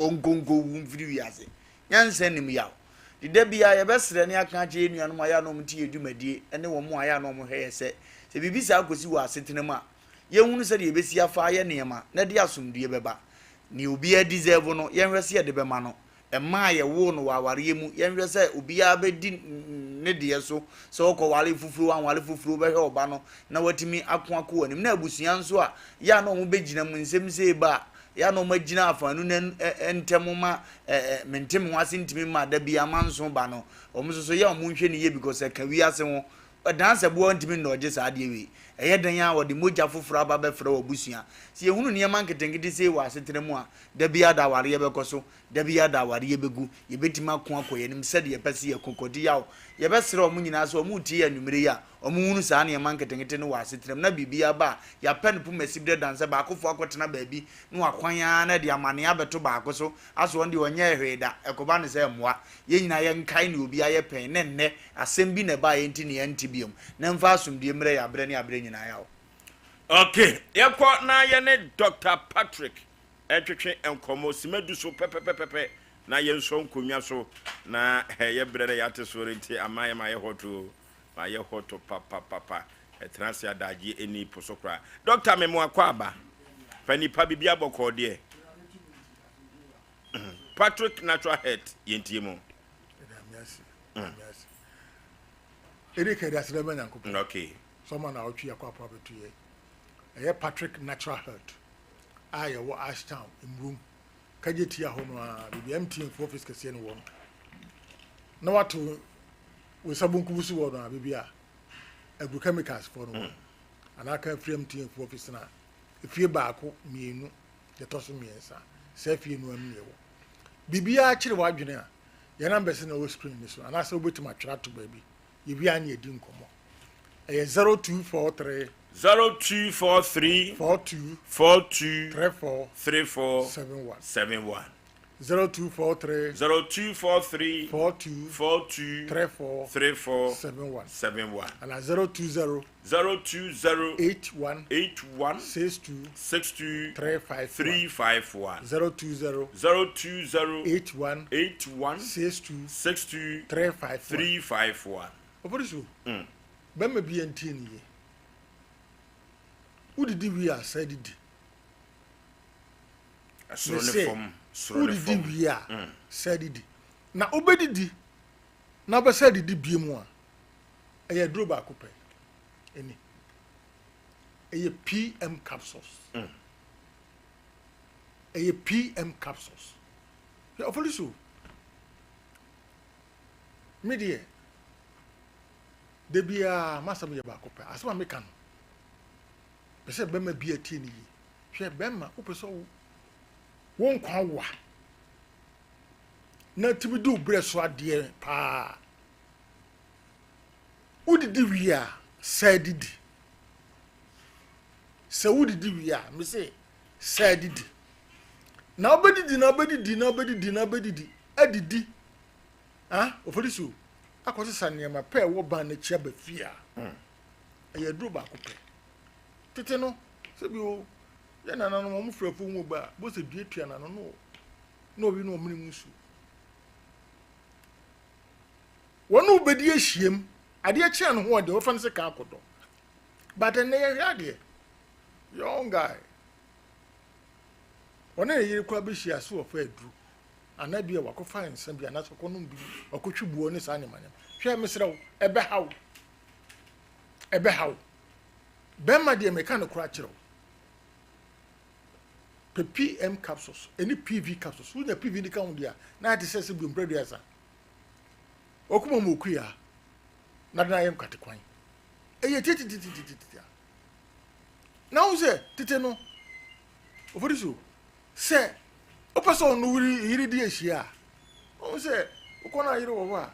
ɔnkɔnkɔwu mfiri wiase. Nyansa nnim yaw. Nti da biara yɛbɛsrɛ ne aka akyerɛ yɛn nuanom a ɛyɛ a na wɔte yɛn dwumadie ne wɔn a ɛyɛ a na wɔhwɛ yɛ sɛ, sɛ biribi saa kɔsi wɔ asetena mu a, yɛnhunu sɛdeɛ yɛbɛsi afa ayɛ nneɛma na ɛde asomdwoeɛ bɛba. Nea obiara deserve no, yɛnhwɛ sɛ yɛde bɛma no. Mmaa a yɛwoo no wɔ awareɛ mu, yɛnhwɛ sɛ obiara bɛdi ne deɛ so, sɛ ɔkɔware foforɔ o, anware foforɔ o, wobɛhwɛ ɔba no na watumi ako akɔ w'anim. Na abusua nso a, yɛ a na wɔbɛgyina mu, nsɛm sei ba a, Yɛ a na wɔagyina afaanu no ntam ma mente me ho ase ntumi mma da biara manso ba no, wɔn nso so yɛ a wɔnhwɛ no yie because ɛka wiase ho. Dansɛboa ntumi nnɔɔgye saa adeɛ wei. Ɛyɛ dɛn ara a wɔde mogya foforɔ aba bɛfrɛ w'abusua. Sɛ yɛhunu nneɛma nketenkete sei wɔ asetena mu a, da biara da awareɛ bɛkɔ so, da biara da awareɛ bɛgu. Yɛbɛtumi ako akɔ yɛn anim sɛdeɛ yɛpɛ sɛ yɛko kɔ. Nti yaw, yɛbɛsrɛ wɔn nyinaa sɛ wɔretie yɛn anwummerɛ yi a, Wɔhunu saa nneɛma nketenkete no wɔ asetena mu, na biribi aba a, yɛapɛ no poma siberɛ dan sɛ baakofoɔ akɔtena baabi na wakwan ara na ɛde amaneɛ abɛto baako so, asɛ ɔno deɛ ɔnyɛɛ hwee da, ɛkɔba no sɛ mmoa. Yɛn nyinaa yɛnkae nea obi ayɛ pɛn, na ɛnnɛ, asɛm bi na ɛbaeɛ nti na yɛnte biom, na ɛmfa asomdwoeɛ mmrɛ yɛn aberɛ ne aberɛ nyinaa. Yaw. Ok, yɛnkɔ na yɛne Doctor Patrick ntwetwe nkɔmmɔ simma du so pɛpɛpɛpɛpɛ na yɛnsɔ nkonnwa so na yɛ berɛ na yɛate soɔ no nti ama yɛ ma yɛ hot o. Mayɛ hot papapapa. Ɛtena ase adagyeɛ ɛni po so koraa. Doctor me mo akɔ aba. Pa nipa bibia bɔkɔɔ deɛ. Patrick Natural Health yɛntie mo. Ɛdi ka ɛde aseda ma Nyankopɔn. Okay. Sɔma na ɔtwe akɔ apo abɛto yɛ. Ɛyɛ Patrick Natural Health a yɛwɔ Ashtown Mmurum kagye tia hɔ no a baabi MTN fo office kɛseɛ no wɔ no. Na wato Wo nsa bonkum so wɔ no a baabi a agrochemicals foɔ no wɔ no anaa ka firi MTN foɔ office no a efie baako mmienu deɛ ɛtɔ so mmiɛnsa saa fie no mu na ɛwɔ biribiara kyere w'adwene a yɛn numbers na ɛwɔ screen no so anaasɛ wobɛtumi atwerɛ ato baabi yɛwie a ne yɛdi nkɔmmɔ ɛyɛ 0243 0243 42 42 34 34 71 71 0243. 0243. 42. 42. 34. 34. 71. 71. Ana 020. 020. 81. 81. 62. 62. 351. 351. 020. 020. 81. 81. 62. 62. 351. 351. Ɔfɔri so. Mm. Bɛrima bi ntie ne yie. Wodidi wie a sɛ didi. Soro ne fam, soro ne fam. Wodidi wie a, mm. sɛ didi. Na wobɛdidi na wobɛsɛ didi bie mu a, ɛyɛ aduro baako pɛ. Ɛni. Ɛyɛ PM capsules. Ɛyɛ PM capsules. Hwɛ ɔfɔli so. Me deɛ, da biara m'asɛm yɛ baako pɛ. Asɛm a meka no, pɛ sɛ bɛrima bi atie no yie. Hwɛ bɛrima, wopɛ sɛ wo wo nkwa wa na tumi di wo berɛ so adeɛ paa. Wodidi wie a, saa didi. Sɛ wodidi wie a, mese saa didi. Na wobɛdidi na wobɛdidi na wobɛdidi na wobɛdidi adidi. Ah, ofolisi akɔsesa nneɛma pɛ ɛwɔ ban n'akyi aba fie a, ɛyɛ aduro baako pɛ. Tete no, sɛbi o, yɛ nananom wɔn fira fo mu ba a, bó sɛ dua tua n'ano no na ɔwi na ɔmene mu nsuo. Wɔne wo bɛdi ahyiam. Adeɛ kye a ne ho ɔden, wɔfa no sɛ kan akɔdɔ. But ɛnnɛ yɛhwɛ adeɛ. Young guy. Ɔne ne yere koraa bɛhyia so wɔfa aduru. Anaa bi a wakɔfa nsa bi anaasɛ ɔkɔnom bi, wakɔtwi buo ne saa nneɛma nneɛma. Hwɛ mesrɛ wo, ɛbɛha wo. Ɛbɛha wo. Bɛrima deɛ meka no koraa kyerɛ wo. Pɛ PM capsules ɛne PV capsules. Wonya PV no ka ho deɛ a, na ayɛ te sɛ sɛ bi mprɛ aduasa. Okuma mu okuya na de ayɛ nkate kwan. Ɛyɛ titititititi a. Na wo sɛ tete no ofori so sɛ wopɛ sɛ ɔno wiri yere di ahyia a wo sɛ wokɔ no ayere wɔ hɔ a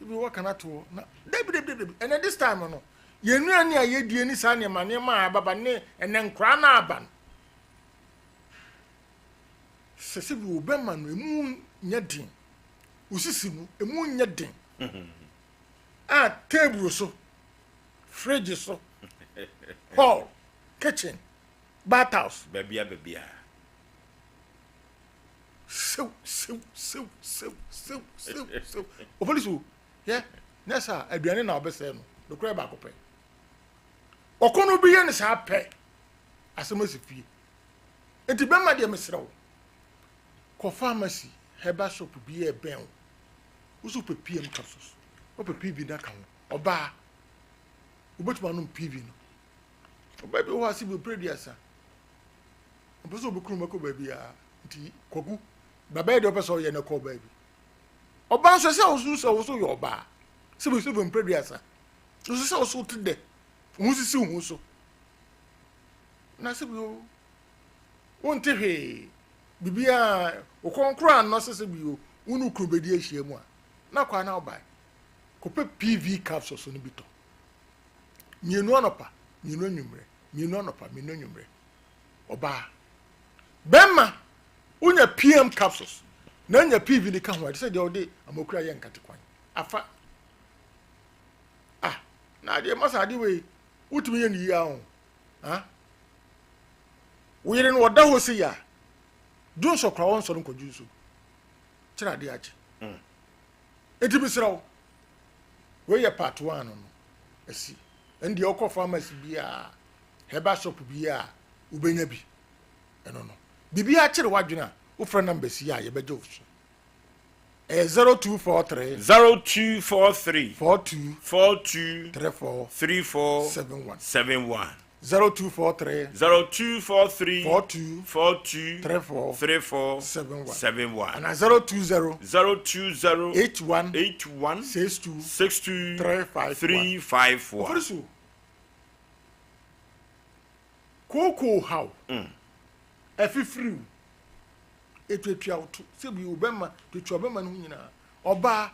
ebi wɔ kana toɔ na dabi dabi dabi ɛnɛ this time no yɛn nnuane a yɛdie ne saa nneɛma nneɛma a ababa ne ɛnɛ nkoraa no aba no sɛ sɛ bi wobɛma no emu nyɛ den wo sisi no, emu nyɛ den. A table so, fridge so, hall, kitchen, bath house. Babia babia. Sew sew sew sew sew sew sew. Opolisi o, yɛ nyɛ saa aduane na ɔbɛsɛɛ no. Nokorɛ baako pɛ. Ɔkɔnɔ bi yɛ ne saa pɛ. Asɛm asi fie. Nti bɛma deɛ mesrɛ wo. Kɔ pharmacy, herbal shop bi a ɛbɛn wo. Wo nso wopɛ PM capsules, wopɛ PV no aka ho. Ɔbaa, wobɛtumi anom PV no. Ɔbaa bi wɔ hɔ a sɛ bi ɔpere aduasa, ɔmpɛ sɛ ɔbɛkunu bɛkɔ baabiara. Nti kwaku, babɛyɛ deɛ ɔpɛ sɛ ɔyɛ no kɔ baabi. Ɔbaa nso ɛsɛ ɔso sɛ ɔso yɛ ɔbaa. Sɛ bi sɛ bi mpere aduasa, ɔso sɛ ɔso te dɛ, ho sisi ho so. Na sɛ bi o, wonte hwee, biribiara, wo kɔn koraa nnɔ sɛ sɛ bio wo ne wo kunu bɛdi ahyia mu a, na kɔ a na wobae. Kɔpɛ PV capsules no bi tɔ. Mmienu anɔpa, mmienu anwummerɛ, mmienu anɔpa, mmienu anwummerɛ. Ɔbaa. Bɛrima, wonya PM capsules na anya PV no ka ho a, ɛte sɛ deɛ wode amokura yɛ nkate kwan. Afa. Ah, na adeɛ masa adeɛ wei, wotumi yɛ no yie ahɔ. Ah. Wo yere no ɔda hɔ sei a, dwonsɔ koraa ɔnsɔre nkɔ dwonsɔ. Kyerɛ adeɛ akye. Mm. Enti mesrɛ wo, wei yɛ part one no asi. Ɛno deɛ wokɔ pharmacy biara, herbal shop biara, wobɛnya bi. Ɛno no. Biribiara kyere w'adwene a, wofrɛ numbers yi a yɛbɛgye wo so. Ɛyɛ 0243. 0243. 42. 42. 34. 34. 71. 71. 0243. 0243. 42. 42. 34. 34. 71. 71. Ana 020. 020. 81. 81. 62. 62. 351. 351. Ofori so. Kookoo haw. Ɛfifiriw. Etuatua wo to sɛ bi wo bɛma, tuatua wo bɛma no ho nyinaa. Ɔbaa,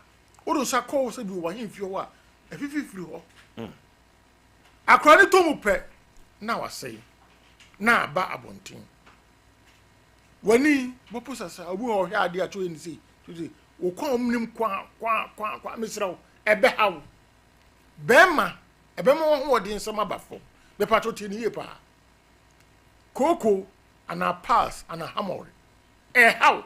wode nsa kɔ wo sɛ bi wɔ w'ahemfie hɔ a, ɛfifi firi hɔ. Mm. Akora no tɔ mu pɛ na wasɛe, na aba abɔnten. W'ani bɔpo sasa, obi wɔ ɔhwɛ adeɛ a kyɛ ne sei, kyɛ wo kɔn nim kwa kwa kwa kwa, mesrɛ wo, ɛbɛha wo. Bɛrima, ɛbɛma w'ahoɔden nsɛm aba fam. Bɛpatwo tie ne yie paa. Kooko anaa piles anaa hamɔre. Ɛhaw.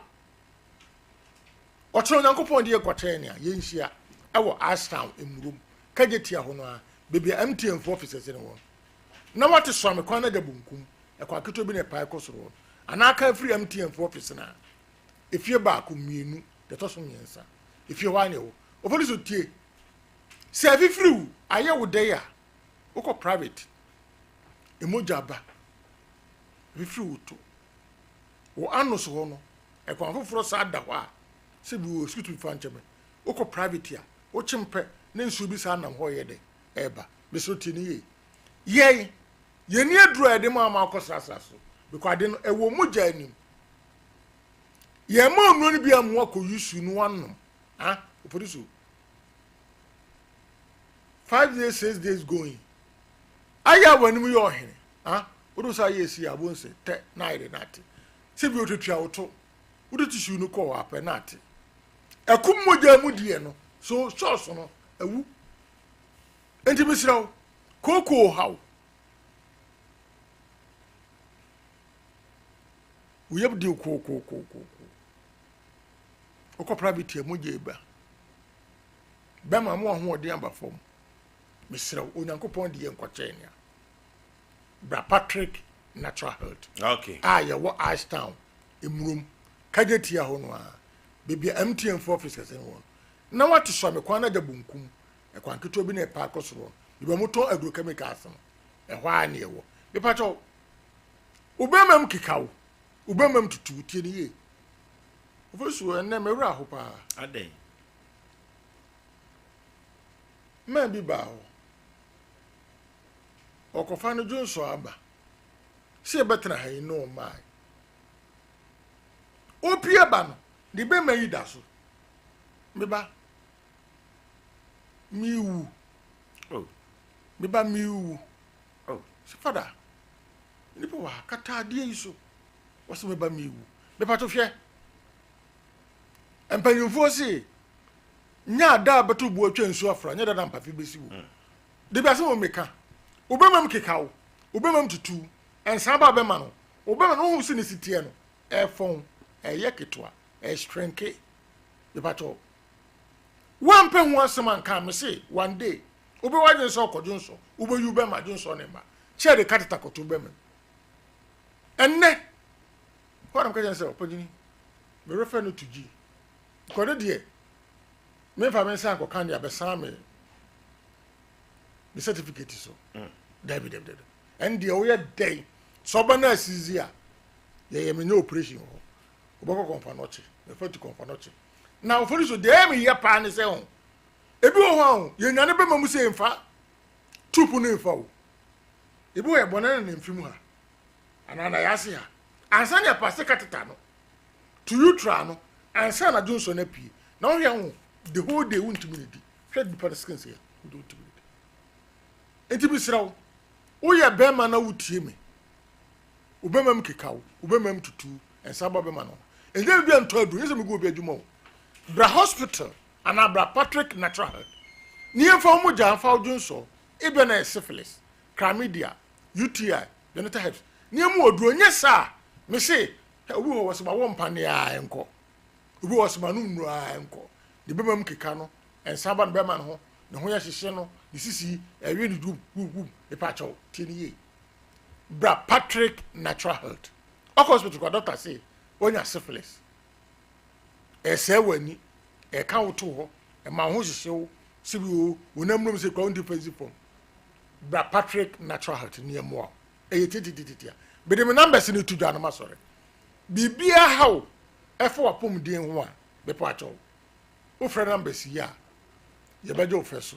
Ɔkyena Onyankopɔn de yɛ kɔkyɛn nea yɛnhyia ɛwɔ Ashtown mmurom kagye tia hɔ no ara baabi a MTN fo offices no wɔ no. Na wate Suame kwan no agya bonkum ɛkwan ketewa bi na ɛpae kɔ soro hɔ no anaa aka afiri MTN fo office no a efie baako mmienu deɛ ɛtɔ so mmiɛnsa efie hɔ ara na ɛwɔ. Ofori so tie sɛ afifiriw ayɛ wo dɛ a wokɔ private. Mogya ba. Ɛfifiri wo to. Wo anus hɔ no, ɛkwan foforɔ saa da hɔ a, sɛ bi wɔ excuse me fa nkyɛ me, wokɔ private a, wokyem pɛ na nsuo bi saa nam hɔ yɛ dɛ, ɛreba. Mesrɛ wo tie no yie. Yɛn, yɛnni aduro a yɛde ma ama akɔ srasra so, because ade no ɛwɔ mogya anim. Yɛmma nnuro no bi amma wakɔ use no anom. Ah, opolisi 5 days, 6 days going. Ayɛ a w'anim yɛ ɔhene. Ah, wode wo sa ayɛ esi a, wobɛhu sɛ tɛ na ayɛ de na ate. Sɛ bi otuatua wo to, wode tissue no kɔ hɔ apɛ na ate. Ɛkum mogya mu deɛ no, so sɔɔso no, awu. Enti mesrɛ wo, kookoo haw. Wo yam di kookookookoo. Wokɔ private a mogya eba. Bɛma mo ahoɔden aba fam. Mesrɛ wo, Onyankopɔn de yɛ nkɔkyɛn nea. Bra Patrick Natural Health. A yɛwɔ Ashtown, Emurom, Kagyetia hɔ no ara, baabi a MTN fo office kɛse no wɔ no. Na wate Suame kwan no agya bonkum, ɛkwan ketewa bi na ɛpaa kɔ soro hɔ no, baabi a wɔtɔn agrochemicals no, ɛhɔ ara ne ɛwɔ. Mepakyɛw, wo bɛrima mu keka wo, wo bɛrima mu tutu wo, tie no yie. Ofosu, ɛnnɛ me werɛ aho paa. Adɛn? Man bi baa hɔ. Ɔkɔfa no dwonsɔ aba. Sɛ yɛbɛtena ha yi na ɔmmae. Opue ba no, ne bɛrima yi da so. Me ba, mewu. Oh. Me ba, mewu. Oh. Sɛ fada, nnipa wɔ ha, kata adeɛ yi so. Wɔsɛ me ba mewu. Mepa to hwɛ. Mpanyinfoɔ se, nyɛ ada a bɛto bo atwa nsuo afra, nyɛ da na mpafe bɛsi wo. Dabi asɛm a meka, wo bɛma mu keka wo, wo bɛma mu tutu, nsa ba bɛma no, wo bɛma no wohu sɛ ne si teɛ no, ɛfɔn, ɛyɛ ketewa, ɛshrinke. Mepakyɛw, woampɛ ho asɛm anka a, mese one day, wobɛwɔ adwene sɛ ɔkɔ dwonsɔ, wobɛyi wo bɛma dwonsɔ ne mma, kyɛ de kateta kɔto wo bɛma mu. Ɛnnɛ, hɔ na meka kyerɛ no sɛ, ɔpanyini, me refer no to G. Because ne deɛ, memfa me nsa nkɔka deɛ abɛsan me me certificate so. Dabi, dabi, dabi. Ɛn deɛ woyɛ dɛn? Sɛ ɔba no asizi a, yɛyɛ menyɛ operation wɔ hɔ. Wobɛkɔ Komfo Anokye, mefa tu Komfo Anokye. Na ɔfɔri so deɛ ɛyɛ me yɛ paa ne sɛ ho. Ebi wɔ hɔ a ho, yɛnyane bɛma mu sɛ mfa tupu no mfa o. Ebi wɔ yɛ bɔne na ne mfe mu ha. Anaa na yɛase ha. Ansa na yɛpase kateta no, to utra no, ansa na dwonsɔ no apue. Na wohwɛ ho, the whole day wontumi nidi. Hwɛ nipa no skin sɛ wontumi nidi. Nti mesrɛ wo, woyɛ bɛrima na wotie me. Wo bɛrima mu keka wo, wo bɛrima mu tutu, nsa ba bɛrima no ho. Ɛnyɛ biribi a ntɔ aduro, nyɛ sɛ megu obi adwuma o. Bra hospital anaa bra Patrick Natural Health. Ne yɛmfa wo mogya mfa wo dwonsɔ, ebia na ɛyɛ syphilis, chlamydia, UTI, genital herpes. Ne emu oduro, nyɛ saa. Mese, hɛ, obi wɔ hɔ wɔsɛ ma wɔ mpaneɛ a ɛnkɔ. Obi wɔ hɔ wɔsɛ ma nom nnuro a ɛnkɔ. Ne bɛrima mu keka no, nsa ba ne bɛrima no ho, ne ho yɛ hyehye no, ne sisi ɛwe ne dum, wum, wum. Mepa kyɛw, tie ne yie. Bra Patrick Natural Health. Ɔkɔ hospital kwa doctor se, wanya syphilis. Ɛsɛe w'ani, ɛka wo to hɔ, ɛma wo ho hyehye wo, sɛ bi o, wo nam nom sɛ kura wo nti fa nsi fam. Bra Patrick Natural Health ne ɛmmoa wo. Ɛyɛ tititititia. Mede me numbers no to dwa no masɔre. Biribiara ha wo ɛfa w'apɔmuden ho a, mepɛ akyɛw. Wofrɛ numbers yi a, yɛbɛgye wo fɛ so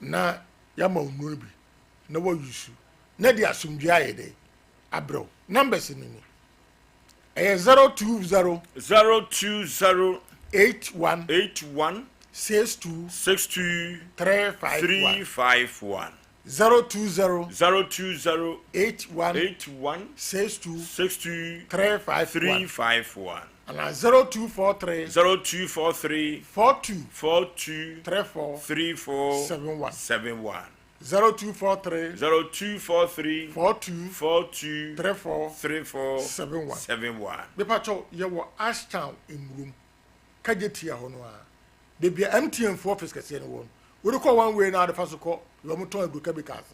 na yɛama wo nnuro no bi na woayusu na de asomdwoe ayɛ dɛ abrɛ wo. Numbers no ni. Ɛyɛ 020 020 81 81 62 62 351 351 020 020 81 81 62 62 351 351 anaa 0243 0243 42 42 34 34 71 71 0243 0243 42 42 34 34 71 71 Mepakyɛw, yɛwɔ Ashtown Mmurom, Kagyetia hɔ no ara, baabi a MTN fo office kɛseɛ no wɔ no. Wode kɔ one way na wode fa so kɔ baabi a wɔtɔn aduro chemicals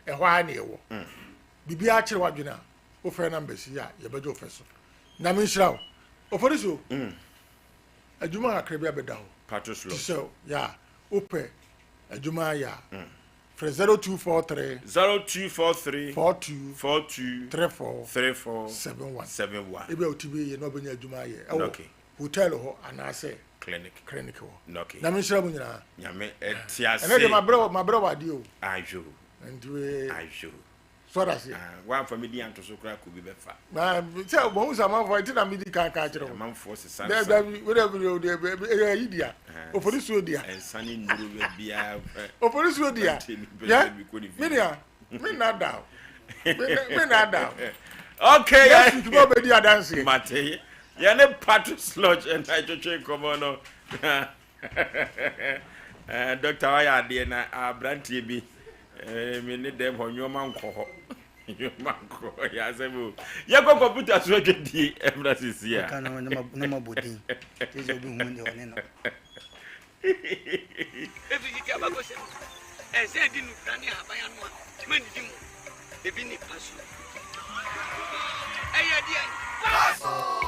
no, ɛhɔ ara na yɛwɔ. Biribiara kyere w'adwene a, wofrɛ numbers yi a, yɛbɛgye wo fɛ so. Nyame nhyira wo. Oforiso, adwuma kakra bi abɛda hɔ. Pato Te sɛ, yɛ a, wopɛ adwuma ayɛ a, Frɛ 0243. 0243. 42. 42. 34. 34. 71. 71. Ebia wo ti bɛyɛ yie na wobɛnya adwuma ayɛ ɛwɔ Okay. hotel hɔ anaasɛ Clinic. clinic hɔ. Okay. Nyame nhyira mo nyinaa. Nyame ɛte ase. Ɛnɛ deɛ mabrɛ wɔ mabrɛ wɔ adeɛ o. Ayo. Nti wei. Ayo. So ɔda aseɛ. Ah, woamfa me din anto so koraa ka obi bɛfa. Na sɛ wɔn sɛ amanfoɔ nti na medi kan ka kyerɛ wɔn. Amanfoɔ sesa nsa. Dabi wei dɛ wei dɛ ɛyɛ ayi dia. Oforisuo dia. Nsa ne nnuro bɛ biara. Oforisuo dia. Yɛ me nua me nna da o. Me nna da o. Okay. Next week bɛ ɔbɛdi adanseɛ. Mate yɛne Patrick Lodge ɛna ɛtwetwe nkɔmɔ no. Eh, Dɔkta wayɛ adeɛ na aberanteɛ bi eh, me ne dɛm hɔ nneɛma nkɔ hɔ nneɛma nkɔ hɔ yɛ asɛm o yɛkɔ kɔmputa so adwadie ɛmra sisi a. Ɔka no na ma bɔ din te sɛ obi hu deɛ ɔne no. Efi tete abakɔsɛm mu, ɛnsɛ edi nnubra ne ahaban ano a mannidi mu. Ebi ne paso. Ɛyɛ deɛn? Paso!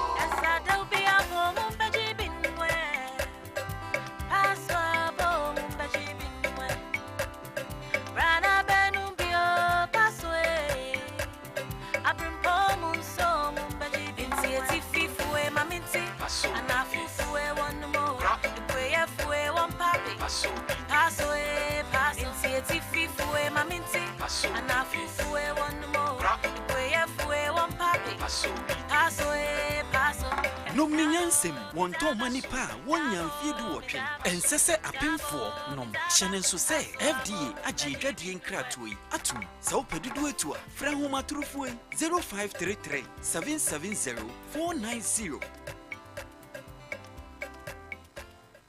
Nom ne nyansam, wɔntɔn mma nnipa a wɔnnya mfeɛ duwɔtwe. Ɛnsɛ sɛ apemfoɔ nom. Hyɛ no nso sɛ FDA agye adwadie nkratoɔ yi atom. Sɛ wopɛ dodoɔ atu a, frɛ ahomatorofoɔ yi, 0533 770 490.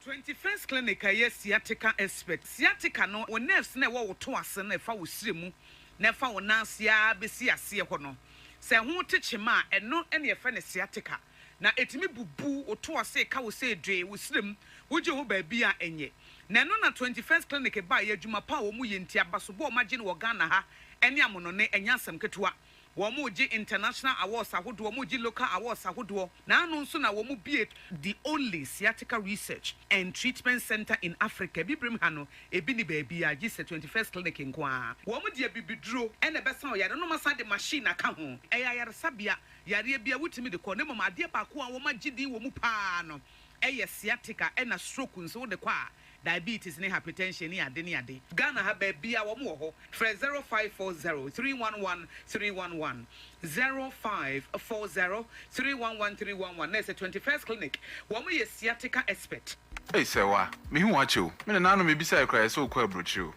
21st Clinic a ɛyɛ sciatica expert. Sciatica no, wo nerves no a ɛwɔ wo to ase no a ɛfa wo srɛ mu na ɛfa wo nan ase ara bɛsi aseɛ hɔ no, sɛ ɛho te kyema a, ɛno na yɛfrɛ no sciatica. Na ɛtumi bubu wo to ase, ɛka wo sɛ dwee, wo srɛ mu, wogye ho baabi a ɛnyɛ. Na ɛno na 21st Clinic baeɛ, adwuma pa a wɔyɛ nti, abasobɔ a wɔagye no wɔ Ghana ha ne amonɔne, ɛnyɛ asɛm ketewa. Wɔregye international awards ahodoɔ, wɔregye local awards ahodoɔ, na ano nso na wɔbue the only sciatica research and treatment centre in Africa, Abibirem ha no, ebi nni baabiara gye sɛ 21st Clinic nko ara. Wɔde abibiduro na ɛbɛsa ɔyare no na wɔasan de machine aka ho. Ɛyɛ ayaresabea, yareɛ biara wotumi de kɔ, na mmom adeɛ baako a wɔagye din wɔ mu pa ara no yɛ sciatica ɛna stroke nso wode kɔ a diabetes ne hypertension ne ade ne ade. Ghana ha baabia wɔn wɔ hɔ frɛ 0540 311 311 0540 311 311 na ɛsɛ 21st clinic wɔn yɛ sciatica expert. Ei Sɛwa, mehu wo akyɛ o. Me nananom mebisae koraa yɛsɛ wokɔ aburokyire o.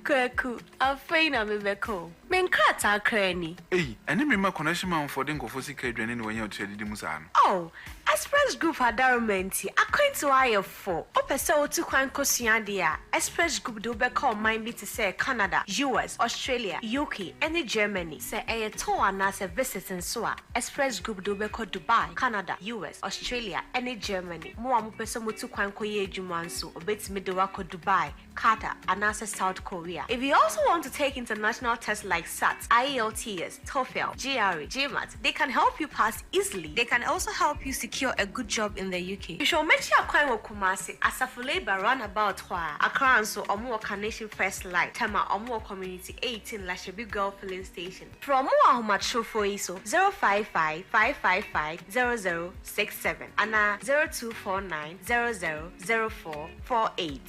Kwaku, afei na mebɛka o. Me nkrataa koraa ni. Ei, ɛne me mma connection manfoɔ de nkurɔfoɔ sika aduane na wanya otua didi mu saa no. Oh, Express Group adaworoma nti, akwantuo ayɛ fo. Wopɛ sɛ wotu kwan kɔsua adeɛ a, Express Group de wo bɛkɔ ɔman bi te sɛ Canada, US, Australia, UK, ne Germany. Sɛ ɛyɛ tour anaasɛ visit nso a, Express Group de wo bɛkɔ Dubai, Canada, US, Australia, ne Germany. Mo a mopɛ sɛ motu kwan kɔyɛ adwuma nso, wɔbɛtumi de wo akɔ Dubai, Qatar, anaasɛ South Korea. If you also want to take international tests like SAT, IELTS, TOEFL, GRE, GMAT, they can help you pass easily. They can also help you secure a good job in the UK. Hwehwɛ wɔn akyi akwan wɔ Kumasi, Asafo Labour roundabout hɔ ara. Accra nso, wɔn wɔ Carnation First Light, Tema, wɔn wɔ Community 18 Lashibi Girl Filling Station. Frɛ wɔn wɔ ahomatrofoɔ yi so, 055 555 0067 anaa 0249 00 04 48.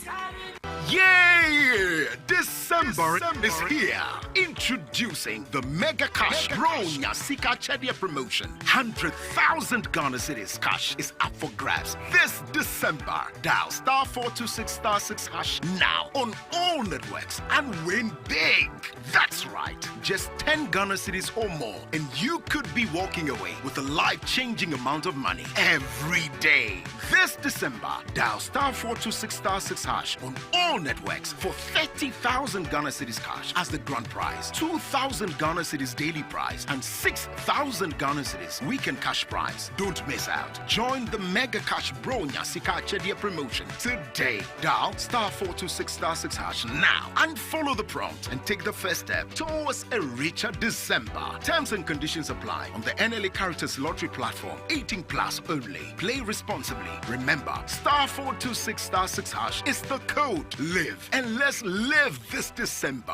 Yay! December is here. Introducing the Mega Cash Bronya Sika Chedia promotion. 100,000 Ghana Cedis cash is up for grabs this December. Dial star 426 star 6 hash now on all networks and win big. That's right. Just 10 Ghana cedis or more, and you could be walking away with a life changing amount of money every day. This December, dial star 426 star 6 hash on all networks for 30,000 Ghana cedis cash as the grand prize, 2,000 Ghana cedis daily prize, and 6,000 Ghana cedis weekend cash prize. Don't miss out. Join the Mega Cash Bro Nyasika Chedia promotion today. Dial star 426 star 6 hash now and follow the prompt and take the first step towards a richer December. Terms and conditions apply on the NLA Caritas Lottery platform. 18 plus only. Play responsibly. Remember, star 426 star 6 hash is the code. Live and let's live this December.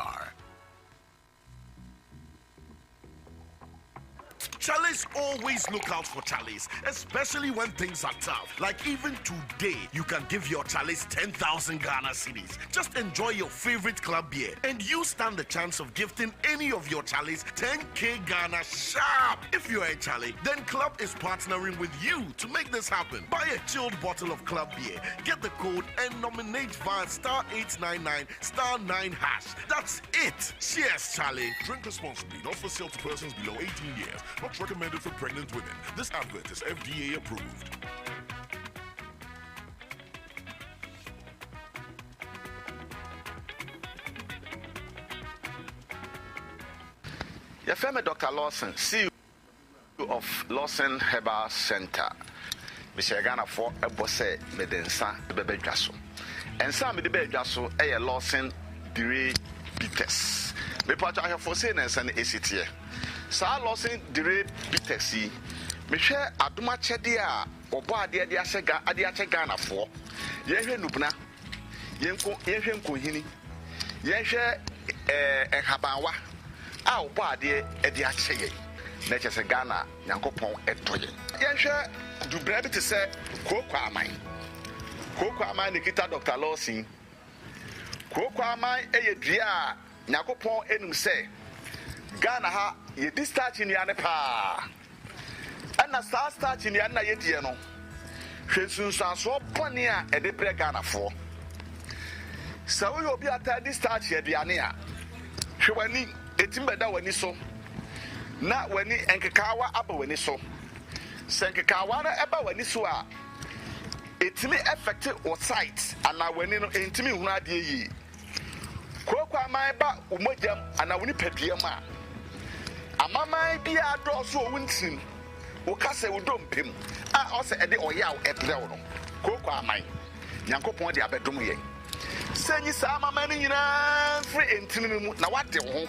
Charlies always look out for Charlies, especially when things are tough. Like even today, you can give your Charlies 10,000 Ghana cedis. Just enjoy your favorite club beer, and you stand the chance of gifting any of your Charlies 10k Ghana sharp. If you're a Charlie, then Club is partnering with you to make this happen. Buy a chilled bottle of Club beer, get the code, and nominate via star 899 star 9 hash. That's it. Cheers, Charlie. Drink responsibly, not for sale to persons below 18 years. Not recommended for pregnant women. This advert is FDA approved. Yɛfrɛ me Doctor Lawson, CEO of Lawson Herbal Centre. Mehyɛɛ Ghanafoɔ bɔ sɛ mede nsa bɛba dwa so. Nsa a mede baa dwa so yɛ Lawson Dire Bitters. Mepatwɔ ahwɛfoɔ sei na nsa no ɛsi teɛ. Saa Lawson Dire Bitters yi, mehwɛ adom akyɛdeɛ a wɔbɔ adeɛ de ahyɛ Ga de akyɛ Ghanafoɔ. Yɛnhwɛ Nubena, yɛnko yɛnhwɛ Nkohini, yɛnhwɛ ɛɛ nhabanwa a wɔbɔ adeɛ de akyɛ yɛn. Na ɛkyerɛ sɛ Ghana Nyankopɔn dɔ yɛn. Yɛnhwɛ dubena bi te sɛ Kooko Aman. Kooko Aman na ɛkita Dɔkta Lawson. Kooko Aman yɛ dua a Nyankopɔn nim sɛ Ghana ha yɛdi starch nnuane paa. Ɛna saa starch nnuane na yɛdiɛ no, hwɛ nsunsuansoɔ bɔne a ɛde brɛ Ghanafoɔ. Sɛ woyɛ obi a taa di starch aduane a, hwɛ w'ani, ɛtumi bɛda w'ani so na w'ani nkekaawa aba w'ani so. Sɛ nkekaawa no ɛba w'ani so a, ɛtumi affect wo sight anaa w'ani no ɛntumi nhunu adeɛ yie. Kooko aman ba wo mogya mu anaa wo nipadua mu a, amaman biara dɔɔso wɔ wo ntirim, wo kasa, wo dompe mu a ɔsɛ ɛde ɔyaw brɛ wo no. Kooko aman, Nyankopɔn de abɛdom yɛn sɛ nyi saa amaman no nyinaa mfiri ntini no mu na woade wo ho.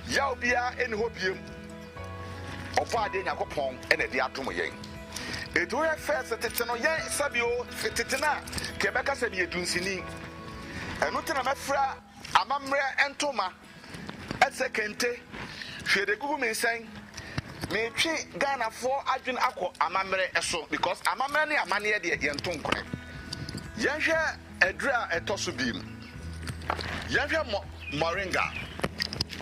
Yaw biara nni hɔ biom. Ɔbɔadeɛ Nyankopɔn na ɛde adom yɛn. Enti wohwɛ first tete no, yɛn sɛbi o, tete no a, ka yɛbɛka sɛ meyɛ dunsini. Ɛno nti na mɛfira amammerɛ ntoma ɛte sɛ kente, hwee de gugu me nsɛn. Metwe Ghanafoɔ adwene akɔ amammerɛ so because amammerɛ ne amanneɛ deɛ yɛnto nkorɛ. Yɛnhwɛ aduru a ɛtɔ so biem. Yɛnhwɛ mɔ moringa.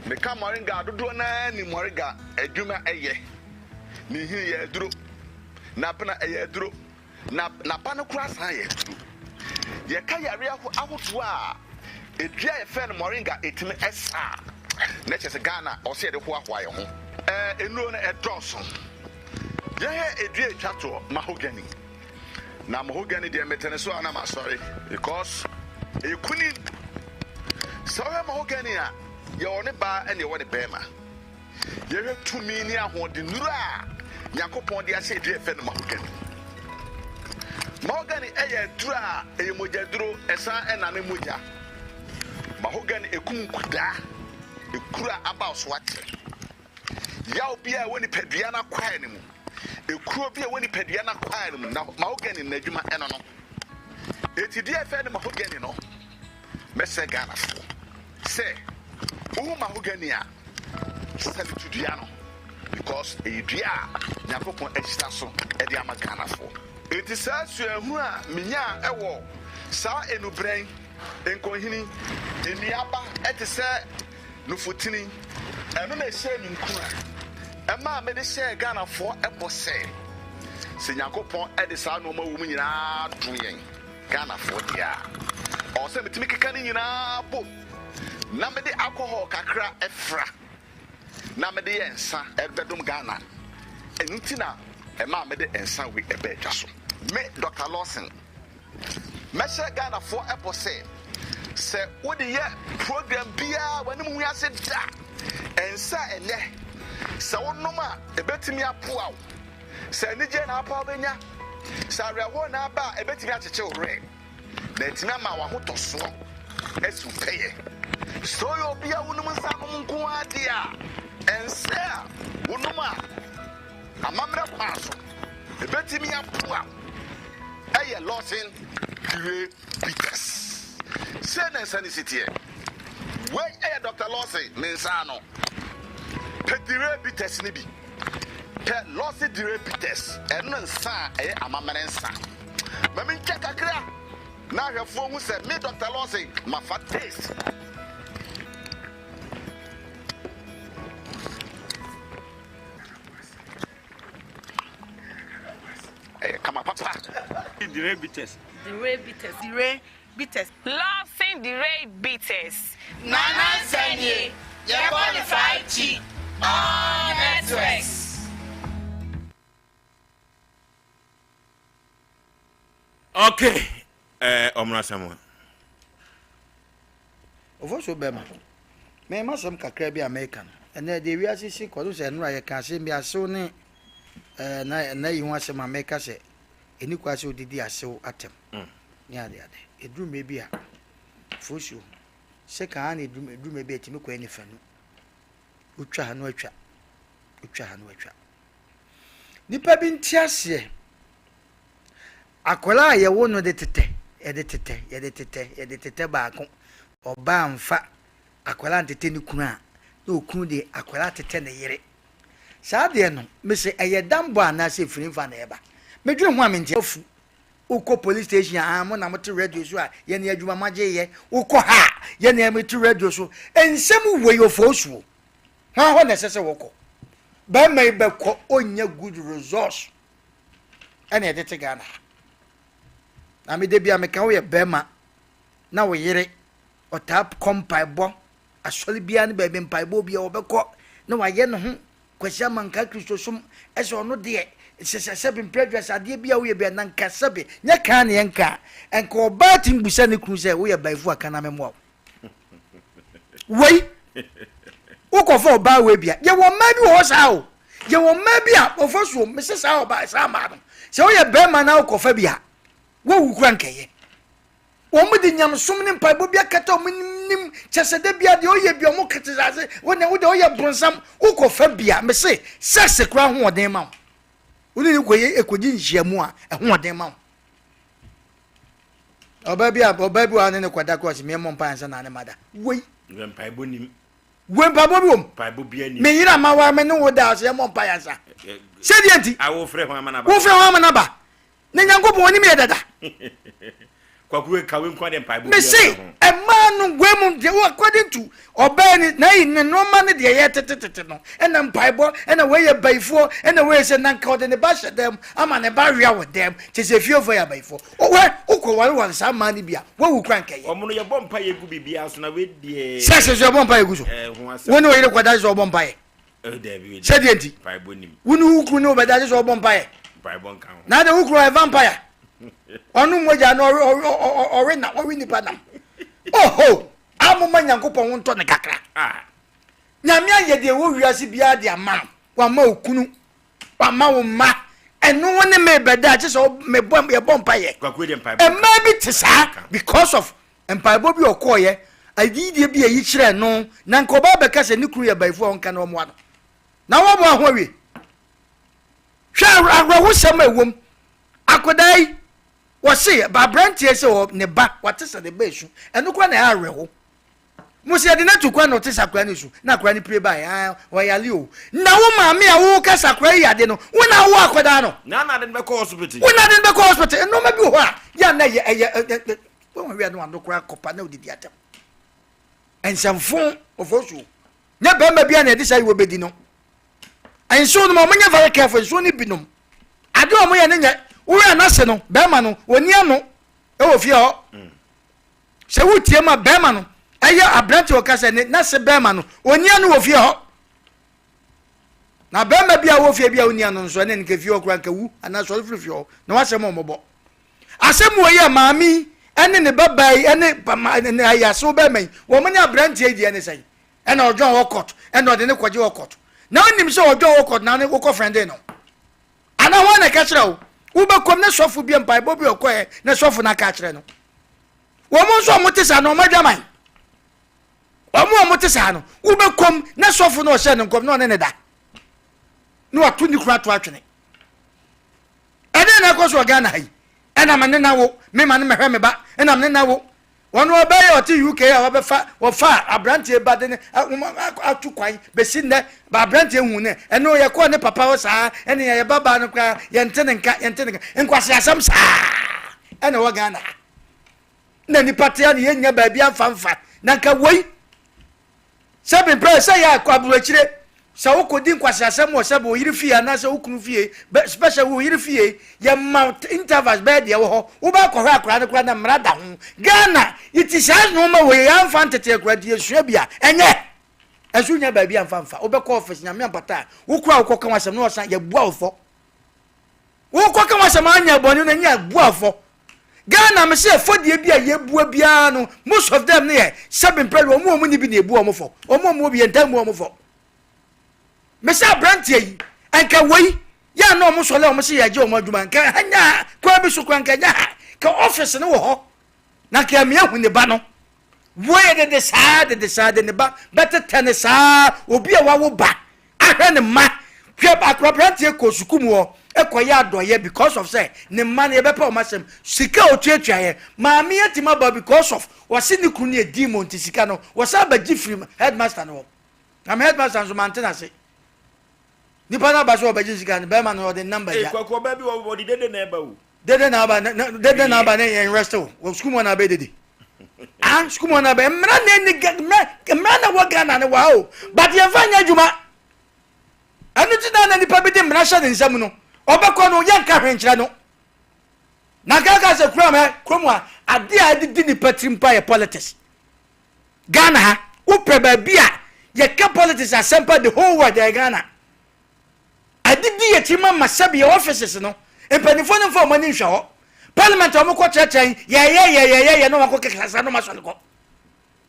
Meka moringa a, dodoɔ no ara nim moringa adwuma ɛyɛ. Ne nhini yɛ aduro, n'abena ɛyɛ aduro, na n'aba no koraa san yɛ aduro. Yɛka yareɛ aho ahodoɔ a edua a yɛfrɛ no moringa ɛtumi ɛsa a, na kyerɛ sɛ Ghana ɔsɛ yɛde hoahoa yɛn ho. Ɛɛ nnuro no ɛdɔɔso. Yɛhwɛ edua a ɛtwa toɔ, mahogany. Na mahogany deɛ mete ne so a na masɔre because ɛyɛ kunin. Sɛ wohwɛ mahogany a, yɛwɔ ne baa ɛne yɛwɔ ne bɛrima. Yɛhwɛ tumi ne ahoɔdennuru a Nyankopɔn de ahyɛ dua a yɛfrɛ no mahogany. Mahogany yɛ aduru a ɛyɛ mogyaduro, ɛsan ɛnane mogya. Mahogany ɛkum nkudaa, ekuro a aba so akyɛ. Yaw bi a ɛwɔ nipadua no akwaa no mu, ekuro bi a ɛwɔ nipadua no akwaa no mu, na mahogany n'adwuma ɛno no. Eti deɛ yɛfrɛ no mahogany no, Mɛsrɛ Ghanafoɔ sɛ wohu mahogany a salute dua no because ɛyɛ dua a Nyankopɔn ahyira so de ama Ghanafoɔ. Enti saa suahunu a menyaa wɔ saa nnubrɛn, nkɔnhini, nnuaba te sɛ nufutini, ɛno na ɛhyɛɛ me nkuran ɛmaa mede hyɛɛ Ghanafoɔ bɔ sɛ, sɛ Nyankopɔn de saa nnoɔma wɔ mu nyinaa dom yɛn Ghanafoɔ deɛ a, ɔwɔ sɛ metumi keka ne nyinaa bom na mede alcohol kakra fra na mede yɛ nsa bɛdom Ghana. Ɛno nti na ɛmaa mede nsa wei baa dwa so. Me Doctor Lawson, mɛhyɛ Ghanafoɔ bɔ sɛ, sɛ wode yɛ program biara w'anim ngu ase da. Nsa a ɛnnɛ sɛ wonom a ɛbɛtumi aboa wo. Sɛ anigye na apa a wobɛnya, sɛ awerɛhoɔ na aba a ɛbɛtumi akyekye wo werɛ, na atumi ama w'ahotɔsoɔ asi wo pɛyɛ. Sɛ woyɛ obi a wonom nsa nom nko ara deɛ a, ɛnsɛ a wonom a amammerɛ kwan so ɛbɛtumi aboa wo. Ɛyɛ Lawson Pire Bitters. Sei na nsa no si teɛ. Wei yɛ Dɔkta Lawson ne nsa ano. Pɛ Dire Bitters no bi. Pɛ Lawson Dire Bitters, ɛno ne nsa a ɛyɛ amammerɛ nsa. Ma mentwa kakra na ahwɛfoɔ hu sɛ me Dɔkta Lawson mafa taste. Ɛyɛ kama papa. Dire Bitters. Dire Bitters. Dire Bitters. Lawson Dire Bitters. Nana Nsɛnie, yɛbɔ ne 5G, all networks. Okay, eh, ɔmono asɛm a. Ofosuo bɛma. Me m'asɛm kakra bi a meka no, ɛnɛ deɛ wiase si kɔ no sɛ nnora yɛka asɛm bi asew ne ɛɛ na na yi ho asɛm a meka sɛ ɛni kwa sɛ odidi asew atɛm mm. ne ade ade. Ɛduru mmerɛ bi a fosuo sɛ kaa na ɛduru mmerɛ bi a ɛtumi kɔ ɛne fanu. Wotwa ha no atwa. Wotwa ha no atwa. Nipa bi nte aseɛ Akwadaa a yɛwo no de tetɛ, yɛde tetɛ, yɛde tetɛ, yɛde tetɛ baako. Ɔbaa nfa akwadaa ntetɛ ne kunu a, na okunu de akwadaa tetɛ ne yere. Saa deɛ no, mese ɛyɛ dambɔ anaasɛ efiri nfa na ɛba. Medwene ho a mente afu. Wokɔ police station a, ah, mo na mote radio so a, yɛne adwuma moagye yɛ. Wokɔ ha a, yɛne mete radio so. Nsɛm wei ɔfɔɔsuo. Hwan hɔ na ɛsɛ sɛ wɔkɔ? Bɛrima yi bɛkɔ, ɔnnya good resource. ɛna yɛde te Ghana ha. Na me da bi a meka woyɛ bɛrima na wo yere ɔtaa kɔ mpaebɔ asɔre biara ne baabi mpaebɔ bi a ɔbɛkɔ na wayɛ ne ho Kwasi Amanka Kristosom ɛsɛ ɔno deɛ sɛ sɛbe mpere aduasa adeɛ bi a woyɛ bi a na nka sɛbe nyɛ kan ne yɛnka nka ɔbaa tim busa ne kunu sɛ woyɛ baifo a ka na memmoa wo. Wei, wokɔfa ɔbaa wei bia, yɛwɔ mmaa bi wɔ hɔ saa o. Yɛwɔ mmaa bi a wɔfa so, mese saa ɔbaa saa mmaa no. Sɛ woyɛ bɛrima na wokɔfa bi a, wowu kura nkɛyɛ. Wɔn de nyamesom ne mpaebɔ bi akata wɔn nim kyɛ sɛ da bia deɛ ɔyɛ bi wɔn kete ase wo ne wo deɛ ɔyɛ bronsam wokɔfa bi a mese sex kura ahoɔden ma wo. Wo ne ne kɔyɛ ekɔgye nhyiamu a ɛhoɔden ma wo. Ɔbaa bi a ɔbaa bi wɔ ha ne ne kɔda kɔ ɔsi mmɔ mpa ansa na ne ma da. Wei. Wei mpaebɔ nim. Wei mpaebɔ bi wɔm. Mpaebɔ bi anim. Me yere ama wa me ne wo da ɔsi mmɔ mpa ansa. Sɛdeɛ nti. A wofrɛ ho ama naba. Wofrɛ ho ama naba. Ne Nyankopɔn onim yɛ dada. Kwaku eka wei nko de mpaebɔ bi. Mese ɛmaa no wei mu deɛ according to Ɔbaa ni, na ayi ne nnoɔma ne deɛ ɛyɛ tetetete no, ɛna mpaebɔ, ɛna wei yɛ bayifoɔ, ɛna wei yɛ sɛ, na nka ɔde ne ba hyɛ dan mu ama ne ba wea wɔ dan mu, kyerɛ sɛ efiefoɔ yɛ abayifoɔ. Wɛ, wokɔ wareware saa mmaa no bi a, woawu koraa nka ɛyɛ. Wɔn no yɛbɔ mpaeɛ gu biribiara so na wei deɛ. Sɛ sɛ so yɛbɔ mpaeɛ gu so. Ɛɛ ho asɛm. Wo ne wo yere kɔda sɛ ɔbɔ mpaeɛ. Ɛɛ daabi wei deɛ. Sɛdeɛ nti. Mpaebɔ nim. Wo ne wo kunu ne wo bɛda sɛ ɔbɔ mpaeɛ. Mpaebɔ nka ho. Na de wo kunu ɔyɛ vampire. Ɔno mogya no ɔwe ɔwe ɔwe nam ɔwe nipa nam. Oho! A momma Nyankopɔn ho ntɔ no kakra. Nyame ayɛ deɛ ɛwɔ wiase biara de ama no. Wama wo kunu, wama wo mma. Ɛno wo ne me bɛda a, kyɛ sɛ mebɔ yɛbɔ mpaeɛ. Mmaa bi te saa because of mpaebɔ bi ɔkɔɔyɛ, ayidie bi a ɛyi kyerɛɛ no, na nka ɔbaa bɛka sɛ ne kunu yɛ bayifoɔ a ɔnka na ɔmmoa no. Na wɔboa ho awie. Hwɛ awerɛhosɛm a ɛwom. Akwadaa yi, Wɔse aberanteɛ sɛ ɔ ne ba wate sɛ ne ba esu ɛno koraa na ɛyɛ awerɛho mo sɛ yɛde no ato kwan na ɔte sɛ akwadaa no esu na akwadaa no pire baeɛ aa ɔyale o na wo maame a wo ka sɛ akwadaa yi yade no wo na awo akwadaa no na na de no bɛkɔ hospital wo na de no bɛkɔ hospital nneɛma bi wɔ hɔ a yɛ a na ɛyɛ ɛyɛ ɛ wɔn wia no ano koraa kɔpa na odidi atɛm nsɛmfo ɔfɔ so nyɛ bɛrima bi a na ɛde saa yi wɔ bɛdi no nsuo no ma wɔnyɛ very careful nsuo no binom Ade a wɔyɛ no nyɛ woyɛ n'ase no bɛrima no wɔni ano wɔ fie hɔ. Sɛ wotie ma bɛrima no ɛyɛ aberante ɔka sɛ ne n'ase bɛrima no wɔni ano wɔ fie hɔ. Na bɛrima bi a wɔ fie bi a wɔni ano nso ɛne nka fie hɔ koraa nka wu anaa sɔre firi fie hɔ na wasɛm wɔn mmɔbɔ. Asɛm wɔ yi a maame yi ɛne ne babaa yi ɛne ne ayasew bɛrima yi wɔn ne aberanteɛ yi deɛ ne sɛn ɛna ɔdwɔn wɔ court ɛna ɔde ne kɔgye wɔ court na onim sɛ ɔdwɔn wɔ court na ne wokɔ frɛnde no Anaa hwan na ɛka kyerɛ wo? Wobɛkɔm ne sɔfo bi mpaebɔ bi ɔkɔɛ ne sɔfo no aka akyerɛ no. Wɔn nso a wɔte saa no wɔn adwaman. Wɔn a wɔte saa no wobɛkɔm ne sɔfo no ɔhyɛ no nkɔm na ɔne ne da. Na wato ne kunu ato atwene. Ɛdɛn na ɛkɔ so wɔ Ghana ha yi? Ɛna me ne na wo, me ma no mɛhwɛ me ba, ɛna me ne na wo. Ɔno ɔbɛyɛ ɔte UK a wabɛfa wɔfa abranteɛ ba de ne ato kwan bɛsi nnɛ ba abranteɛ hu ne ɛno yɛkɔɔ ne papa hɔ saa ɛne yɛyɛ ba baa no koraa yɛnte ne nka yɛnte ne nka nkwaseasɛm saa ɛna ɛwɔ Ghana ha na nipa tea ne yɛnya baabi amfa mfa na nka wei Sɛ mepɛ sɛ yɛ akɔ aburokyire, sɛ wokɔdi nkwaseasɛm wɔ sɛbe wo yere fie anaasɛ wo kunu fie, especially wo yere fie, yɛma wo intervals bɛyɛ deɛ wɔ hɔ, wobɛ akɔhwɛ akwadaa no koraa na mmara da ho. Ghana, yɛti saa nnoɔma wei, yɛamfa ntete akwadaa nti yɛsua bi a, ɛnyɛ. Ɛnso wonya baabi amfa mfa, wobɛkɔ office, Nyame ampata a, wo koraa wokɔka w'asɛm na wɔsan yɛbua wo fɔ. Wokɔka w'asɛm anyɛ bɔne no nyɛ bua fɔ. Ghana me se ɛfɔdeɛ bi a yɛbua biara no most of them no yɛ sɛbe mpɛ wɔn a wɔn ni bi na ebu wɔn fɔ. Wɔn a wɔn bi yɛn ntaa mu wɔn fɔ. Me se aberanteɛ yi nka wei yɛ a na wɔn sɔle a wɔn se yɛgye wɔn adwuma nka ha nya ha kwan bi so kwan nka nya ha ka office no wɔ hɔ na nka ɛmea hu ne ba no. Wei dede saa dede saa de ne ba bɛtetɛ ne saa obi a wawo ba ahwɛ ne mma hwɛ akora aberanteɛ kɔ sukuu mu hɔ ɛkɔyɛ adɔyɛ because of sɛ ne mma no yɛbɛpɛ wɔn asɛm sika a otuatua yɛ maame atumi aba because of wɔse ne kunu no yɛ demon nti sika no wɔsan bɛgye firi headmaster no hɔ na me headmaster nso mante n'ase nipa no aba sɛ ɔbɛgye sika no bɛrima no ɔde namba gya. Ee kwaku ɔbaa bi wɔ ɔde dede na ɛba o. Dede na aba dede na aba ne yɛn rest o wɔ sukuu mu na abɛ dede ah sukuu mu na abɛ mmara na ɛni mmara mmara na wɔ Ghana ne wɔ ha o but yɛn fa nyɛ adwuma ɛno ti na na nipa bi de mmara hyɛ ne nsam no ɔbɛkɔ no yɛn ka hwɛ nkyerɛ no na kaka sɛ kurom ɛ kurom a ade a ɛde di nipa tirim pa yɛ politics Ghana ha wopɛ baabi a yɛka politics asɛmpa the whole world ɛyɛ Ghana. Adidi yɛ tirim ama sɛbi yɛ offices no mpanyinfoɔ no nfa wɔn ani nhwɛ hɔ. Parliament a wɔn kɔ kyerɛkyerɛ yɛyɛ yɛyɛ yɛyɛ na wɔn akɔ kɛkɛ sasa na wɔn asɔre kɔ.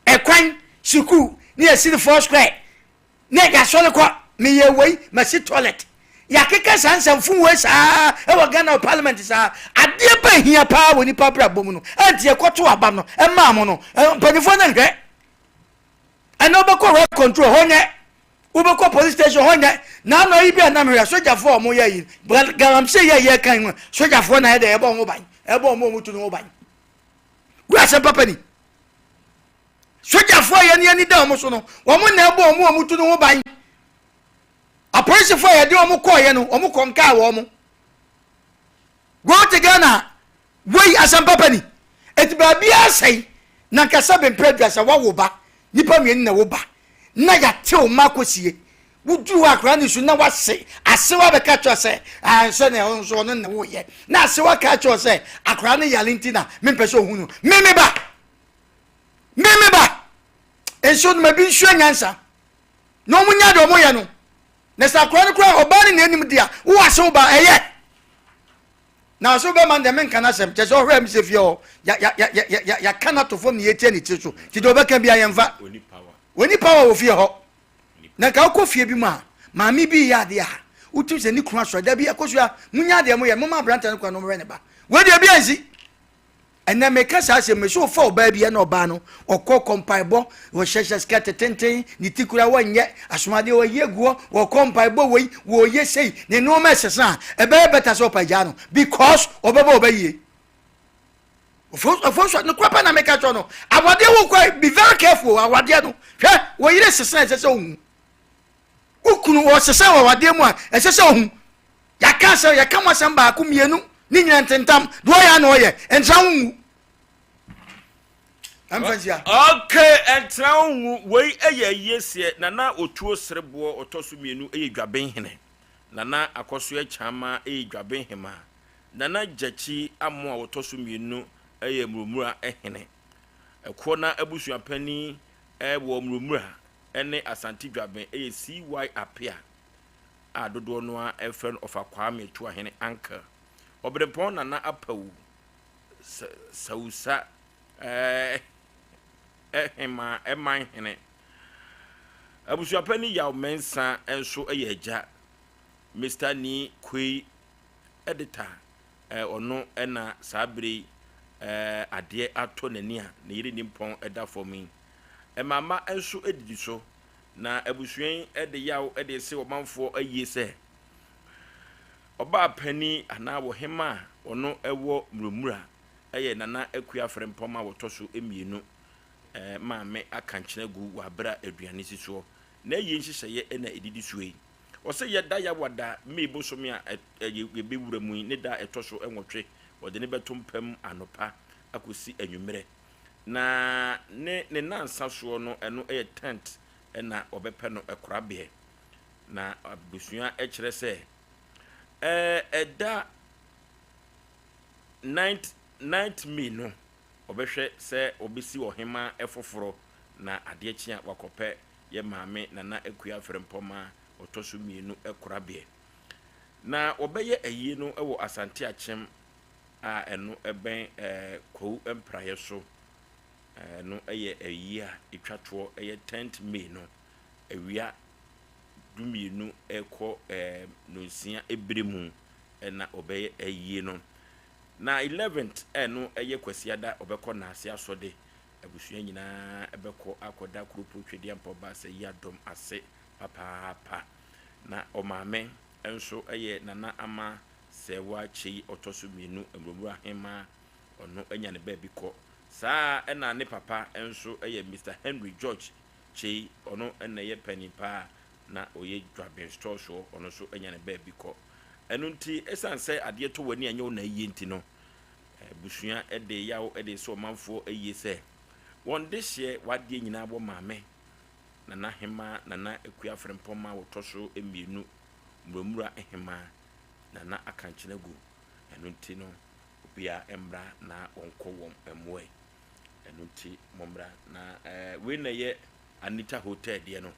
Ɛkwan, sukuu ne yɛsi no four square ne yɛasɔre kɔ meyɛ wei masi toilet. Yɛakeka saa nsɛmfo wei saa ɛwɔ Ghana wɔ parliament saa. Adeɛ ba hia paa wɔ nipa abrabɔ mu no ɛnti yɛkɔto aba no ɛmaa mo no mpanyinfoɔ no nhwɛ. Ɛnɛ wobɛkɔ road control hɔ nyɛ wobɛkɔ police station hɔ nyɛ na ano yi bi a nam hwɛ sogyafoɔ a wɔyɛ yi galamsey yɛ yɛ kan mu sogyafoɔ na ɛdɛ ɛbɔ ho ban ɛbɔ wɔn a wɔtu no ho ban wura asɛm papa ni sogyafoɔ a yɛn ani da wɔn so no wɔn na ɛbɔ wɔn a wɔtu no ho ban apolisifoɔ a yɛde wɔn kɔɔyɛ no wɔn kɔ nkaa wɔn go to Ghana Wei asɛm papa ni. Enti baabiara sɛe na nka sɛ bempere aduasa woawo ba, nnipa mmienu na ɛwo ba, na yɛate wo mma akɔsie. Woduru hɔ akwadaa no su na wase asew abɛka kyerɛ sɛ ah sɛ na ɔno nso ɔno na woyɛ. Na asew aka akyerɛ sɛ akwadaa no yare nti na mempɛ sɛ ohu no. Me me ba! Me me ba! Nso no ma bi nsua nyansa na wɔn nya deɛ wɔn yɛ no. Na sɛ akwadaa no koraa ɔbaa no na anim di a, wowɔ asew ba ɛyɛ. Na so bɛma no deɛ menka n'asɛm kyɛ sɛ ɔhwɛ me sɛ fie hɔ yɛaka no ato fam ne yɛtia ne tiri so nti deɛ ɔbɛka bia yɛmfa ɔni power wɔ fie hɔ na nka wokɔ fie bi mu a maame bi yɛ adeɛ a wotim sɛ ne kunu asɔre da bi akɔsua munya adeɛ moyɛ moma aberantɛ no kwan no ɔmhwɛ ne ba wei deɛ bi ansi Ɛnɛ meka saa asɛm yi, sɛ wofa ɔbaa bi ɛna ɔbaa no ɔkɔ kɔ mpaebɔ, wɔhyɛhyɛ skirt tenten, ne ti kura wɔnyɛ, asomadeɛ wɔyi agu hɔ, wɔkɔ mpaebɔ wei, wɔyɛ sei, ne nneɛma ɛsesa a, ɛbɛyɛ better sɛ ɔpa gyaa no because ɔbɛbɔ ɔbɛ yie. Ɔfo nso nokorɛ pɛ na meka kyerɛ no, awadeɛ wo kɔ be very careful awadeɛ no, hwɛ wɔyere sesa ɛsɛ sɛ ohu, wo kunu ɔsesa wɔ awadeɛ mu a ɛsɛ sɛ ohu. Yɛaka asɛm, yɛka mo asɛm baako, mmienu, ne nyina ntentam, deɛ ɔyɛ a na ɔyɛ, ntra ho ngu. Ɛmfa nsia. Okay, ɛntra ho ngu, wei yɛ ayie seɛ, Nana Otuo Sereboɔ ɔtɔ so mmienu yɛ Dwabenhene, Nana Akɔsoɛ Kyaama yɛ Dwabenhemaa, Nana Gyakyi Amoah ɔtɔ so mmienu yɛ Muromura hene. Ɛkoɔ na abusuapanin wɔ Muromura ne Asante Dwaben yɛ CY Apea. a dodoɔ no ara frɛ no Ɔfa Kwame Atuahene Uncle, Ɔberempɔn Nana Apawu Sawusa Hemaa Ɛman Hene. Abusuapanin Yaw Mensah nso yɛ agya. Mister Nii Quaye Editor, ɔno na saa berɛ yi adeɛ atɔ n'ani a ne yere nimpɔn da fam yi. Mma nso didi so. Na abusua yi de yaw de rese ɔmanfoɔ ayie sɛ, ɔbaa panin anaa ɔhemmaa a ɔno wɔ Muramura. yɛ Nana Akua Frempɔm a wɔtɔ so mmienu maame akankyene agu wɔ aberɛ a aduane si soɔ. N'ayie nhyehyɛeɛ na ɛdidi soɔ yi. Ɔse yɛda Yawada May bosome a yɛbɛwura mu yi ne da a ɛtɔ so nwɔtwe, wɔde no bɛto mpa mu anɔpa akɔsi anwummerɛ. Na ne ne nnansa soɔ no ɛno yɛ tent na wɔbɛpɛ no korabeɛ. Na abusua kyerɛ sɛ ɛda ninth ninth May no wɔbɛhwɛ sɛ wɔbɛsi ɔhemaa foforɔ na adeɛ kye a wakɔpɛ yɛ maame Nana Akua Frempɔmaa ɔtɔ so mmienu korabeɛ. Na wɔbɛyɛ ayie no wɔ Asante Akyem a ɛno bɛn Kwawu Mpraeɛ so. Ɛno yɛ ayie a ɛtwa toɔ ɛyɛ tenth May no awia dumienu rekɔ nnɔnsia berɛ mu na wɔbɛyɛ ayie no. Na eleventh ɛno yɛ Kwasiada wɔbɛkɔ Naase Asɔde. Abusua nyinaa bɛkɔ akɔda Kuropɔ Twedeampɔ Baasa yi adom ase papaapa. Na ɔmaame nso yɛ Nana Ama Sɛɛwa Kyei ɔtɔ so mmienu, Mmuromuro Ahemaa, ɔno anya ne baabi kɔ. Saa ara na ne papa nso yɛ Mister Henry George Kyei, ɔno na ɛyɛ panin pa a na ɔyɛ Dwaben Store soɔ, ɔno nso anya ne baabi kɔ. Ɛno nti, ɛsiane sɛ adeɛ tɔ w'ani a ɛnyɛ wo na ayie nti no, abusua de yaw de resɛ ɔmanfoɔ ayie sɛ wɔn dehyeɛ w'adeɛ nyinaa wɔ maame Nana Hemaa Nana Akua Frempɔma wɔtɔ so mmienu Muramura Hemaa Nana Akankyena-Gu. Ɛno nti no, obiara mmra na wɔnkɔ wɔn mmoa yi. Ɛno nti mommra na eh, wei na ɛyɛ Anita Hotel deɛ no.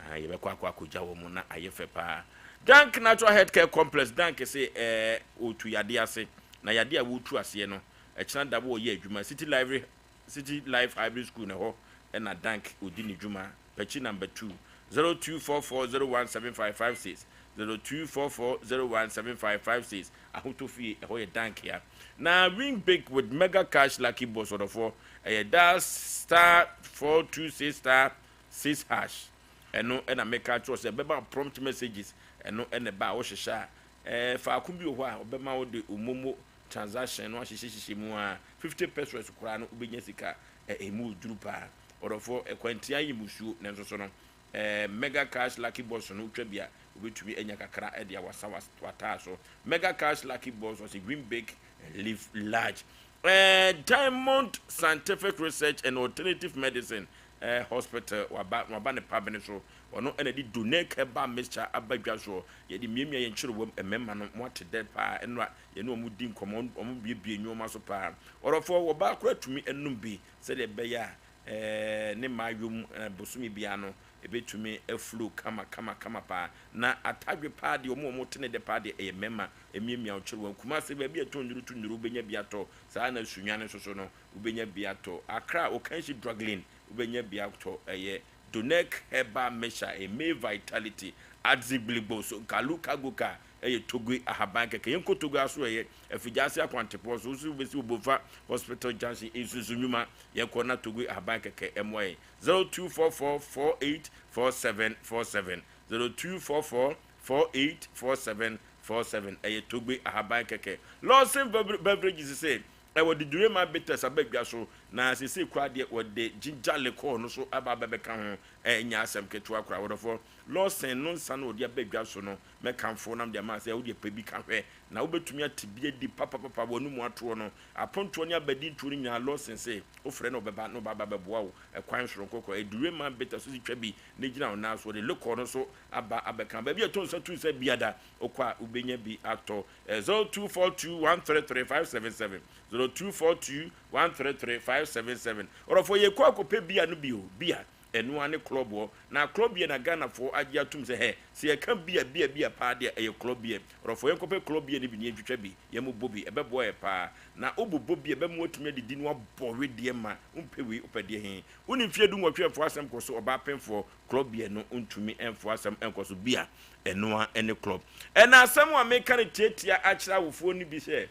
Ah, yɛbɛkɔ akɔ akɔgya wɔn na ayɛ fɛ paa. Dank Natural Health Care Complex, Dank se eh, wɔtu yadeɛ ase. Na yadeɛ a wɔtu aseɛ no, ɛkyena da wɔyɛ adwuma. City Life, City Life Hybrid School na ɛhɔ na Dank ɔdi ne dwuma. Pakyi number 2, 0244017556, 0244017556, Ahotɔ Fie, ɛhɔ yɛ Dank ya. Na win big with mega cash lucky boss ɔdɔfoɔ, ɛyɛ dial star 426 star 6 hash, ɛno na meka akyerɛ wo sɛ ɛbɛma wo prompt messages, ɛno na ɛba a wohyehyɛ a, ɛɛ faako bi wɔ hɔ a ɔbɛma wo de omomo transaction no ahyehyɛhyehyɛ mu a 50 pesos koraa no wobɛnya sika, ɛmu duru paa. Ɔdɔfoɔ, ɛkwantia yi mmusuo, nanso so no, ɛɛ mega cash lucky box no wotwa bi a, wobɛtumi anya kakra de awasa w'ataa so. Mega cash lucky box ɔse win big and live large. Ɛɛ Diamond Scientific Research and Alternative Medicine ɛɛ Hospital waba na waba ne pabene so. Ɔno ɛna de Donec Herbal Mixture aba dwa soɔ. Yɛde miamia yɛn kyerewam mmarima no mo ate dɛ paa ɛnora yɛne wɔn di nkɔmmɔ wɔn buebue nneɛma so paa. Ɔdɔfoɔ ɔbaa koraa tumi nom bi sɛdeɛ ɛbɛyɛ a ɛɛ ne mmaayɔ mu ɛɛ bosome biara no ɛbɛtumi aflow kama kama kama paa. Na atadwe paa deɛ wɔn a wɔte ne dɛ paa deɛ ɛyɛ mmarima ɛmiamia wo kyerɛ wɔn. Kumase baabi a ɛtɔn nnuro to nnuro wobɛnya bi atɔ. Saa na Sunyani nso so no wobɛnya bi atɔ. Accra Okanshi Drug Lane wobɛnya bi atɔ. Ɛyɛ Donec Herbal Mixture, ɛyɛ May Vitality, Adzigbligbos, Galu Kagoka ɛyɛ Togo ahaban kɛkɛ. Yɛnkɔ Togo asoɛeɛ, Afigya-ase akwantepɔn so, wosi wobɛsi Obomfa Hospital Junction, Nsunsu Nnwuma, yɛnkɔ na Togo ahaban kɛkɛ mmoa yɛn. 0244 48 47 47, 0244 48 47 47, ɛyɛ Togbe ahaban kɛkɛ. Lawson Beverages se ɛwɔ Didurema Bitters aba dwa so, na seesei koraa deɛ wɔde Ginger Liqueur no so aba abɛbɛka ho, ɛnyɛ asɛm ketewa koraa. Wɔdɔfoɔ, Lawson no nsa no wɔde aba dwa so no, Mɛkamfo na mede ama sɛ wodeɛ pɛ bi ka hwɛ na wobɛtumi ate bi adi papapapa w'anomu atoɔ no apontoɔ ne abadintoɔ no nyinaa Lawson se wofrɛ no ɔbɛba na ɔba abɛboa wo ɛkwan soronko kɔ Adure man bitter so si twa bi na gyina wo nan so wɔde liquor no so aba abɛka baabi a ɛtɔ nsa tu nsa biada wokɔ a wobɛnya bi atɔ 0242 133 577 0242 133 577 ɔdɔfoɔ yɛkɔ akɔpɛ bia no bio bia Ɛno ara ne klɔb hɔ. Na klɔb beer na Ghanafoɔ agye atom sɛ hɛ, sɛ yɛka beer, beer, beer paa deɛ, ɛyɛ klɔb beer. Ɔdɔfoɔ yɛnkɔpɛ klɔb beer no bi na yɛntwitwa bi, yɛmmobɔ bi, ɛbɛboa yɛ paa. Na wobobɔ bi a, ɛbɛma woatumi adidi na woabɔ wedeɛ ma wompɛ wei, wopɛ deɛ he. Wone mfeɛ dunwɔtwe ɛmfa w'asɛm kɔ so, ɔbaa pemfoɔ, klɔb beer no ntumi mfa w'asɛm nkɔ so. Beer, ɛno ara ne klɔb. Ɛna asɛm a meka no tiatia akyerɛ awofoɔ no bi sɛ,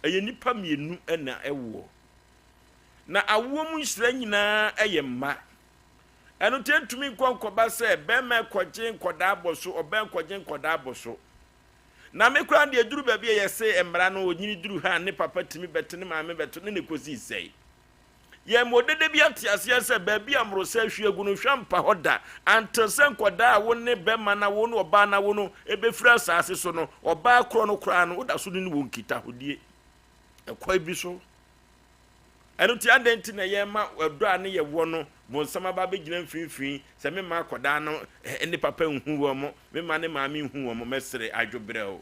ɛyɛ nnipa mmienu na ɛwoɔ. Na awoɔ mu nhyira nyinaa yɛ mma. Ɛno nti ɛntumi nkɔ nkɔba sɛ bɛrima rekɔgye nkɔdaa bɔ so, ɔbaa rekɔgye nkɔdaa bɔ so. Na me koraa deɛ ɛduru baabi a yɛse mmara no ɔnyini duru ha a ne papa tumi bɛto ne maame bɛto ne ne kɔsi sɛe. Yɛn mu ɔdede bi ate aseɛ sɛ baabi a mmorosa ahwie agu no hwa mpa hɔ da until sɛ nkwadaa a wo ne bɛma no awo ne ɔbaa no awo no ɛbɛfiri asaase so no, ɔbaa korɔ no koraa no woda so ne no wɔ nkitahodie ɛkwan bi so. Ɛno nti adɛn nti na yɛma ɛdɔ a ne yɛwɔ no bonsam aba abɛgyina mfimfini sɛ memma akwadaa no ne papa nhu wɔn, memma ne maame nhu wɔn, mɛsere adwo brɛoo.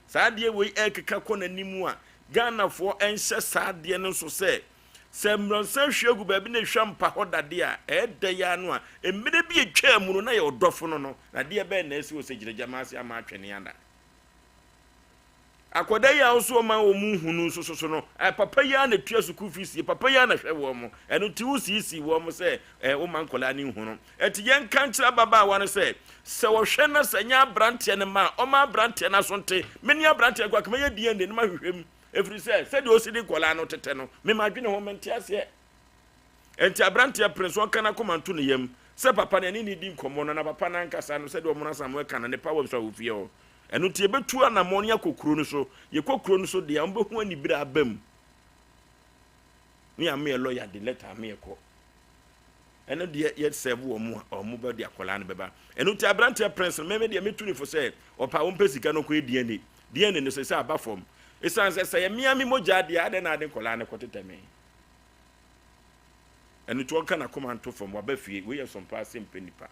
Saa adeɛ wei ɛrekeka kɔ n'anim a, Ghanafoɔ nhyɛ saa adeɛ no nso sɛ, sɛ mmorɔnsa hwie gu baabi na ehwa mpa hɔ dadeɛ a, ɛyɛ dɛ yi ara no a, mmerɛ bi atwaa mu no na yɛ ɔdɔfo no no, na adeɛ bɛn na asi wɔ sɛ gyinagyama ase ama atwene ana? Akwadaa yi a wo so ɔma wɔn nhu no nso so no, papa yi ara na tua sukuu fees yi, papa yi ara na hwɛ wɔn. Ɛno nti wosiisii wɔn sɛ woma nkwadaa no nhu no. Ɛnti yɛnka nkyerɛ ababaawa no sɛ, sɛ ɔhwɛ na sɛ ɛnyɛ aberanteɛ no mma a, ɔmma aberanteɛ no aso nte. Me ne aberanteɛ no kɔ a, mɛyɛ DNA no mahwehwɛ mu. Ɛfiri sɛ, sɛdeɛ ɔsi de nkwadaa no tetɛ no, me madwene ho, mente aseɛ. Ɛnti aberanteɛ pere so ɔnka n'akoma nto ne yam sɛ papa no ɛne no redi nkɔmmɔ no, na papa no ankasa no, sɛdeɛ ɔmono Asamoah ka no, ne power bi so a wɔ fie hɔ. Ɛno nti yɛbɛtu anammɔn ne akɔ kuro no so. Yɛkɔ kuro no so deɛ a, wɔbɛhu anibere aba mu. Ne yɛama yɛ lɔya de lɛta ama yɛkɔ. Ɛno deɛ yɛ sɛve wɔn a, wɔn bɛ de akwadaa no bɛba. Ɛno nti aberanteɛ prince no, mɛmɛ deɛ metu ne fo sɛ, ɔpɛ a wɔmpɛ sika no nkɔyɛ DNA. DNA no sɛ sɛ aba fam. Ɛsiane sɛ sɛ yɛ mmea me mogya deɛ, adɛn na ade nkwadaa no kɔtetɛ me? Ɛno nti ɔnka n'akoma nto fam, waba fie. Wei yɛ sɔmpa ase mpɛ nipa.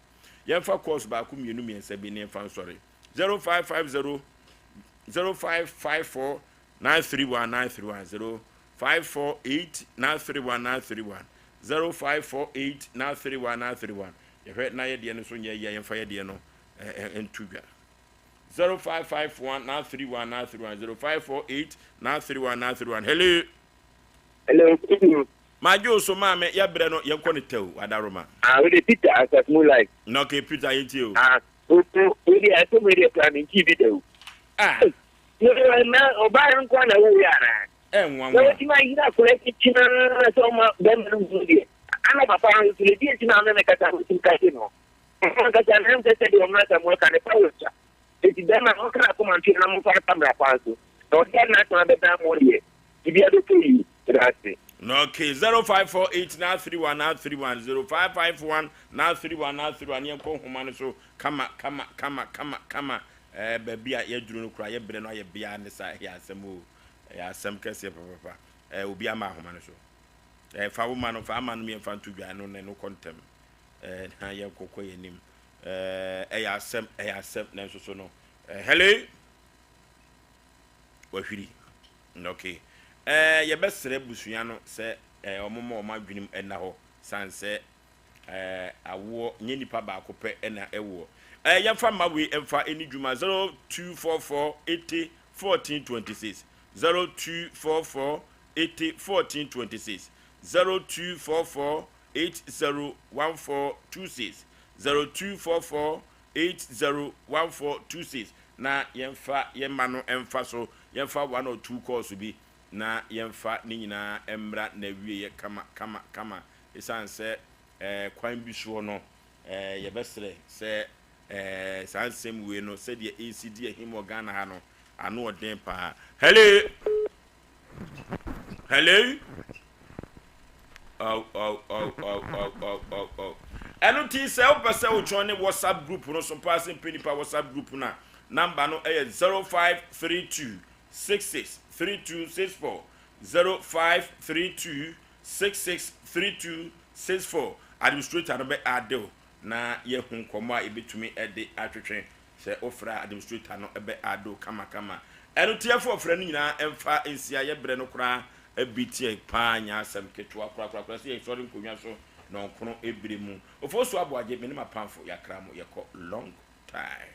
Yɛmfa course baako mmienu mmiɛnsa bi ne yɛmfa nsɔre. 0550 0554 931 931 0548 931 931 0548 931 931 Yɛhwɛ na yɛ deɛ no nso nyɛ yie a yɛmfa yɛ deɛ no nto dwa. 0551 931 931 0548 931 931 Hello. Hello, Kudu. Magye wo so maame, yɛbrɛ no yɛnkɔ no tɛw, Wadaroma. Ah, wode Peter Asaf mu live. Na okay, Peter yɛntie o. Ah, o o wode asɛm wei deɛ koraa mentii bi da o. Ah. Na na ɔbaa no nko na woyɛ anaa? Ɛnwanwa. Na watumi ayere akwadaa titi naa sɛ ɔma bɛrima no hu deɛ. Ana papa no nso ne deɛ nti na ame mekasa no ɔtumi ka se no. Ɔno ankasa na ɛnsɛ sɛ deɛ ɔmena Samuel ka ne pa wɔ twa. Enti bɛrima no ɔnka n'akoma nto yɛ na momfa no fa mmara kwan so. Na ɔde ade n'asɛm abɛdan mo deɛ, biribiara bɛkɔ yie. Meda ase. Okay, 0548 931 931 0551 931 931 yɛnkɔ nhoma no so kama kama kama kama kama ɛɛ baabi a yɛaduru no koraa yɛbrɛ no ayɛ bea ne saa ɛyɛ asɛm o ɛyɛ asɛm kɛseɛ papapa ɛɛ obi ama ahoma no so ɛɛ fa wo ma no fa ama no mmiɛnfa nto dwa no ne no kɔ ntɛm ɛɛ na yɛnkɔ kɔ yɛn anim ɛɛ ɛyɛ asɛm ɛyɛ asɛm nanso so no ɛɛ hello wahwiri okay ɛɛ yɛbɛsrɛ busua no sɛ ɛɛ wɔn ma wɔn adwenem ɛna hɔ san sɛ ɛɛ awoɔ nyɛ nipa baako pɛ ɛna ɛwoɔ ɛɛ yɛmfa mma wei ɛmfa ɛni dwuma 0244 80 14 26 0244 80 14 26 0244 80 14 26 0244 80 14 26 na yɛmfa yɛn mma no mfa so, yɛmfa one or two calls bi na yɛmfa ne nyinaa mmra n'awieɛ kama kama kama. Ɛsiane sɛ eh, kwan bi soɔ no eh, yɛbɛsrɛ sɛ eh, saa nsɛm wei no sɛdeɛ ɛresi di ahim wɔ Ghana ha no, ano ɔden paa. Hello! Hello! Oh, oh, oh, oh, oh, oh, oh, oh. Ɛno nti sɛ wopɛ sɛ wotwɛn ne WhatsApp group no so paa sɛ mpɛ nipa WhatsApp group no a, namba no ɛyɛ 0532 66 3264 0532 66 3264. Administrator no bɛ ade wo na yɛahu nkɔmmɔ a yɛbɛtumi de atwetwe. Sɛ wofrɛ a administrator no bɛ ade wo kamakama. Ɛno nti yɛmfa ɔfrɛ no nyinaa mfa nsia yɛ berɛ no koraa bi teɛ paa nyɛ asɛm ketewa korakorakora sɛ yɛsɔre nkonnwa so nɔnkono berɛ mu. Ofosu Aboagye, me ne m'apamfo yɛakra mo yɛkɔ long time.